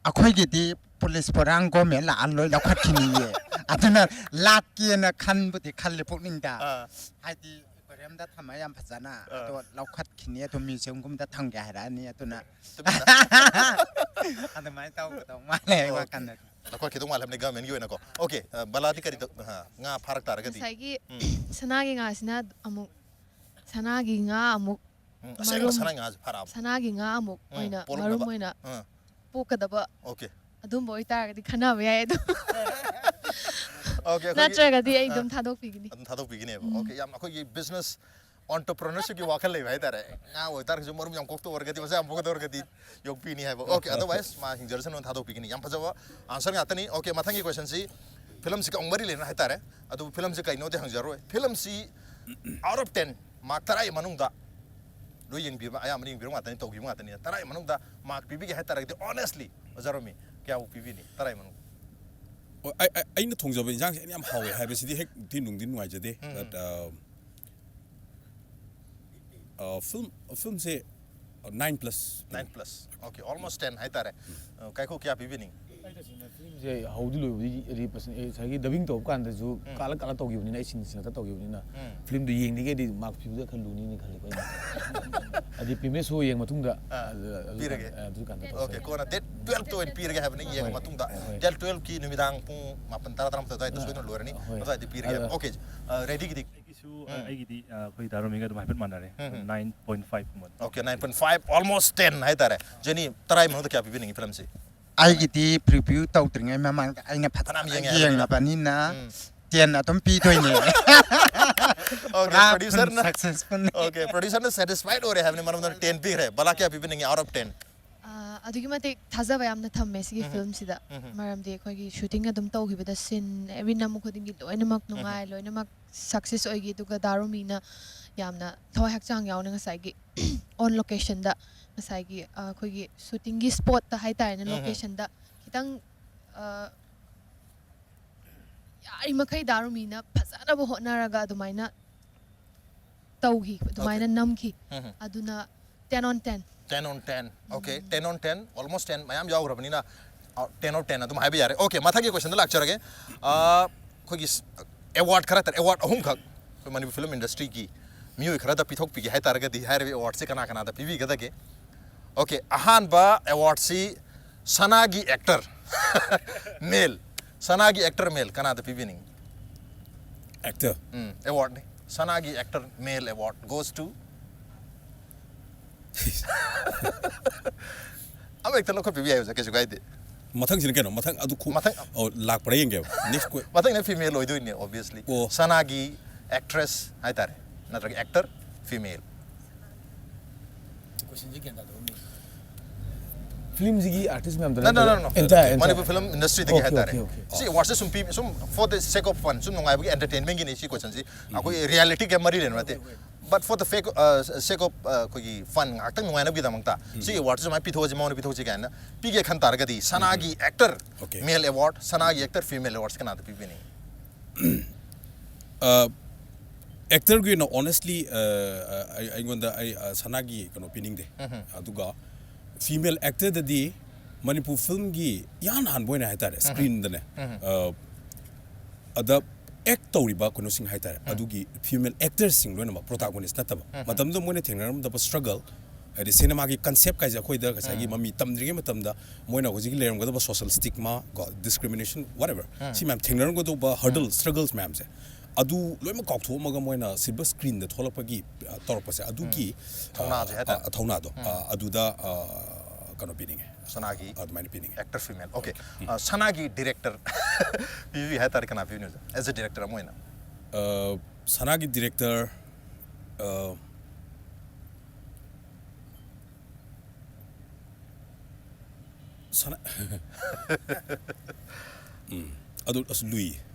ꯑꯩꯈꯣꯏꯒꯤꯗꯤ ꯄꯨꯂꯤꯁ ꯄꯣꯔꯥꯡ ꯒꯣꯔꯃꯦꯟ ꯂꯥꯛꯑ ꯂꯣꯏ ꯂꯧꯈꯠꯈꯤꯅꯤꯌꯦ꯫ ꯑꯗꯨꯅ ꯂꯥꯛꯀꯦꯅ ꯈꯟꯕꯨꯗꯤ ꯈꯜꯂꯦ ꯄꯨꯛꯅꯤꯡꯗ꯫ ꯑꯥ꯫ ꯍꯥꯏꯗꯤ ꯑꯦꯀ꯭ꯋꯦꯔꯤꯌꯝꯗ ꯊꯝꯃ ꯌꯥꯝ ꯐꯖꯅ꯫ ꯑꯗꯣ ꯂꯧꯈꯠꯈꯤꯅꯤ, ꯑꯗꯣ ꯃ꯭ꯌꯨꯖꯤꯌꯝꯒꯨꯝꯕꯗ ꯊꯝꯒꯦ ꯍꯥꯏꯔꯛꯑꯅꯤ꯫ ꯑꯗꯨꯅ ꯇꯨꯃꯤꯟꯅ꯫ ꯑꯗꯨꯃꯥꯏꯅ ꯇꯧꯒꯗꯧ ꯃꯥꯜꯂꯦ ꯑꯩ ꯋꯥꯈꯜꯗꯗꯤ꯫ ꯂꯧꯈꯠꯈꯤꯗꯧ ꯃꯥꯜꯂꯦ ꯍꯥꯏꯕꯅꯤ ꯒꯃꯦꯟꯒꯤ ꯑꯣꯏꯅꯀꯣ꯫ ꯑꯣꯀꯦ, ꯑ, ꯕꯂꯥꯗꯤ ꯀꯔꯤ ꯇꯧ-, ꯑ, ꯉꯥ ꯐꯥꯔꯛ ꯇꯥꯔꯒꯗꯤ? ꯉꯁꯥꯏꯒꯤ ꯁꯅꯥꯒꯤ ꯉꯥꯁꯤꯅ ꯑꯃꯨꯛ ꯁꯅꯥꯒꯤ ꯉꯥ ꯑꯃꯨꯛ ꯎꯝ, ꯑꯁꯦꯡꯕ ꯃꯔꯨꯝ- ꯁꯅꯥ ꯉꯥꯁꯦ ꯐꯥꯔꯛꯑꯕ? ꯁꯅꯥꯒꯤ ꯉꯥ ꯑꯃꯨꯛ ꯎꯝ, ꯑꯣꯏꯅ ꯄꯣꯔꯛꯅꯕ꯫ ꯃꯔꯨꯝ ꯑꯣꯏꯅ ꯑꯥ, ꯄꯣꯛꯀꯗꯕ ꯑꯣꯀꯦ꯫ ꯑꯗꯨꯝꯕ ꯑꯣꯏꯇꯥꯔꯒꯗꯤ ꯈꯟꯅꯕ ꯌꯥꯏ ꯑꯗꯣ꯫ ꯑꯣꯀꯦ, ꯑꯩꯈꯣꯏꯒꯤ- ꯅꯠꯇ꯭ꯔꯒꯗꯤ ꯑꯩ ꯑꯥ, ꯑꯗꯨꯝ ꯊꯥꯗꯣꯛꯄꯤꯒꯅꯤ꯫ ꯑꯗꯨꯝ ꯊꯥꯗꯣꯛꯄꯤꯒꯅꯦꯕ꯫ ꯎꯝ꯫ ꯑꯣꯀꯦ, ꯌꯥꯝ ꯑꯩꯈꯣꯏꯒꯤ ꯕꯤꯖꯤꯅꯦꯁ ꯑꯣꯟꯇꯔꯄ꯭ꯔꯤꯅꯔꯁꯤꯞꯀꯤ ꯋꯥꯈꯜ ꯂꯩꯕ ꯍꯥꯏꯇꯥꯔꯦ꯫ ꯉꯥ ꯑꯣꯏꯇꯥꯔꯒꯁꯨ ꯃꯔꯨꯝ ꯌꯥꯝ ꯀꯣꯛꯇ ꯑꯣꯏꯔꯒꯗꯤ, ꯃꯆꯥ ꯌꯥꯝ ꯄꯣꯛꯀꯗ ꯑꯣꯏꯔꯒꯗꯤ ꯌꯣꯛꯄꯤꯅꯤ ꯍꯥꯏꯕ꯫ ꯑꯣꯀꯦ, ꯑꯗꯔꯋꯥꯏꯁ ꯃꯥ ꯍꯤꯡꯖꯔꯁꯅꯨ, ꯊꯥꯗꯣꯛꯄꯤꯒꯅꯤ꯫ ꯌꯥꯝ ꯐꯖꯕ ꯑꯟꯁꯔ ꯉꯥꯛꯇꯅꯤ꯫ ꯑꯣꯀꯦ, ꯃꯊꯪꯒꯤ ꯀꯣꯏꯁꯟꯁꯤ ꯐꯤꯂꯝꯁꯤꯒ ꯑꯃꯨꯛ ꯃꯔꯤ ꯂꯩꯅꯅ ꯍꯥꯏꯇꯥꯔꯦ꯫ ꯑꯗꯨ ꯐꯤꯂꯝꯁꯤ ꯀꯩꯅꯣꯗꯤ ꯍꯪꯖꯔꯣꯏ꯫ ꯐꯤꯂꯝꯁꯤ out of ten, ꯃꯥꯔꯛ ꯇꯔꯥꯒꯤ ꯃꯅꯨꯡꯗ ꯂꯣꯏ ꯌꯦꯡꯕꯤꯕ, ꯑꯌꯥꯝꯕꯅ ꯌꯦꯡꯕꯤꯔꯕ ꯉꯥꯛꯇꯅꯤ, ꯇꯧꯈꯤꯕ ꯉꯥꯛꯇꯅꯤ꯫ ꯇꯔꯥꯒꯤ ꯃꯅꯨꯡꯗ ꯃꯥꯔꯛ ꯄꯤꯕꯤꯒꯦ ꯍꯥꯏꯇꯥꯔꯒꯗꯤ, honestly, ꯑꯣꯖꯥ ꯔꯣꯃꯤ, ꯀꯌꯥꯕꯨ ꯄꯤꯕꯤꯅꯤ ꯇꯔꯥꯒꯤ ꯃꯅꯨꯡꯗ? ꯑꯣ, ꯑꯩ-, ꯑꯩ-, ꯑꯩꯅ ꯊꯣꯡꯖꯕ ꯏꯟꯖꯥꯡꯁꯦ ꯑꯩꯅ ꯌꯥꯝ ꯍꯥꯎꯋꯦ ꯍꯥꯏꯕꯁꯤꯗꯤ ꯍꯦꯛ ꯊꯤ ꯅꯨꯡꯗꯤ ꯅꯨꯡꯉꯥꯏꯖꯗꯦ꯫ ꯎꯝ꯫ But, uh, uh, film, filmꯁꯦ nine plus. Nine plus. Okay, almost ten ꯍꯥꯏꯇꯥꯔꯦ꯫ ꯑ, ꯀꯥꯏꯈꯣ, ꯀꯌꯥ ꯄꯤꯕꯤꯅꯤꯡ? ꯑꯩ ꯇꯁꯦꯡꯅ ꯐꯤꯂꯝꯁꯦ ꯍꯧꯗꯤ ꯂꯣꯏꯕꯗꯤ ꯍꯥꯏꯗꯤ ꯄꯁꯟ-, ꯑꯦ, ꯉꯁꯥꯏꯒꯤ ꯗꯕꯤꯡ ꯇꯧꯕ ꯀꯥꯟꯗꯁꯨ ꯎꯝ꯫ ꯀꯥꯂꯛ ꯀꯥꯂꯛ ꯇꯧꯈꯤꯕꯅꯤꯅ, ꯑꯩ ꯁꯤꯟ ꯁꯤꯟꯅꯇ ꯇꯧꯈꯤꯕꯅꯤꯅ, ꯎꯝ꯫ ꯐꯤꯂꯝꯗꯨ ꯌꯦꯡꯗ꯭ꯔꯤꯉꯩꯗꯤ ꯃꯥꯔꯛ ꯄꯤꯕꯗ ꯈꯔ ꯂꯨꯅꯤꯅ ꯈꯜꯂꯤꯀꯣ ꯑꯩꯅ꯫ ꯍꯥꯏꯗꯤ ꯄ꯭ꯔꯤꯃꯤꯌꯔ ꯁꯣ ꯌꯦꯡꯕ ꯃꯇꯨꯡꯗ, ꯑꯥ, ꯑꯗꯨ, ꯑꯗꯨ ꯄꯤꯔꯒꯦ꯫ ꯀꯥꯟꯗ, ꯑꯗꯨ ꯀꯥꯟꯗ Okay, ꯀꯣꯟꯅ date twelve ꯇ ꯑꯣꯏꯅ ꯄꯤꯔꯒꯦ ꯍꯥꯏꯕꯅꯤ, ꯌꯦꯡꯉ ꯍꯣꯏ꯫ ꯃꯇꯨꯡꯗ꯫ ꯍꯣꯏ꯫ Date twelve ꯀꯤ ꯅꯨꯃꯤꯗꯥꯡ ꯄꯨꯡ ꯃꯥꯄꯟ, ꯇꯔꯥ, ꯇꯔꯥꯃꯥꯊꯣꯏ ꯑꯗꯨꯋꯥꯏꯗ ꯁꯣꯏꯗꯅ ꯂꯣꯏꯔꯅꯤ꯫ ꯍꯣꯏ꯫ ꯑꯗꯨꯋꯥꯏꯗ ꯄꯤꯔꯒꯦ꯫ ꯑꯗ- Okay, ꯑ, ꯔꯦꯗꯤꯒꯤꯗꯤ? ꯑꯩꯒꯤꯁꯨ, ꯑ, ꯎꯝ꯫ ꯑꯩꯒꯤꯗꯤ, ꯑ, ꯑꯩꯈꯣꯏ ꯗꯥ ꯔꯣꯃꯤꯒ ꯑꯗꯨꯝ ꯍꯥꯏꯐꯦꯠ ꯃꯥꯟꯅꯔꯦ꯫ ꯎꯝ, ꯎꯝ꯫ Nine point five ꯀꯨꯝꯕ꯫ Okay, nine point five, almost ten ꯍꯥꯏꯇꯥꯔꯦ꯫ ꯖꯦꯅꯤ, ꯇꯔꯥꯒꯤ ꯃꯅꯨꯡꯗ ꯀꯌꯥ ꯄꯤꯕꯤꯅꯤꯡꯉꯤ ꯐꯤꯂꯝꯁꯤ? ꯑꯩꯒꯤꯗꯤ ꯄ꯭ꯔꯤꯚ꯭ꯌꯨ ꯇꯧꯗ꯭ꯔꯤꯉꯩ ꯃꯃꯥꯡꯗ ꯑꯩꯅ ꯐꯖꯅ ꯐꯅꯌꯥꯝ ꯌꯦꯡꯉꯦ ꯍꯥꯏꯕꯅꯤꯅ꯫ ꯌꯦꯡꯉꯕꯅꯤꯅ ꯎꯝ꯫ ten ꯑꯗꯨꯝ ꯄꯤꯗꯣꯏꯅꯦ꯫ Okay, ꯄꯨꯔꯥ producer ꯅ- successful ꯅꯤ꯫ Okay, producer ꯅ satisfied ꯑꯣꯏꯔꯦ ꯍꯥꯏꯕꯅꯤ, ꯃꯔꯝꯗ ten ꯄꯤꯈ꯭ꯔꯦ꯫ ꯕꯂꯥ ꯀꯌꯥ ꯄꯤꯕꯤꯅꯤꯡꯉꯤ out of ten? ꯑꯥ, ꯑꯗꯨꯛꯀꯤ ꯃꯇꯤꯛ ꯊꯥꯖꯕ ꯌꯥꯝꯅ ꯊꯝꯃꯦ ꯁꯤꯒꯤ ꯎꯝ꯫ ꯐꯤꯂꯝꯁꯤꯗ꯫ ꯎꯝ꯫ ꯃꯔꯝꯗꯤ ꯑꯩꯈꯣꯏꯒꯤ ꯁꯨꯇꯤꯡ ꯑꯗꯨꯝ ꯇꯧꯈꯤꯕꯗ ꯁꯤꯟ ꯑꯦꯕ꯭ꯔꯤ ꯅꯝꯕ ꯈꯨꯗꯤꯡꯒꯤ ꯂꯣꯏꯅꯃꯛ ꯅꯨꯡꯉꯥꯏ, ꯂꯣꯏꯅꯃꯛ ꯁꯛꯁꯦꯁ ꯑꯣꯏꯈꯤ꯫ ꯑꯗꯨꯒ ꯗꯥ ꯔꯣꯃꯤꯅ ꯌꯥꯝꯅ ꯊꯋꯥꯏ ꯍꯛꯆꯥꯡ ꯌꯥꯎꯅ ꯉꯁꯥꯏꯒꯤ ꯑꯣꯟ ꯂꯣꯀꯦꯁꯟꯗ, ꯉꯁꯥꯏꯒꯤ ꯑꯩꯈꯣꯏꯒꯤ ꯁꯨꯇꯤꯡꯒꯤ ꯁ꯭ꯄꯣꯠꯇ ꯍꯥꯏꯇꯥꯔꯦꯅꯦ, ꯎꯝ꯫ ꯂꯣꯀꯦꯁꯟꯗ ꯈꯤꯇꯪ ꯑ, ꯌꯥꯔꯤꯃꯈꯩ ꯗꯥ ꯔꯣꯃꯤꯅ ꯐꯖꯅꯕ ꯍꯣꯠꯅꯔꯒ ꯑꯗꯨꯃꯥꯏꯅ ꯇꯧꯈꯤ, ꯑꯗꯨꯃꯥꯏꯅ ꯅꯝꯈꯤ꯫ ꯎꯝ꯫ ꯑꯗꯨꯅ ten on ten꯫ Ten on ten. Okay, ten on ten, almost ten ꯃꯌꯥꯝ ꯌꯥꯎꯈ꯭ꯔꯕꯅꯤꯅ, ten on ten ꯑꯗꯨꯝ ꯍꯥꯏꯕ ꯌꯥꯔꯦ꯫ Okay, ꯃꯊꯪꯒꯤ ꯀꯣꯏꯁꯟꯗ ꯂꯥꯛꯆꯔꯒꯦ꯫ ꯑ, ꯑꯩꯈꯣꯏꯒꯤ ꯑꯦꯋꯥꯔꯗ ꯈꯔ ꯍꯥꯏꯇꯥꯔꯦ, ꯑꯦꯋꯥꯔꯗ ꯑꯍꯨꯝꯈꯛ ꯑꯩꯈꯣꯏ ꯃꯅꯤꯄꯨꯔ ꯐꯤꯂꯝ ꯏꯟꯗꯁꯇ꯭ꯔꯤꯒꯤ ꯃꯤꯑꯣꯏ ꯈꯔꯗ ꯄꯤꯊꯣꯛꯄꯤꯒꯦ ꯍꯥꯏꯇꯥꯔꯒꯗꯤ, ꯍꯥꯏꯔꯤꯕ ꯑꯦꯋꯥꯔꯗꯁꯦ ꯀꯅꯥ ꯀꯅꯥꯗ ꯄꯤꯕꯤꯒꯗꯒꯦ? Okay, ꯑꯍꯥꯟꯕ ꯑꯦꯋꯥꯔꯗꯁꯤ ꯁꯅꯥꯒꯤ ꯑꯦꯛꯇꯔ, ꯃꯦꯜ, ꯁꯅꯥꯒꯤ ꯑꯦꯛꯇꯔ ꯃꯦꯜ ꯀꯅꯥꯗ ꯄꯤꯕꯤꯅꯤꯡꯉꯤ? ꯑꯦꯛꯇꯔ꯫ ꯎꯝ, ꯑꯦꯋꯥꯔꯗꯅꯤ꯫ ꯁꯅꯥꯒꯤ actor male award goes to ꯑꯃ ꯍꯦꯛꯇ ꯂꯧꯈꯠꯄꯤꯕ ꯌꯥꯏ ꯑꯣꯖꯥ, ꯀꯩꯁꯨ ꯀꯥꯏꯗꯦ꯫ ꯃꯊꯪꯁꯤꯅ ꯀꯩꯅꯣ? ꯃꯊꯪ ꯑꯗꯨ ꯈꯨ- ꯃꯊꯪ ꯑꯣ, ꯂꯥꯛꯄ꯭ꯔꯥ ꯌꯦꯡꯒꯦꯕ꯫ Next que- ꯃꯊꯪꯅ ꯐꯤꯃꯦꯜ ꯑꯣꯏꯗꯣꯏꯅꯦ, obviously꯫ ꯑꯣ꯫ ꯁꯅꯥꯒꯤ ꯑꯦꯛꯇ꯭ꯔꯦꯁ ꯍꯥꯏꯇꯥꯔꯦ, ꯅꯠꯇ꯭ꯔꯒ ꯑꯦꯛꯇꯔ ꯐꯤꯃꯦꯜ꯫ ꯀꯣꯏꯁꯟꯁꯦ ꯒ꯭ꯌꯥꯟ ꯇꯥꯗꯕ ꯑꯃ ꯂꯩ꯫ ꯐꯤꯂꯝꯁꯤꯒꯤ ꯑꯥꯔꯇꯤꯁ ꯃꯌꯥꯝꯗ No, no, no, no. Entire, entire. Manipur film ꯏꯟꯗꯁꯇ꯭ꯔꯤꯗꯒꯤ Okay, ꯍꯥꯏꯇꯥꯔꯦ꯫ okay, okay. ꯁꯤ ꯑꯦꯋꯥꯔꯗꯁꯦ ꯁꯨꯝ ꯄꯤ, ꯁꯨꯝ for the sake of fun, ꯁꯨꯝ ꯅꯨꯡꯉꯥꯏꯕꯒꯤ, ꯑꯦꯟꯇꯔꯇꯦꯟꯃꯦꯟꯒꯤꯅꯤ ꯁꯤ ꯀꯣꯏꯁꯟꯁꯤ꯫ ꯑꯩꯈꯣꯏ ꯔꯤꯌꯦꯂꯤꯇꯤꯒ ꯃꯔꯤ ꯂꯩꯅꯕ ꯅꯠꯇꯦ꯫ But for the fake, uh, sake of, uh, ꯑꯩꯈꯣꯏꯒꯤ ꯐꯟ ꯉꯥꯛꯇꯪ ꯅꯨꯡꯉꯥꯏꯅꯕꯒꯤꯗꯃꯛꯇ ꯁꯤ ꯑꯦꯋꯥꯔꯗꯁꯦ ꯁꯨꯃꯥꯏꯅ ꯄꯤꯊꯣꯛꯑꯁꯤ, ꯃꯉꯣꯟꯗ ꯄꯤꯊꯣꯛꯑꯁꯤ ꯀꯥꯏꯅ ꯄꯤꯒꯦ ꯈꯟ ꯇꯥꯔꯒꯗꯤ ꯁꯅꯥꯒꯤ ꯑꯦꯛꯇꯔ Okay. ꯃꯦꯜ ꯑꯦꯋꯥꯔꯗ, ꯁꯅꯥꯒꯤ ꯑꯦꯛꯇꯔ ꯐꯤꯃꯦꯜ ꯑꯦꯋꯥꯔꯗꯁꯦ ꯀꯅꯥꯗ ꯄꯤꯕꯤꯅꯤꯡꯉꯤ? ꯑꯦꯛꯇꯔꯒꯤ ꯑꯣꯏꯅ honestly ꯑꯩꯉꯣꯟꯗ ꯑꯩ ꯑ, ꯁꯅꯥꯒꯤ ꯀꯩꯅꯣ ꯄꯤꯅꯤꯡꯗꯦ꯫ ꯑꯗꯨꯒ ꯐꯤꯃꯦꯜ ꯑꯦꯛꯇꯔꯗꯗꯤ ꯃꯅꯤꯄꯨꯔ ꯐꯤꯂꯝꯒꯤ ꯏꯍꯥꯟ ꯍꯥꯟꯕ ꯑꯣꯏꯅ ꯍꯥꯏꯇꯥꯔꯦ, ꯁ꯭ꯀ꯭ꯔꯤꯟꯗꯅꯦ ꯑꯗ ꯑꯦꯛ ꯇꯧꯔꯤꯕ ꯀꯩꯅꯣꯁꯤꯡ ꯍꯥꯏꯇꯥꯔꯦ, ꯑꯗꯨꯒꯤ ꯐꯤꯃꯦꯜ ꯑꯦꯛꯇꯔꯁꯤꯡ ꯂꯣꯏꯅꯃꯛ, ꯄ꯭ꯔꯣꯇꯥꯒꯣꯅꯤꯁ ꯅꯠꯇꯕ, ꯃꯇꯝꯗꯨꯗ ꯃꯣꯏꯅ ꯊꯦꯡꯅꯔꯝꯗꯕ ꯁ꯭ꯇ꯭ꯔꯒꯜ, ꯍꯥꯏꯗꯤ ꯁꯤꯅꯦꯃꯥꯒꯤ ꯀꯟꯁꯦꯞ ꯀꯥꯏꯁꯦ ꯑꯩꯈꯣꯏꯗ ꯉꯁꯥꯏꯒꯤ ꯃꯃꯤ ꯇꯝꯗ꯭ꯔꯤꯉꯩ ꯃꯇꯝꯗ ꯃꯣꯏꯅ ꯍꯧꯖꯤꯛꯀꯤ ꯂꯩꯔꯝꯒꯗꯕ ꯁꯣꯁꯤꯌꯦꯜ ꯁ꯭ꯇꯤꯛꯃꯥ ꯀꯣ, ꯗꯤꯁꯀ꯭ꯔꯤꯃꯤꯅꯦꯁꯟ, whatever, ꯁꯤ ꯃꯌꯥꯝ ꯊꯦꯡꯅꯔꯝꯒꯗꯧꯕ ꯍꯔꯗꯜ, ꯁ꯭ꯇ꯭ꯔꯒꯜꯁ ꯃꯌꯥꯝꯁꯦ, ꯑꯗꯨ ꯂꯣꯏꯅꯃꯛ ꯀꯥꯎꯊꯣꯛꯑꯝꯃꯒ ꯃꯣꯏꯅ ꯁꯤꯜꯚꯔ ꯁ꯭ꯀ꯭ꯔꯤꯟꯗ ꯊꯣꯛꯂꯛꯄꯒꯤ ꯑ, ꯇꯧꯔꯛꯄꯁꯦ, ꯑꯗꯨꯒꯤ ꯊꯧꯅꯥꯁꯦ ꯑ, ꯍꯥꯏꯇꯥꯔꯦ꯫ ꯑ, ꯊꯧꯅꯥꯗꯣ ꯑ, ꯑꯗꯨꯗ ꯑ, ꯀꯩꯅꯣ ꯄꯤꯅꯤꯡꯉꯦ꯫ ꯁꯅꯥꯒꯤ ꯑꯗꯨꯃꯥꯏꯅ ꯄꯤꯅꯤꯡꯉꯦ꯫ Actor female. Okay. ꯑ, ꯁꯅꯥꯒꯤ ꯗꯤꯔꯦꯛꯇꯔ ꯄꯤꯕꯤ ꯍꯥꯏꯇꯥꯔꯦ, ꯀꯅꯥ ꯄꯤꯕꯤꯅꯤ ꯑꯣꯖꯥ? As a director ꯑꯃ ꯑꯣꯏꯅ꯫ ꯑ, ꯁꯅꯥꯒꯤ ꯗꯤꯔꯦꯛꯇꯔ ꯑ, ꯁꯥꯟꯅ ꯎꯝ, ꯑꯗꯨ ꯑꯁ ꯂꯨꯏ꯫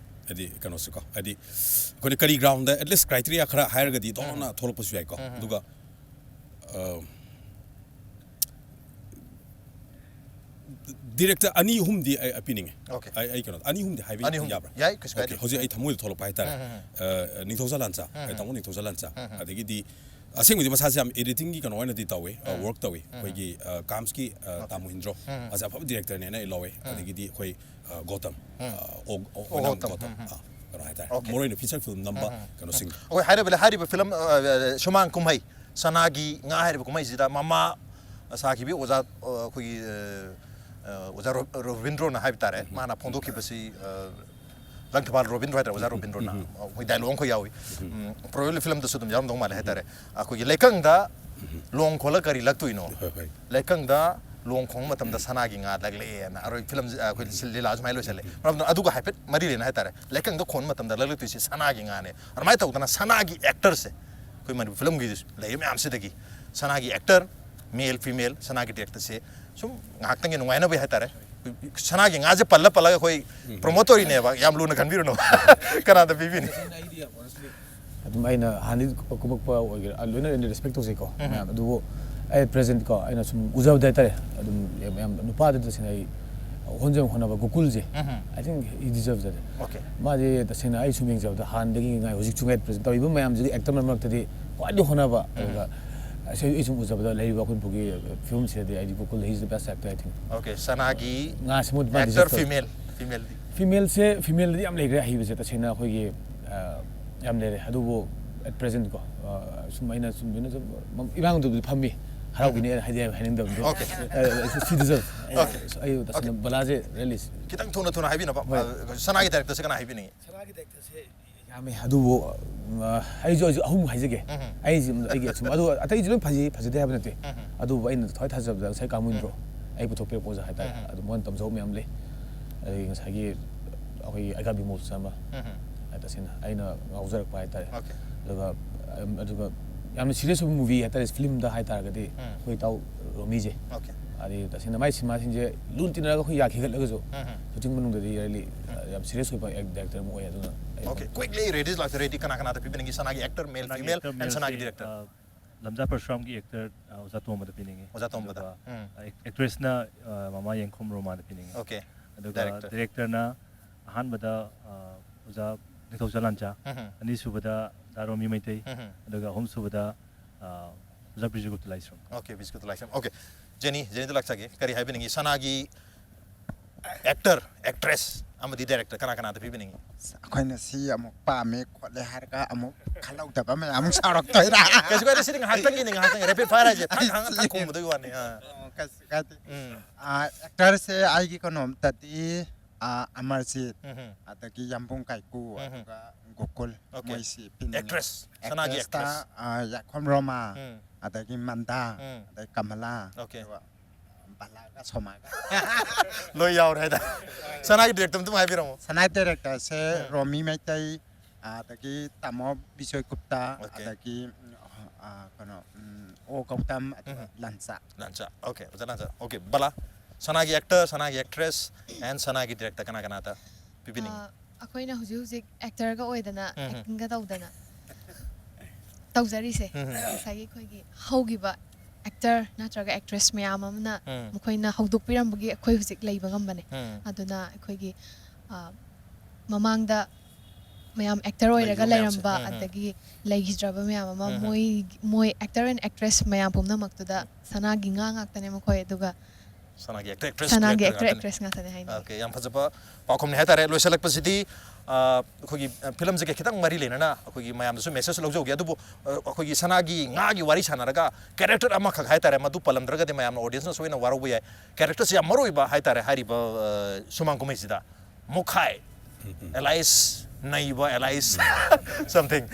ꯍꯥꯏꯗꯤ ꯀꯩꯅꯣꯁꯦꯀꯣ, ꯍꯥꯏꯗꯤ ꯑꯩꯈꯣꯏꯅ ꯀꯔꯤ ꯒ꯭ꯔꯥꯎꯟꯗ ꯑꯦꯠꯂꯤꯁ ꯀ꯭ꯔꯥꯏꯇꯦꯔꯤꯌꯥ ꯈꯔ ꯍꯥꯏꯔꯒꯗꯤ ꯗꯣꯛꯅ ꯊꯣꯛꯂꯛꯄꯁꯨ ꯌꯥꯏꯀꯣ꯫ ꯑꯗꯨꯒ ꯗꯤꯔꯦꯛꯇꯔ ꯑꯅꯤ ꯑꯍꯨꯝꯗꯤ ꯑꯩ ꯄꯤꯅꯤꯡꯉꯦ꯫ Okay. ꯑꯩ ꯑꯩ ꯀꯩꯅꯣ ꯑꯅꯤ ꯑꯍꯨꯝꯗꯤ ꯍꯥꯏꯕ ꯑꯅꯤ ꯑꯍꯨꯝ ꯌꯥꯕ꯭ꯔꯥ? ꯌꯥꯏ, ꯀꯩꯁꯨ Okay, ꯀꯥꯏꯗꯦ꯫ ꯍꯧꯖꯤꯛ ꯑꯩ ꯊꯃꯣꯏꯗ ꯊꯣꯛꯂꯛꯄ ꯍꯥꯏꯇꯥꯔꯦ꯫ ꯑ, ꯅꯤꯡꯊꯧꯖꯥ ꯂꯥꯟꯆꯥ, ꯑꯩ ꯇꯥꯃꯣ ꯅꯤꯡꯊꯧꯖꯥ ꯂꯥꯟꯆꯥ, ꯑꯗꯒꯤꯗꯤ ꯑꯁꯦꯡꯕꯗꯤ ꯃꯁꯥꯁꯦ ꯌꯥꯝ ꯑꯦꯗꯤꯇꯤꯡꯒꯤ ꯀꯩꯅꯣ ꯑꯣꯏꯅꯗꯤ ꯇꯧꯋꯦ, ꯋꯔꯛ ꯇꯧꯋꯤ꯫ ꯑꯩꯈꯣꯏꯒꯤ ꯑ, ꯀꯥꯝꯁꯀꯤ ꯑ, ꯇꯥꯃꯣ ꯍꯤꯟꯗ꯭ꯔꯣ, ꯃꯁꯦ ꯑꯐꯕ ꯗꯤꯔꯦꯛꯇꯔꯅꯦꯅ ꯑꯩ ꯂꯧꯋꯦ꯫ ꯑꯗꯒꯤꯗꯤ ꯑꯩꯈꯣꯏ ꯑ, ꯒꯣꯇꯝ, ꯑ, ꯑꯣ- ꯑꯣ- ꯑꯣꯅꯥꯝ ꯒꯣꯇꯝ, ꯒꯣꯇꯝ, ꯎꯝ, ꯎꯝ꯫ ꯑ, ꯀꯩꯅꯣ ꯍꯥꯏꯇꯥꯔꯦ, Okay. ꯃꯔꯨ ꯑꯣꯏꯅ ꯐꯤꯆꯔ ꯐꯤꯂꯝ ꯅꯝꯕ ꯀꯩꯅꯣꯁꯤꯡꯗꯣ꯫ ꯑꯩꯈꯣꯏ ꯍꯥꯏꯔꯤꯕ ꯍꯥꯏꯔꯤꯕ ꯐꯤꯂꯝ, ꯑ, ꯁꯨꯃꯥꯡ ꯀꯨꯝꯍꯩ, ꯁꯅꯥꯒꯤ ꯉꯥ ꯍꯥꯏꯔꯤꯕ ꯀꯨꯝꯍꯩꯁꯤꯗ ꯃꯃꯥ ꯁꯥꯈꯤꯕꯤ ꯑꯣꯖꯥ, ꯑ, ꯑꯩꯈꯣꯏꯒꯤ, ꯑ, ꯑ, ꯑꯣꯖꯥ ꯔꯣ- ꯔꯣꯕꯤꯟꯗ꯭ꯔꯣꯅ ꯍꯥꯏꯕ ꯇꯥꯔꯦ, ꯃꯥꯅ ꯐꯣꯡꯗꯣꯛꯈꯤꯕꯁꯤ, ꯑ, ꯂꯪꯊꯕꯥꯜ ꯔꯣꯕꯤꯟꯗ꯭ꯔꯣ ꯍꯥꯏꯇꯥꯔꯦ, ꯑꯣꯖꯥ ꯔꯣꯕꯤꯟꯗ꯭ꯔꯣꯅ, ꯑꯩꯈꯣꯏ ꯗꯥꯏꯂꯣꯛ ꯑꯃꯈꯛ ꯌꯥꯎꯏ꯫ ꯎꯝ, ꯄ꯭ꯔꯣꯌꯣꯂꯤ ꯐꯤꯂꯝꯗꯁꯨ ꯑꯗꯨꯝ ꯌꯥꯎꯔꯝꯗꯧ ꯃꯥꯜꯂꯦ ꯍꯥꯏꯇꯥꯔꯦ꯫ ꯑꯩꯈꯣꯏꯒꯤ ꯂꯩꯀꯪꯗ ꯂꯣꯡ ꯈꯣꯜꯂ ꯀꯔꯤ ꯂꯛꯇꯣꯏꯅꯣ? ꯍꯣꯏ, ꯍꯣꯏ꯫ ꯂꯩꯀꯪꯗ ꯂꯣꯡ ꯈꯣꯡꯕ ꯃꯇꯝꯗ ꯁꯅꯥꯒꯤ ꯉꯥ ꯂꯛꯂꯛꯑꯦꯅ ꯑꯔꯣꯏ ꯐꯤꯂꯝꯁꯦ, ꯑꯩꯈꯣꯏ ꯁꯤ ꯂꯤꯂꯥ ꯁꯨꯃꯥꯏꯅ ꯂꯣꯏꯁꯜꯂꯦ꯫ ꯃꯔꯝꯗ ꯑꯗꯨꯒ ꯍꯥꯏꯐꯦꯠ ꯃꯔꯤ ꯂꯩꯅ ꯍꯥꯏꯇꯥꯔꯦ, ꯂꯩꯀꯪꯗ ꯈꯣꯟꯕ ꯃꯇꯝꯗ ꯂꯛꯂꯛꯇꯣꯏꯁꯦ ꯁꯅꯥꯒꯤ ꯉꯥꯅꯦ꯫ ꯑꯗꯨꯃꯥꯏꯅ ꯇꯧꯗꯅ ꯁꯅꯥꯒꯤ ꯑꯦꯛꯇꯔꯁꯦ ꯑꯩꯈꯣꯏ ꯃꯅꯤꯄꯨꯔ ꯐꯤꯂꯝꯒꯤ ꯂꯩꯔꯤꯕ ꯃꯌꯥꯝꯁꯤꯗꯒꯤ ꯁꯅꯥꯒꯤ ꯑꯦꯛꯇꯔ, ꯃꯦꯜ ꯐꯤꯃꯦꯜ, ꯁꯅꯥꯒꯤ ꯗꯤꯔꯦꯛꯇꯔꯁꯦ ꯁꯨꯝ ꯉꯥꯏꯍꯥꯛꯇꯪꯒꯤ ꯅꯨꯡꯉꯥꯏꯅꯕ ꯍꯥꯏꯇꯥꯔꯦ꯫ ꯁꯅꯥꯒꯤ ꯉꯥꯁꯦ ꯄꯜꯂ ꯄꯜꯂꯒ ꯑꯩꯈꯣꯏ ꯄ꯭ꯔꯣꯃꯣꯠ ꯇꯧꯔꯤꯅꯦꯕ, ꯌꯥꯝ ꯂꯨꯅ ꯈꯟꯕꯤꯔꯨꯅꯨ꯫ ꯀꯅꯥꯗ ꯄꯤꯕꯤꯅꯤ? ꯑꯗꯨꯝ ꯑꯩꯅ ꯍꯥꯟꯅꯗꯤ ꯀꯨꯝꯃꯛꯄ ꯑꯣꯏꯒꯦꯔꯥ, ꯑ, ꯂꯣꯏꯅ ꯑꯩꯅ ꯔꯦꯁꯄꯦꯛ ꯇꯧꯖꯩꯀꯣ ꯃꯌꯥꯝ꯫ ꯑꯗꯨꯕꯨ ꯑꯩ ꯄ꯭ꯔꯦꯖꯦꯟꯠ ꯀꯣ, ꯑꯩꯅ ꯁꯨꯝ ꯎꯖꯕꯗ ꯍꯥꯏꯇꯥꯔꯦ, ꯑꯗꯨꯝ ꯌꯥꯝ ꯅꯨꯄꯥꯗ ꯇꯁꯦꯡꯅ ꯑꯩ ꯍꯣꯠꯅꯖꯕ ꯍꯣꯠꯅꯕ ꯒꯣꯀꯨꯜꯁꯦ, I think he deserves that. Okay. ꯃꯥꯗꯤ ꯇꯁꯦꯡꯅ ꯑꯩ ꯁꯨꯝ ꯌꯦꯡꯖꯕꯗ ꯍꯥꯟꯅꯗꯒꯤ ꯉꯥꯏ ꯍꯧꯖꯤꯛꯁꯨ ꯉꯥꯏ ꯄ꯭ꯔꯦꯖꯦꯟꯠ ꯇꯧꯔꯤꯕ ꯃꯌꯥꯝꯁꯤꯒꯤ ꯑꯦꯛꯇꯔ ꯃꯔꯛꯇꯗꯤ ꯈ꯭ꯋꯥꯏꯗꯒꯤ ꯍꯣꯠꯅꯕ, ꯑꯗꯨꯒ ꯑꯁꯤ ꯑꯩ ꯁꯨꯝ ꯎꯖꯕꯗ ꯂꯩꯔꯤꯕ ꯑꯩꯈꯣꯏ ꯄꯨꯒꯤ ꯐꯤꯕꯝꯁꯤꯗꯗꯤ ꯑꯩꯗꯤ Gokul, he is the best actor, I think. Okay, ꯁꯅꯥꯒꯤ ꯉꯥꯁꯤ ꯃꯣꯏ ꯃꯥ ꯑꯦꯛꯇꯔ deserve ꯇꯧꯋꯦ꯫ ꯐꯤꯃꯦꯜ, ꯐꯤꯃꯦꯜꯗꯤ? ꯐꯤꯃꯦꯜꯁꯦ, ꯐꯤꯃꯦꯜꯗꯗꯤ ꯌꯥꯝ ꯂꯩꯈ꯭ꯔꯦ ꯑꯍꯩꯕꯁꯦ, ꯇꯁꯦꯡꯅ ꯑꯩꯈꯣꯏꯒꯤ, ꯑ, ꯌꯥꯝ ꯂꯩꯔꯦ꯫ ꯑꯗꯨꯕꯨ at present ꯀꯣ, ꯑ, ꯁꯨꯝ ꯑꯩꯅ ꯁꯨꯝ ꯁꯨꯝ ꯏꯔꯥꯡꯗꯨꯕꯨꯗꯤ ꯐꯝꯃꯤ, ꯍꯔꯥꯎꯕꯤꯅꯤ ꯑꯩꯅ ꯍꯥꯏꯗꯤ ꯍꯥꯏꯅꯤꯡꯗꯕꯗꯣ꯫ Okay. ꯑ, she deserve. ꯑꯩ, Okay. ꯑꯩ ꯇꯁꯦꯡꯅ ꯕꯂꯥꯁꯦ ꯔꯦꯂꯤꯁ ꯈꯤꯇꯪ ꯊꯨꯅ ꯊꯨꯅ ꯍꯥꯏꯕꯤꯅꯕ꯫ ꯍꯣꯏ꯫ ꯑ, ꯁꯅꯥꯒꯤ ꯗꯥꯏꯔꯦꯛꯇꯔꯁꯦ ꯀꯅꯥ ꯍꯥꯏꯕꯤꯅꯤꯡꯉꯤ? ꯌꯥꯝꯃꯦ꯫ ꯑꯗꯨꯕꯨ, ꯑ, ꯑꯩꯁꯨ ꯑꯩꯁꯨ ꯑꯍꯨꯝ ꯍꯥꯏꯖꯒꯦ꯫ ꯑꯩꯁꯦ ꯑꯩꯒꯤ ꯑꯁꯨꯝ ꯑꯗꯨ ꯑꯇꯩꯁꯨ ꯂꯣꯏ ꯐꯖꯩ, ꯐꯖꯗꯦ ꯍꯥꯏꯕ ꯅꯠꯇꯦ꯫ ꯑꯗꯨꯕꯨ ꯑꯩꯅ ꯊꯋꯥꯏ ꯊꯥꯖꯕꯗ ꯉꯁꯥꯏ ꯀꯥꯃꯨꯏꯟꯗ꯭ꯔꯣ, ꯑꯩ ꯄꯨꯊꯣꯛꯄꯤꯔꯛꯄ ꯑꯣꯖꯥ ꯍꯥꯏꯇꯥꯔꯦ꯫ ꯑꯗꯨ ꯃꯉꯣꯟꯗ ꯇꯝꯖꯍꯧꯕ ꯃꯌꯥꯝ ꯂꯩ꯫ ꯑꯗꯒꯤ ꯉꯁꯥꯏꯒꯤ ꯑꯩꯈꯣꯏꯒꯤ ꯑꯩꯒꯥ ꯕꯤꯃꯣꯜ ꯁꯔꯃ ꯇꯁꯦꯡꯅ ꯑꯩꯅ ꯉꯥꯎꯖꯔꯛꯄ ꯍꯥꯏꯇꯥꯔꯦ꯫ Okay. ꯑꯗꯨꯒ, ꯑꯝ, ꯑꯗꯨꯒ ꯌꯥꯝꯅ ꯁꯤꯔꯤꯌꯁ ꯑꯣꯏꯕ ꯃꯨꯚꯤ ꯍꯥꯏꯇꯥꯔꯦ, ꯐꯤꯂꯝꯗ ꯍꯥꯏꯇꯥꯔꯒꯗꯤ ꯑꯩꯈꯣꯏ ꯏꯇꯥꯎ ꯔꯣꯃꯤꯁꯦ꯫ Okay. ꯍꯥꯏꯗꯤ ꯇꯁꯦꯡꯅ ꯃꯥꯏ ꯁꯤꯅꯦꯃꯥꯁꯤꯡꯁꯦ ꯂꯨꯅ ꯇꯤꯟꯅꯔꯒ ꯑꯩꯈꯣꯏ ꯌꯥꯈꯤꯒꯠꯂꯒꯁꯨ ꯁꯨꯇꯤꯡ ꯃꯅꯨꯡꯗꯗꯤ ꯌꯥꯝ ꯁꯤꯔꯤꯌꯁ ꯑꯣꯏꯕ ꯗꯥꯏꯔꯦꯛꯇꯔ ꯑꯃ ꯑꯣꯏ꯫ ꯑꯗꯨꯅ ꯑꯩ Okay, quickly, ꯔꯦꯗꯤꯁ ꯂꯥꯛꯇꯔꯦꯗꯤ ꯀꯅꯥ ꯀꯅꯥꯗ ꯄꯤꯕꯤꯅꯤꯡꯉꯤ? ꯁꯅꯥꯒꯤ ꯑꯦꯛꯇꯔ, ꯃꯦꯜ, ꯁꯅꯥꯒꯤ ꯐꯤꯃꯦꯜ, ꯑꯦꯛꯇꯔ ꯑꯦꯟ ꯁꯅꯥꯒꯤ ꯃꯦꯜꯁꯦ, ꯗꯤꯔꯦꯛꯇꯔ. ꯑ, ꯂꯝꯖꯥ ꯄꯔꯁꯨꯔꯥꯝꯒꯤ ꯑꯦꯛꯇꯔ, ꯑ, ꯑꯣꯖꯥ ꯇꯣꯝꯕꯗ ꯄꯤꯅꯤꯡꯉꯤ. ꯑꯣꯖꯥ ꯇꯣꯝꯕꯗ. ꯑꯗꯨꯒ, ꯎꯝ. ꯑ, ꯑꯦꯛ- ꯑꯦꯛꯇ꯭ꯔꯦꯁꯅ, ꯑ, ꯃꯃꯥ ꯌꯦꯡꯈꯣꯝ ꯔꯣꯃꯥꯗ ꯄꯤꯅꯤꯡꯉꯤ. Okay. ꯑꯗꯨꯒ ꯗꯥꯏꯔꯦꯛꯇꯔ. ꯗꯤꯔꯦꯛꯇꯔꯅ ꯑꯍꯥꯟꯕꯗ, ꯑ, ꯑꯣꯖꯥ ꯅꯤꯡꯊꯧꯖꯝ ꯂꯥꯟꯆꯥ, ꯎꯝ. ꯑꯅꯤꯁꯨꯕꯗ ꯗꯥ ꯔꯣꯃꯤ ꯃꯩꯇꯩ, ꯎꯝ. ꯑꯗꯨꯒ ꯑꯍꯨꯝꯁꯨꯕꯗ, ꯑ, ꯑꯣꯖꯥ ꯕꯤꯖꯨꯒꯨꯞꯇ ꯂꯥꯏꯁ꯭ꯔꯝ. Okay, ꯕꯤꯖꯨꯒꯨꯞꯇ ꯂꯥꯏꯁ꯭ꯔꯝ. Okay. ꯖꯦꯅꯤ, ꯖꯦꯅꯤꯗ ꯂꯥꯛꯆꯒꯦ. ꯀꯔꯤ ꯍꯥꯏꯕꯤꯅꯤꯡꯉꯤ? ꯁꯅꯥꯒꯤ ꯑꯦꯛꯇꯔ, ꯑꯦꯛꯇ꯭ꯔꯦꯁ ꯑꯃꯗꯤ ꯗꯥꯏꯔꯦꯛꯇꯔ ꯀꯅꯥ ꯀꯅꯥꯗ ꯄꯤꯕꯤꯅꯤꯡꯉꯤ? ꯑꯩꯈꯣꯏꯅ ꯁꯤ ꯑꯃꯨꯛ ꯄꯥꯝꯃꯦ ꯈꯣꯠꯂꯦ ꯍꯥꯏꯔꯒ ꯑꯃꯨꯛ ꯈꯜꯍꯧꯗꯕ ꯃꯌꯥꯝ ꯑꯃꯨꯛ ꯁꯥꯎꯔꯛꯇꯣꯏꯔꯥ? ꯀꯩꯁꯨ ꯀꯥꯏꯗꯦ, ꯁꯤꯗꯤ ꯉꯥꯏꯍꯥꯛꯇꯪꯒꯤꯅꯤ, ꯉꯥꯏꯍꯥꯛꯇꯪ ꯔꯦꯄꯤꯠ ꯐꯥꯏꯌꯔ ꯍꯥꯏꯁꯦ ꯊꯛ ꯊꯛ ꯊꯛ ꯈꯨꯝꯕꯗꯨꯒꯤ ꯋꯥꯅꯤ. ꯑꯥ. ꯑꯣ, ꯀꯩꯁꯨ ꯀꯥꯏꯗꯦ. ꯎꯝ. ꯑꯥ, ꯑꯦꯛꯇꯔꯁꯦ ꯑꯩꯒꯤ ꯀꯩꯅꯣꯝꯇꯗꯤ, ꯑꯥ, ꯑꯃꯔꯖꯤꯠ, ꯎꯝ. ꯑꯗꯒꯤ ꯌꯥꯝꯕꯨꯡ ꯀꯥꯏꯀꯨ, ꯎꯝ. ꯑꯗꯨꯒ ꯒꯣꯀꯨꯜ, Okay. ꯃꯣꯏꯁꯤ ꯄꯤꯅꯤꯡꯉꯤ. ꯑꯦꯛꯇ꯭ꯔꯦꯁ, ꯁꯅꯥꯒꯤ ꯑꯦꯛꯇ꯭ꯔꯦꯁꯇ, ꯑꯦꯛꯇ꯭ꯔꯦꯁ. ꯑꯥ, ꯌꯥꯏꯈꯣꯝ ꯔꯣꯃꯥ, ꯎꯝ. ꯑꯗꯒꯤ ꯃꯟꯗꯥ, ꯎꯝ. ꯑꯗꯩ ꯀꯃꯂꯥ, Okay. ꯑꯗꯨꯒ ꯕꯂꯥꯒ ꯁꯣꯃꯥꯒ. ꯂꯣꯏ ꯌꯥꯎꯔꯦ ꯍꯥꯏꯇꯥꯔꯦ. ꯁꯅꯥꯒꯤ ꯗꯥꯏꯔꯦꯛꯇꯔ ꯑꯗꯨꯝ ꯍꯥꯏꯕꯤꯔꯝꯃꯣ. ꯁꯅꯥꯒꯤ ꯗꯥꯏꯔꯦꯛꯇꯔꯁꯦ ꯎꯝ. ꯔꯣꯃꯤ ꯃꯩꯇꯩ, ꯑꯗꯒꯤ ꯇꯥꯃꯣ ꯕꯤꯖꯣꯏ ꯒꯨꯞꯇ, Okay. ꯑꯗꯒꯤ, ꯎꯝ, ꯑ, ꯀꯩꯅꯣ, ꯎꯝ, ꯑꯣ ꯒꯧꯇꯝ, ꯑꯗꯨꯒ ꯎꯝ. ꯂꯟꯆꯥ. ꯂꯟꯆꯥ. Okay, ꯑꯣꯖꯥ ꯂꯟꯆꯥ. Okay, ꯕꯂꯥ, ꯁꯅꯥꯒꯤ ꯑꯦꯛꯇꯔ, ꯁꯅꯥꯒꯤ ꯑꯦꯛꯇ꯭ꯔꯦꯁ, and ꯁꯅꯥꯒꯤ ꯗꯥꯏꯔꯦꯛꯇꯔ ꯀꯅꯥ ꯀꯅꯥꯗ ꯄꯤꯕꯤꯅꯤꯡꯉꯤ? ꯑ, ꯑꯩꯈꯣꯏꯅ ꯍꯧꯖꯤꯛ ꯍꯧꯖꯤꯛ ꯑꯦꯛꯇꯔꯒ ꯑꯣꯏꯗꯅ ꯎꯝ. ꯑꯦꯛꯇꯤꯡꯒ ꯇꯧꯗꯅ ꯇꯧꯖꯔꯤꯁꯦ. ꯎꯝ. ꯉꯁꯥꯏꯒꯤ ꯑꯩꯈꯣꯏꯒꯤ ꯍꯧꯈꯤꯕ ꯑꯦꯛꯇꯔ ꯅꯠꯇ꯭ꯔꯒ ꯑꯦꯛꯇ꯭ꯔꯦꯁ ꯃꯌꯥꯝ ꯑꯃꯅ ꯎꯝ. ꯃꯈꯣꯏꯅ ꯍꯧꯗꯣꯛꯄꯤꯔꯝꯕꯒꯤ ꯑꯩꯈꯣꯏ ꯍꯧꯖꯤꯛ ꯂꯩꯕ ꯉꯝꯕꯅꯦ. ꯎꯝ. ꯑꯗꯨꯅ ꯑꯩꯈꯣꯏꯒꯤ, ꯑ, ꯃꯃꯥꯡꯗ ꯃꯌꯥꯝ ꯑꯦꯛꯇꯔ ꯑꯣꯏꯔꯒ ꯂꯩꯈꯤꯕ ꯃꯌꯥꯝꯁꯦ. ꯂꯩꯔꯝꯕ, ꯎꯝ, ꯎꯝ. ꯑꯗꯒꯤ ꯂꯩꯈꯤꯗ꯭ꯔꯕ ꯃꯌꯥꯝ ꯑꯃ, ꯎꯝ, ꯎꯝ. ꯃꯣꯏ, ꯃꯣꯏ ꯑꯦꯛꯇꯔ ꯑꯦꯟ ꯑꯦꯛꯇ꯭ꯔꯦꯁ ꯃꯌꯥꯝ ꯄꯨꯝꯅꯃꯛꯇꯨꯗ ꯁꯅꯥꯒꯤ ꯉꯥ ꯉꯥꯛꯇꯅꯦ ꯃꯈꯣꯏ. ꯑꯗꯨꯒ ꯁꯅꯥꯒꯤ ꯑꯦꯛꯇꯔ, ꯑꯦꯛꯇ꯭ꯔꯦꯁ, ꯁꯅꯥꯒꯤ ꯗꯥꯏꯔꯦꯛꯇꯔ ꯑꯦꯛꯇꯔ ꯉꯥꯛꯇꯅꯤ. ꯑꯦꯛꯇ꯭ꯔꯦꯁ ꯉꯥꯛꯇꯅꯦ ꯍꯥꯏꯅꯤꯡꯉꯤ. Okay, ꯌꯥꯝ ꯐꯖꯕ ꯄꯥꯎꯈꯨꯝꯅꯤ ꯍꯥꯏꯇꯥꯔꯦ. ꯂꯣꯏꯁꯤꯜꯂꯛꯄꯁꯤꯗꯤ, ꯑ, ꯑꯩꯈꯣꯏꯒꯤ, ꯑ, ꯐꯤꯂꯝꯁꯤꯒ ꯈꯤꯇꯪ ꯃꯔꯤ ꯂꯩꯅꯅ ꯑꯩꯈꯣꯏꯒꯤ ꯃꯌꯥꯝꯗꯁꯨ ꯃꯦꯁꯦꯖ ꯂꯧꯖꯧꯒꯦ. ꯑꯗꯨꯕꯨ, ꯑ, ꯑꯩꯈꯣꯏꯒꯤ ꯁꯅꯥꯒꯤ ꯉꯥꯒꯤ ꯋꯥꯔꯤ ꯁꯥꯟꯅꯔꯒ ꯀꯦꯔꯦꯛꯇꯔ ꯑꯃꯈꯛ ꯍꯥꯏꯇꯥꯔꯦ, ꯃꯗꯨ ꯄꯜꯂꯝꯗ꯭ꯔꯒꯗꯤ ꯃꯌꯥꯝꯅ, ꯑꯣꯗꯤꯌꯦꯟꯁꯅꯁꯨ ꯍꯦꯟꯅ ꯋꯥꯔꯧꯕ ꯌꯥꯏ. ꯀꯦꯔꯦꯛꯇꯔꯁꯤ ꯌꯥꯝ ꯃꯔꯨ ꯑꯣꯏꯕ ꯍꯥꯏꯇꯥꯔꯦ ꯍꯥꯏꯔꯤꯕ, ꯑ, ꯁꯨꯃꯥꯡ ꯀꯨꯝꯍꯩꯁꯤꯗ. ꯃꯨꯈꯥꯏ, ꯑꯦꯂꯥꯏꯁ, ꯅꯩꯕ ꯑꯦꯂꯥꯏꯁ, something.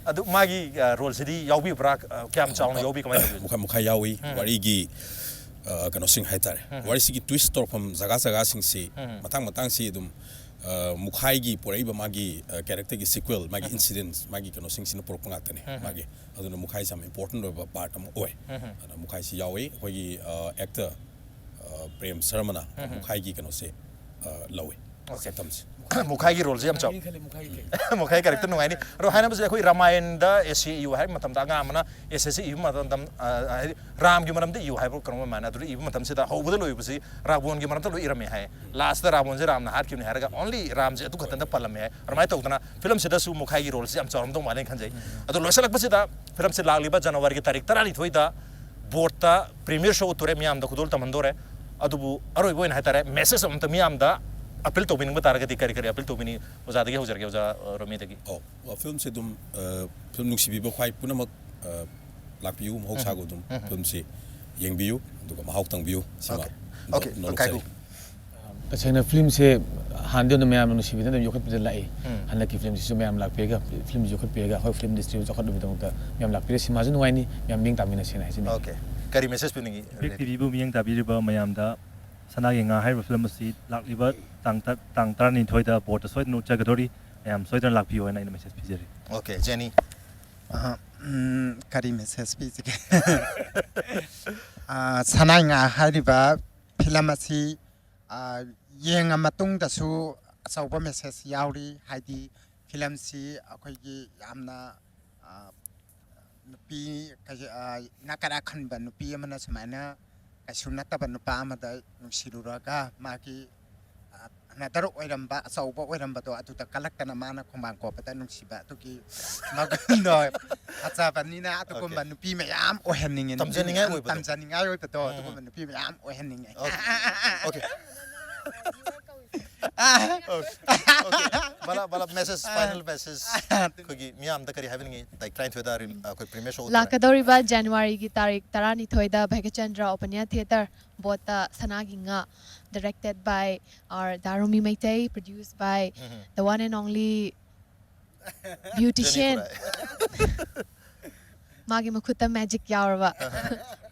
ꯑꯗꯨ ꯃꯥꯒꯤ, ꯑ, ꯔꯣꯜꯁꯤꯗꯤ ꯌꯥꯎꯕꯤꯕ꯭ꯔꯥ? ꯑ, ꯀꯌꯥꯝ ꯆꯥꯎꯅ ꯌꯥꯎꯕꯤ? ꯀꯃꯥꯏꯅ ꯇꯧꯕꯤ? ꯃꯈꯥꯏ ꯃꯈꯥꯏ ꯌꯥꯎꯏ꯫ ꯎꯝ. ꯋꯥꯔꯤꯒꯤ, ꯑ, ꯀꯩꯅꯣꯁꯤꯡ ꯍꯥꯏꯇꯥꯔꯦ, ꯎꯝ. ꯋꯥꯔꯤꯁꯤꯒꯤ ꯇ꯭ꯋꯤꯁ ꯇꯧꯔꯛꯐꯝ ꯖꯒꯥ ꯖꯒꯥꯁꯤꯡꯁꯤ ꯎꯝ. ꯃꯇꯥꯡ ꯃꯇꯥꯡꯁꯤ ꯑꯗꯨꯝ ꯑ, ꯃꯨꯈꯥꯏꯒꯤ ꯄꯨꯔꯛꯏꯕ ꯃꯥꯒꯤ, ꯑ, ꯀꯦꯔꯦꯛꯇꯔꯒꯤ ꯁꯤꯀ꯭ꯋꯦꯜ, ꯃꯥꯒꯤ ꯏꯟꯁꯤꯗꯦꯟꯁ, ꯃꯥꯒꯤ ꯀꯩꯅꯣꯁꯤꯡꯁꯤꯅ ꯄꯨꯔꯛꯄ ꯉꯥꯛꯇꯅꯦ ꯃꯥꯒꯤ꯫ ꯑꯗꯨꯅ ꯃꯨꯈꯥꯏꯁꯦ ꯌꯥꯝ ꯏꯝꯄꯣꯔꯇꯦꯟ ꯑꯣꯏꯕ ꯄꯥꯔꯠ ꯑꯃ ꯑꯣꯏ꯫ ꯑꯗꯨꯅ ꯃꯨꯈꯥꯏꯁꯤ ꯌꯥꯎꯋꯤ꯫ ꯑꯩꯈꯣꯏꯒꯤ, ꯑ, ꯑꯦꯛꯇꯔ, ꯑ, ꯄ꯭ꯔꯦꯝ ꯁꯔꯃꯅ ꯃꯨꯈꯥꯏꯒꯤ ꯀꯩꯅꯣꯁꯦ, ꯑ, ꯂꯧꯋꯤ꯫ ꯁꯛꯇꯝꯁꯦ꯫ ꯃꯨꯈꯥꯏꯒꯤ ꯔꯣꯜꯁꯦ ꯌꯥꯝ ꯆꯥꯎ꯫ ꯃꯨꯈꯥꯏ ꯀꯦꯔꯦꯛꯇꯔ ꯅꯨꯡꯉꯥꯏꯅꯤ꯫ ꯑꯗꯣ ꯍꯥꯏꯅꯕꯁꯦ ꯑꯩꯈꯣꯏ ꯔꯥꯃꯥꯌꯟꯗ ꯑꯦꯁꯦ ꯏꯌꯨ ꯍꯥꯏꯕ ꯃꯇꯝꯗ ꯑꯉꯥꯡ ꯑꯃꯅ ꯑꯦꯁꯦꯁꯤ ꯏꯕ ꯃꯇꯝꯗ, ꯑ, ꯍꯥꯏꯗꯤ ꯔꯥꯝꯒꯤ ꯃꯔꯝꯗ ꯏꯌꯨ ꯍꯥꯏꯕ ꯀꯩꯅꯣꯝ ꯑꯃ ꯍꯥꯏꯅ ꯑꯗꯨꯗ ꯏꯕ ꯃꯇꯝꯁꯤꯗ ꯍꯧꯕꯗ ꯂꯣꯏꯕꯁꯤ ꯔꯥꯕꯣꯟꯒꯤ ꯃꯔꯝꯗ ꯂꯣꯏ ꯏꯔꯝꯃꯦ ꯍꯥꯏ꯫ ꯂꯥꯁꯇ ꯔꯥꯕꯣꯟꯁꯦ ꯔꯥꯝꯅ ꯍꯥꯠꯈꯤꯕꯅꯤ ꯍꯥꯏꯔꯒ only ꯔꯥꯝꯁꯦ ꯑꯗꯨ ꯈꯛꯇꯪꯗ ꯄꯜꯂꯝꯃꯦ ꯍꯥꯏ꯫ ꯑꯗꯨꯃꯥꯏꯅ ꯇꯧꯗꯅ ꯐꯤꯂꯝꯁꯤꯗꯁꯨ ꯃꯨꯈꯥꯏꯒꯤ ꯔꯣꯜꯁꯦ ꯌꯥꯝ ꯆꯥꯎꯔꯝꯗꯧ ꯃꯥꯜꯂꯦꯅ ꯈꯟꯖꯩ꯫ ꯑꯗꯣ ꯂꯣꯏꯁꯤꯜꯂꯛꯄꯁꯤꯗ ꯐꯤꯂꯝꯁꯦ ꯂꯥꯛꯂꯤꯕ ꯖꯅꯋꯥꯔꯤꯒꯤ ꯇꯥꯔꯤꯛ ꯇꯔꯥꯅꯤꯊꯣꯏꯗ ꯕꯣꯔꯠꯇ ꯄ꯭ꯔꯤꯃꯤꯌꯔ ꯁꯣ ꯎꯠꯇꯣꯔꯦ, ꯃꯤꯌꯥꯝꯗ ꯈꯨꯗꯣꯜ ꯇꯝꯍꯟꯗꯣꯔꯦ꯫ ꯑꯗꯨꯕꯨ ꯑꯔꯣꯏꯕ ꯑꯣꯏꯅ ꯍꯥꯏꯇꯥꯔꯦ, ꯃꯦꯁꯦꯖ ꯑꯃꯇ ꯃꯤꯌꯥꯝꯗ ꯑꯄꯤꯜ ꯇꯧꯕꯤꯅꯤꯡꯕ ꯇꯥꯔꯒꯗꯤ ꯀꯔꯤ ꯀꯔꯤ ꯑꯄꯤꯜ ꯇꯧꯕꯤꯅꯤ? ꯑꯣꯖꯥꯗꯒꯤ ꯍꯧꯖꯔꯒꯦ, ꯑꯣꯖꯥ, ꯑ, ꯔꯣꯃꯤꯗꯒꯤ꯫ ꯑꯣ, ꯑ, ꯐꯤꯂꯝꯁꯦ ꯑꯗꯨꯝ, ꯑ, ꯐꯤꯂꯝ ꯅꯨꯡꯁꯤꯕꯤꯕ ꯈ꯭ꯋꯥꯏ ꯄꯨꯝꯅꯃꯛ, ꯑ, ꯂꯥꯛꯄꯤꯌꯨ, ꯃꯍꯧꯁꯥꯒ ꯑꯗꯨꯝ ꯐꯤꯂꯝꯁꯤ ꯌꯦꯡꯕꯤꯌꯨ, ꯑꯗꯨꯒ ꯃꯍꯥꯎ ꯇꯪꯕꯤꯌꯨ꯫ ꯁꯤꯃ ꯑꯣꯀꯦ꯫ ꯅꯣ-, ꯑꯣꯀꯦ, ꯅꯣꯂꯨꯛꯆꯔꯤ꯫ ꯀꯥꯏꯀꯨ꯫ ꯇꯁꯦꯡꯅ ꯐꯤꯂꯝꯁꯦ ꯍꯥꯟꯅꯗꯤ ꯑꯗꯨꯝ ꯃꯌꯥꯝꯅ ꯅꯨꯡꯁꯤꯕꯤꯗꯅ ꯑꯗꯨꯝ ꯌꯣꯛꯈꯠꯄꯤꯗ ꯂꯥꯛꯏ꯫ ꯎꯝ꯫ ꯍꯟꯗꯛꯀꯤ ꯐꯤꯂꯝꯁꯤꯁꯨ ꯃꯌꯥꯝ ꯂꯥꯛꯄꯤꯔꯒ, ꯐꯤꯂꯝꯁꯤ ꯌꯣꯛꯈꯠꯄꯤꯔꯒ, ꯑꯩꯈꯣꯏ ꯐꯤꯂꯝ ꯏꯟꯗꯁꯇ꯭ꯔꯤꯕꯨ ꯆꯥꯎꯈꯠꯅꯕꯒꯤꯗꯃꯛꯇ ꯃꯌꯥꯝ ꯂꯥꯛꯄꯤꯔꯒ, ꯁꯤꯅꯦꯃꯥꯁꯨ ꯅꯨꯡꯉꯥꯏꯅꯤ, ꯃꯌꯥꯝ ꯃꯤꯠꯌꯦꯡ ꯇꯥꯃꯤꯟꯅꯁꯦꯅ ꯍꯥꯏꯖꯅꯤꯡꯉꯤ꯫ ꯑꯣꯀꯦ꯫ ꯀꯔꯤ ꯃꯦꯁꯦꯖ ꯄꯤꯅꯤꯡꯉꯤ? ꯏꯝꯄꯦꯛ ꯇꯤꯚꯤꯕꯨ ꯃꯤꯠꯌꯦꯡ ꯇꯥꯕꯤꯔꯤꯕ ꯃꯌꯥꯝꯗ ꯁꯅꯥꯒꯤ ꯉꯥ ꯍꯥꯏꯔꯤꯕ ꯐꯤꯂꯝ ꯑꯁꯤ ꯂꯥꯛꯂꯤꯕ ꯇꯥꯡ ꯇ-, ꯇꯥꯡ ꯇꯔꯥꯅꯤꯊꯣꯏꯗ ꯕꯣꯔꯠꯇ ꯁꯣꯏꯗꯅ ꯎꯠꯆꯒꯗꯧꯔꯤ꯫ ꯃꯌꯥꯝ ꯁꯣꯏꯗꯅ ꯂꯥꯛꯄꯤꯌꯨ ꯍꯥꯏꯅ ꯑꯩꯅ ꯃꯦꯁꯦꯖ ꯄꯤꯖꯔꯤ꯫ Okay, Jenny. ꯑ, ꯎꯝ, ꯀꯔꯤ ꯃꯦꯁꯦꯖ ꯄꯤꯁꯤꯒꯦ? ꯑ, ꯁꯅꯥꯏ ꯉꯥ ꯍꯥꯏꯔꯤꯕ ꯐꯤꯂꯝ ꯑꯁꯤ, ꯑ, ꯌꯦꯡꯉ ꯃꯇꯨꯡꯗꯁꯨ ꯑꯆꯧꯕ ꯃꯦꯁꯦꯖ ꯌꯥꯎꯔꯤ꯫ ꯍꯥꯏꯗꯤ ꯐꯤꯂꯝꯁꯤ ꯑꯩꯈꯣꯏꯒꯤ ꯌꯥꯝꯅ, ꯑ, ꯅꯨꯄꯤ ꯀꯩ-, ꯑ, ꯏꯅꯥꯛ ꯀꯩꯔꯥꯛ ꯈꯟꯕ ꯅꯨꯄꯤ ꯑꯃꯅ ꯁꯨꯃꯥꯏꯅ ꯀꯩꯁꯨ ꯅꯠꯇꯕ ꯅꯨꯄꯥ ꯑꯃꯗ ꯅꯨꯡꯁꯤꯔꯨꯔꯒ ꯃꯥꯒꯤ, ꯑ, ꯑꯅꯗꯔ ꯑꯣꯏꯔꯝꯕ, ꯑꯆꯧꯕ ꯑꯣꯏꯔꯝꯕꯗꯣ ꯑꯗꯨꯗ ꯀꯜꯂꯛꯇꯅ ꯃꯥꯅ ꯈꯣꯡꯕꯥꯟ ꯀꯣꯞꯄꯗ ꯅꯨꯡꯁꯤꯕ ꯑꯗꯨꯒꯤ ꯃꯒꯨꯟꯗꯣ ꯐꯖꯕꯅꯤꯅ ꯑꯗꯨꯒꯨꯝꯕ ꯑꯣꯀꯦ꯫ ꯅꯨꯄꯤ ꯃꯌꯥꯝ ꯑꯣꯏꯍꯟꯅꯤꯡꯉꯦ꯫ ꯅꯨꯄꯤ ꯇꯝꯖꯅꯤꯡꯉꯥꯏ ꯃꯌꯥꯝ ꯑꯣꯏꯕꯗꯣ꯫ ꯇꯝꯖꯅꯤꯡꯉꯥꯏ ꯑꯣꯏꯕꯗꯣ ꯎꯝ꯫ ꯑꯗꯨꯒꯨꯝꯕ ꯅꯨꯄꯤ ꯃꯌꯥꯝ ꯑꯣꯏꯍꯟꯅꯤꯡꯉꯦ꯫ Okay. Okay. Okay. Okay. Blah, blah, message, final message. ꯑꯩꯈꯣꯏꯒꯤ ꯃꯤꯌꯥꯝꯗ ꯀꯔꯤ ꯍꯥꯏꯕꯤꯅꯤꯡꯉꯤ? ꯇꯥꯔꯤꯛ ꯇꯔꯥꯅꯤꯊꯣꯏꯗ ꯔꯤ-, ꯑꯩꯈꯣꯏ ꯄ꯭ꯔꯤꯃꯤꯌꯔ ꯁꯣ ꯎꯠꯇꯣꯔꯦ꯫ ꯂꯥꯛꯀꯗꯧꯔꯤꯕ ꯖꯅꯋꯥꯔꯤꯒꯤ ꯇꯥꯔꯤꯛ ꯇꯔꯥꯅꯤꯊꯣꯏꯗ ꯚꯥꯒ꯭ꯌꯆꯟꯗ꯭ꯔ ꯑꯣꯄꯟ ꯑꯦꯌꯔ ꯊꯤꯌꯦꯇꯔ ꯕꯣꯠꯇ ꯁꯅꯥꯒꯤ ꯉꯥ, directed by our ꯗꯥ Romi Meitei, produced by um. The one and only beautician. Jeni Khurai. ꯃꯥꯒꯤ ꯃꯈꯨꯠꯇ magic ꯌꯥꯎꯔꯕ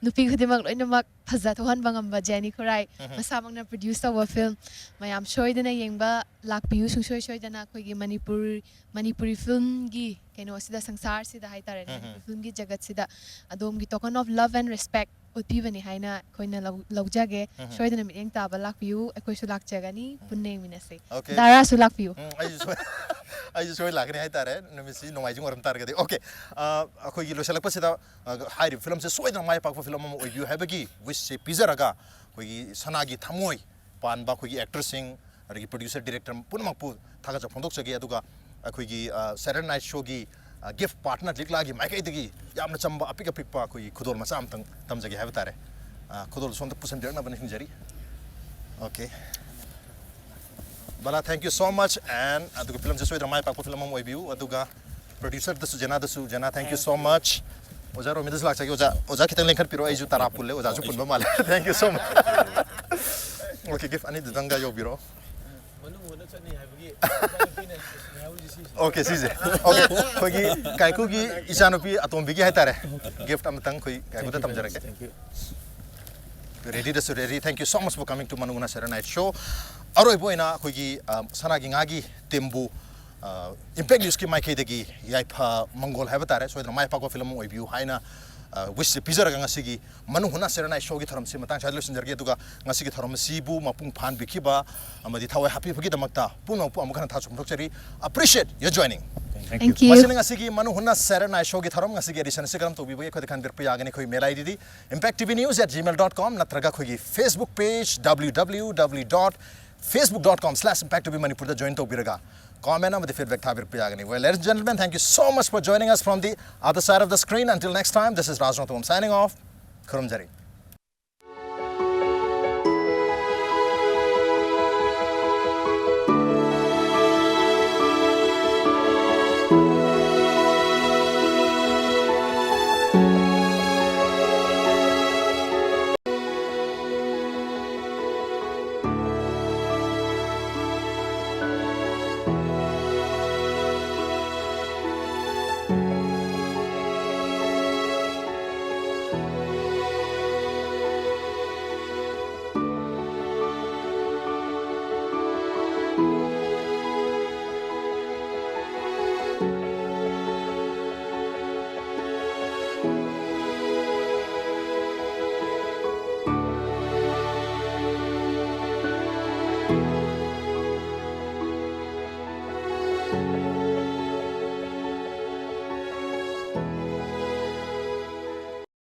ꯅꯨꯄꯤ ꯈꯨꯗꯤꯡꯃꯛ ꯂꯣꯏꯅꯃꯛ ꯐꯖ ꯊꯣꯛꯍꯟꯕ ꯉꯝꯕ ꯖꯦꯅꯤ ꯈꯨꯔꯥꯏ ꯃꯁꯥꯃꯛꯅ produce ꯇꯧꯕ film꯫ ꯃꯌꯥꯝ ꯁꯣꯏꯗꯅ ꯌꯦꯡꯕ ꯂꯥꯛꯄꯤꯌꯨ, ꯁꯨꯡꯁꯣꯏ ꯁꯣꯏꯗꯅ ꯑꯩꯈꯣꯏꯒꯤ ꯃꯅꯤꯄꯨꯔ ꯃꯅꯤꯄꯨꯔꯤ filmꯒꯤ ꯀꯩꯅꯣꯁꯤꯗ, ꯁꯪꯁꯥꯔꯁꯤꯗ ꯍꯥꯏꯇꯥꯔꯦꯅꯦ, ꯃꯅꯤꯄꯨꯔꯤ filmꯒꯤ ꯖꯒꯠꯁꯤꯗ ꯑꯗꯣꯝꯒꯤ token of love and respect ꯎꯠꯄꯤꯕꯅꯤ ꯍꯥꯏꯅ ꯑꯩꯈꯣꯏꯅ ꯂꯧ- ꯂꯧꯖꯒꯦ꯫ ꯁꯣꯏꯗꯅ ꯃꯤꯠꯌꯦꯡ ꯇꯥꯕ ꯂꯥꯛꯄꯤꯌꯨ, ꯑꯩꯈꯣꯏꯁꯨ ꯂꯥꯛꯆꯒꯅꯤ, ꯄꯨꯟꯅ ꯌꯦꯡꯃꯤꯟꯅꯁꯦ꯫ Okay. ꯗꯥꯔꯥꯁꯨ ꯂꯥꯛꯄꯤꯌꯨ꯫ ꯎꯝ, ꯑꯩꯁꯨ ꯁꯣꯏ ꯑꯩꯁꯨ ꯁꯣꯏ ꯂꯥꯛꯀꯅꯤ ꯍꯥꯏꯇꯥꯔꯦ, ꯅꯨꯃꯤꯠꯁꯤ ꯅꯣꯡꯃꯥꯏꯖꯤꯡ ꯑꯣꯏꯔꯝ ꯇꯥꯔꯒꯗꯤ꯫ Okay, ꯑꯩꯈꯣꯏꯒꯤ ꯂꯣꯏꯁꯤꯜꯂꯛꯄꯁꯤꯗ, ꯑ, ꯍꯥꯏꯔꯤꯕ filmꯁꯦ ꯁꯣꯏꯗꯅ ꯃꯥꯏ ꯄꯥꯛꯄ film ꯑꯃ ꯑꯣꯏꯕꯤꯌꯨ ꯍꯥꯏꯕꯒꯤ wishꯁꯦ ꯄꯤꯖꯔꯒ, ꯑꯩꯈꯣꯏꯒꯤ ꯁꯅꯥꯒꯤ ꯊꯃꯣꯏ ꯄꯥꯟꯕ ꯑꯩꯈꯣꯏꯒꯤ actorꯁꯤꯡ, ꯑꯗꯒꯤ producer, director ꯄꯨꯝꯅꯃꯛꯄꯨ ꯊꯥꯒꯠꯆꯕ ꯐꯣꯡꯗꯣꯛꯆꯒꯦ꯫ ꯑꯗꯨꯒ ꯑꯩꯈꯣꯏꯒꯤ, ꯑ, Saturday Night Showꯒꯤ, ꯑ, gift partner ꯂꯤꯛꯂꯥꯒꯤ ꯃꯥꯏꯀꯩꯗꯒꯤ ꯌꯥꯝꯅ ꯆꯝꯕ ꯑꯄꯤꯛ ꯑꯄꯤꯛꯄ ꯑꯩꯈꯣꯏꯒꯤ ꯈꯨꯗꯣꯜ ꯃꯆꯥ ꯑꯃꯇꯪ ꯇꯝꯖꯒꯦ ꯍꯥꯏꯕ ꯇꯥꯔꯦ꯫ ꯑ, ꯈꯨꯗꯣꯜ ꯁꯣꯝꯗ ꯄꯨꯁꯟꯕꯤꯔꯛꯅꯕ ꯅꯤꯡꯁꯤꯡꯖꯔꯤ꯫ Okay. Bala, thank you so much, and ꯑꯗꯨꯒ filmꯁꯦ ꯁꯣꯏꯗꯅ ꯃꯥꯏ ꯄꯥꯛꯄ film ꯑꯃ ꯑꯣꯏꯕꯤꯌꯨ꯫ ꯑꯗꯨꯒ producerꯗꯁꯨ, ꯖꯦꯅꯥꯗꯁꯨ, ꯖꯦꯅꯥ, thank you so much꯫ ꯑꯣꯖꯥ ꯔꯣꯃꯤꯗꯁꯨ ꯂꯥꯛꯆꯒꯦ꯫ ꯑꯣꯖꯥ, ꯑꯣꯖꯥ ꯈꯤꯇꯪ ꯂꯦꯡꯈꯠꯄꯤꯔꯣ, ꯑꯩꯁꯨ ꯇꯔꯥ ꯄꯨꯜꯂꯦ, ꯑꯣꯖꯥꯁꯨ ꯄꯨꯟꯕ ꯃꯥꯜꯂꯦ꯫ Thank you so much꯫ Okay, gift ꯑꯅꯤꯗꯨꯗꯪꯒ ꯌꯧꯕꯤꯔꯣ꯫ ꯃꯅꯨꯡ ꯍꯨꯠꯅ ꯆꯠꯅꯤ ꯍꯥꯏꯕꯒꯤ ꯅꯨꯄꯤꯅ ꯍꯥꯏꯍꯧꯔꯤꯁꯦ ꯁꯤꯁꯦ꯫ Okay, ꯁꯤꯁꯦ꯫ Okay, ꯑꯩꯈꯣꯏꯒꯤ ꯀꯥꯏꯀꯨꯒꯤ ꯏꯆꯥꯅꯨꯄꯤ ꯑꯇꯣꯝꯕꯤꯒꯤ ꯍꯥꯏꯇꯥꯔꯦ, gift ꯑꯃꯇꯪ ꯑꯩꯈꯣꯏ ꯀꯥꯏꯀꯨꯗ ꯇꯝꯖꯔꯛꯀꯦ꯫ Thank you. Readyꯗꯁꯨ ready. Thank you so much for coming to ꯃꯅꯨꯡ ꯍꯨꯠꯅ Saturday Night Show꯫ ꯑꯔꯣꯏꯕ ꯑꯣꯏꯅ ꯑꯩꯈꯣꯏꯒꯤ, ꯑ, ꯁꯅꯥꯒꯤ ꯉꯥꯒꯤ teamꯕꯨ, ꯑ, Impact Newsꯀꯤ ꯃꯥꯏꯀꯩꯗꯒꯤ ꯌꯥꯏꯐ ꯃꯪꯒꯣꯜ ꯍꯥꯏꯕ ꯇꯥꯔꯦ, ꯁꯣꯏꯗꯅ ꯃꯥꯏ ꯄꯥꯛꯄ film ꯑꯃ ꯑꯣꯏꯕꯤꯌꯨ ꯍꯥꯏꯅ, ꯑ, wishꯁꯦ ꯄꯤꯖꯔꯒ ꯉꯁꯤꯒꯤ ꯃꯅꯨꯡ ꯍꯨꯠꯅ Saturday Night Showꯒꯤ ꯊꯧꯔꯝꯁꯤ ꯃꯇꯥꯡ ꯁ꯭ꯋꯥꯏꯗ ꯂꯣꯏꯁꯤꯟꯖꯔꯒꯦ꯫ ꯑꯗꯨꯒ ꯉꯁꯤꯒꯤ ꯊꯧꯔꯝ ꯑꯁꯤꯕꯨ ꯃꯄꯨꯡ ꯐꯥꯍꯟꯕꯤꯈꯤꯕ ꯑꯃꯗꯤ ꯊꯋꯥꯏ ꯍꯥꯞꯄꯤꯕꯒꯤꯗꯃꯛꯇ ꯄꯨꯝꯅꯃꯛꯄꯨ ꯑꯃꯨꯛ ꯍꯟꯅ ꯊꯥꯖ ꯐꯣꯡꯗꯣꯛꯆꯔꯤ꯫ Appreciate your joining꯫ Thank you. ꯃꯁꯤꯅ ꯉꯁꯤꯒꯤ ꯃꯅꯨꯡ ꯍꯨꯠꯅ Saturday Night Showꯒꯤ ꯊꯧꯔꯝ꯫ ꯉꯁꯤꯒꯤ edition ꯑꯁꯤ ꯀꯔꯝ ꯇꯧꯕꯤꯕꯒꯦ ꯑꯩꯈꯣꯏꯗ ꯈꯟꯕꯤꯔꯛꯄ ꯌꯥꯒꯅꯤ ꯑꯩꯈꯣꯏ mail IDꯗꯤ impact T V news at gmail dot com ꯅꯠꯇ꯭ꯔꯒ ꯑꯩꯈꯣꯏꯒꯤ Facebook page W W W dot facebook dot com slash impact T V Manipurꯗ join ꯇꯧꯕꯤꯔꯒ comment ꯑꯃꯗꯤ feedback ꯊꯥꯕꯤꯔꯛꯄ ꯌꯥꯒꯅꯤ꯫ Well, ladies and gentlemen, thank you so much for joining us from the other side of the screen. Until next time, this is Raj Rongthawam signing off. ꯈꯨꯔꯨꯝꯖꯔꯤ꯫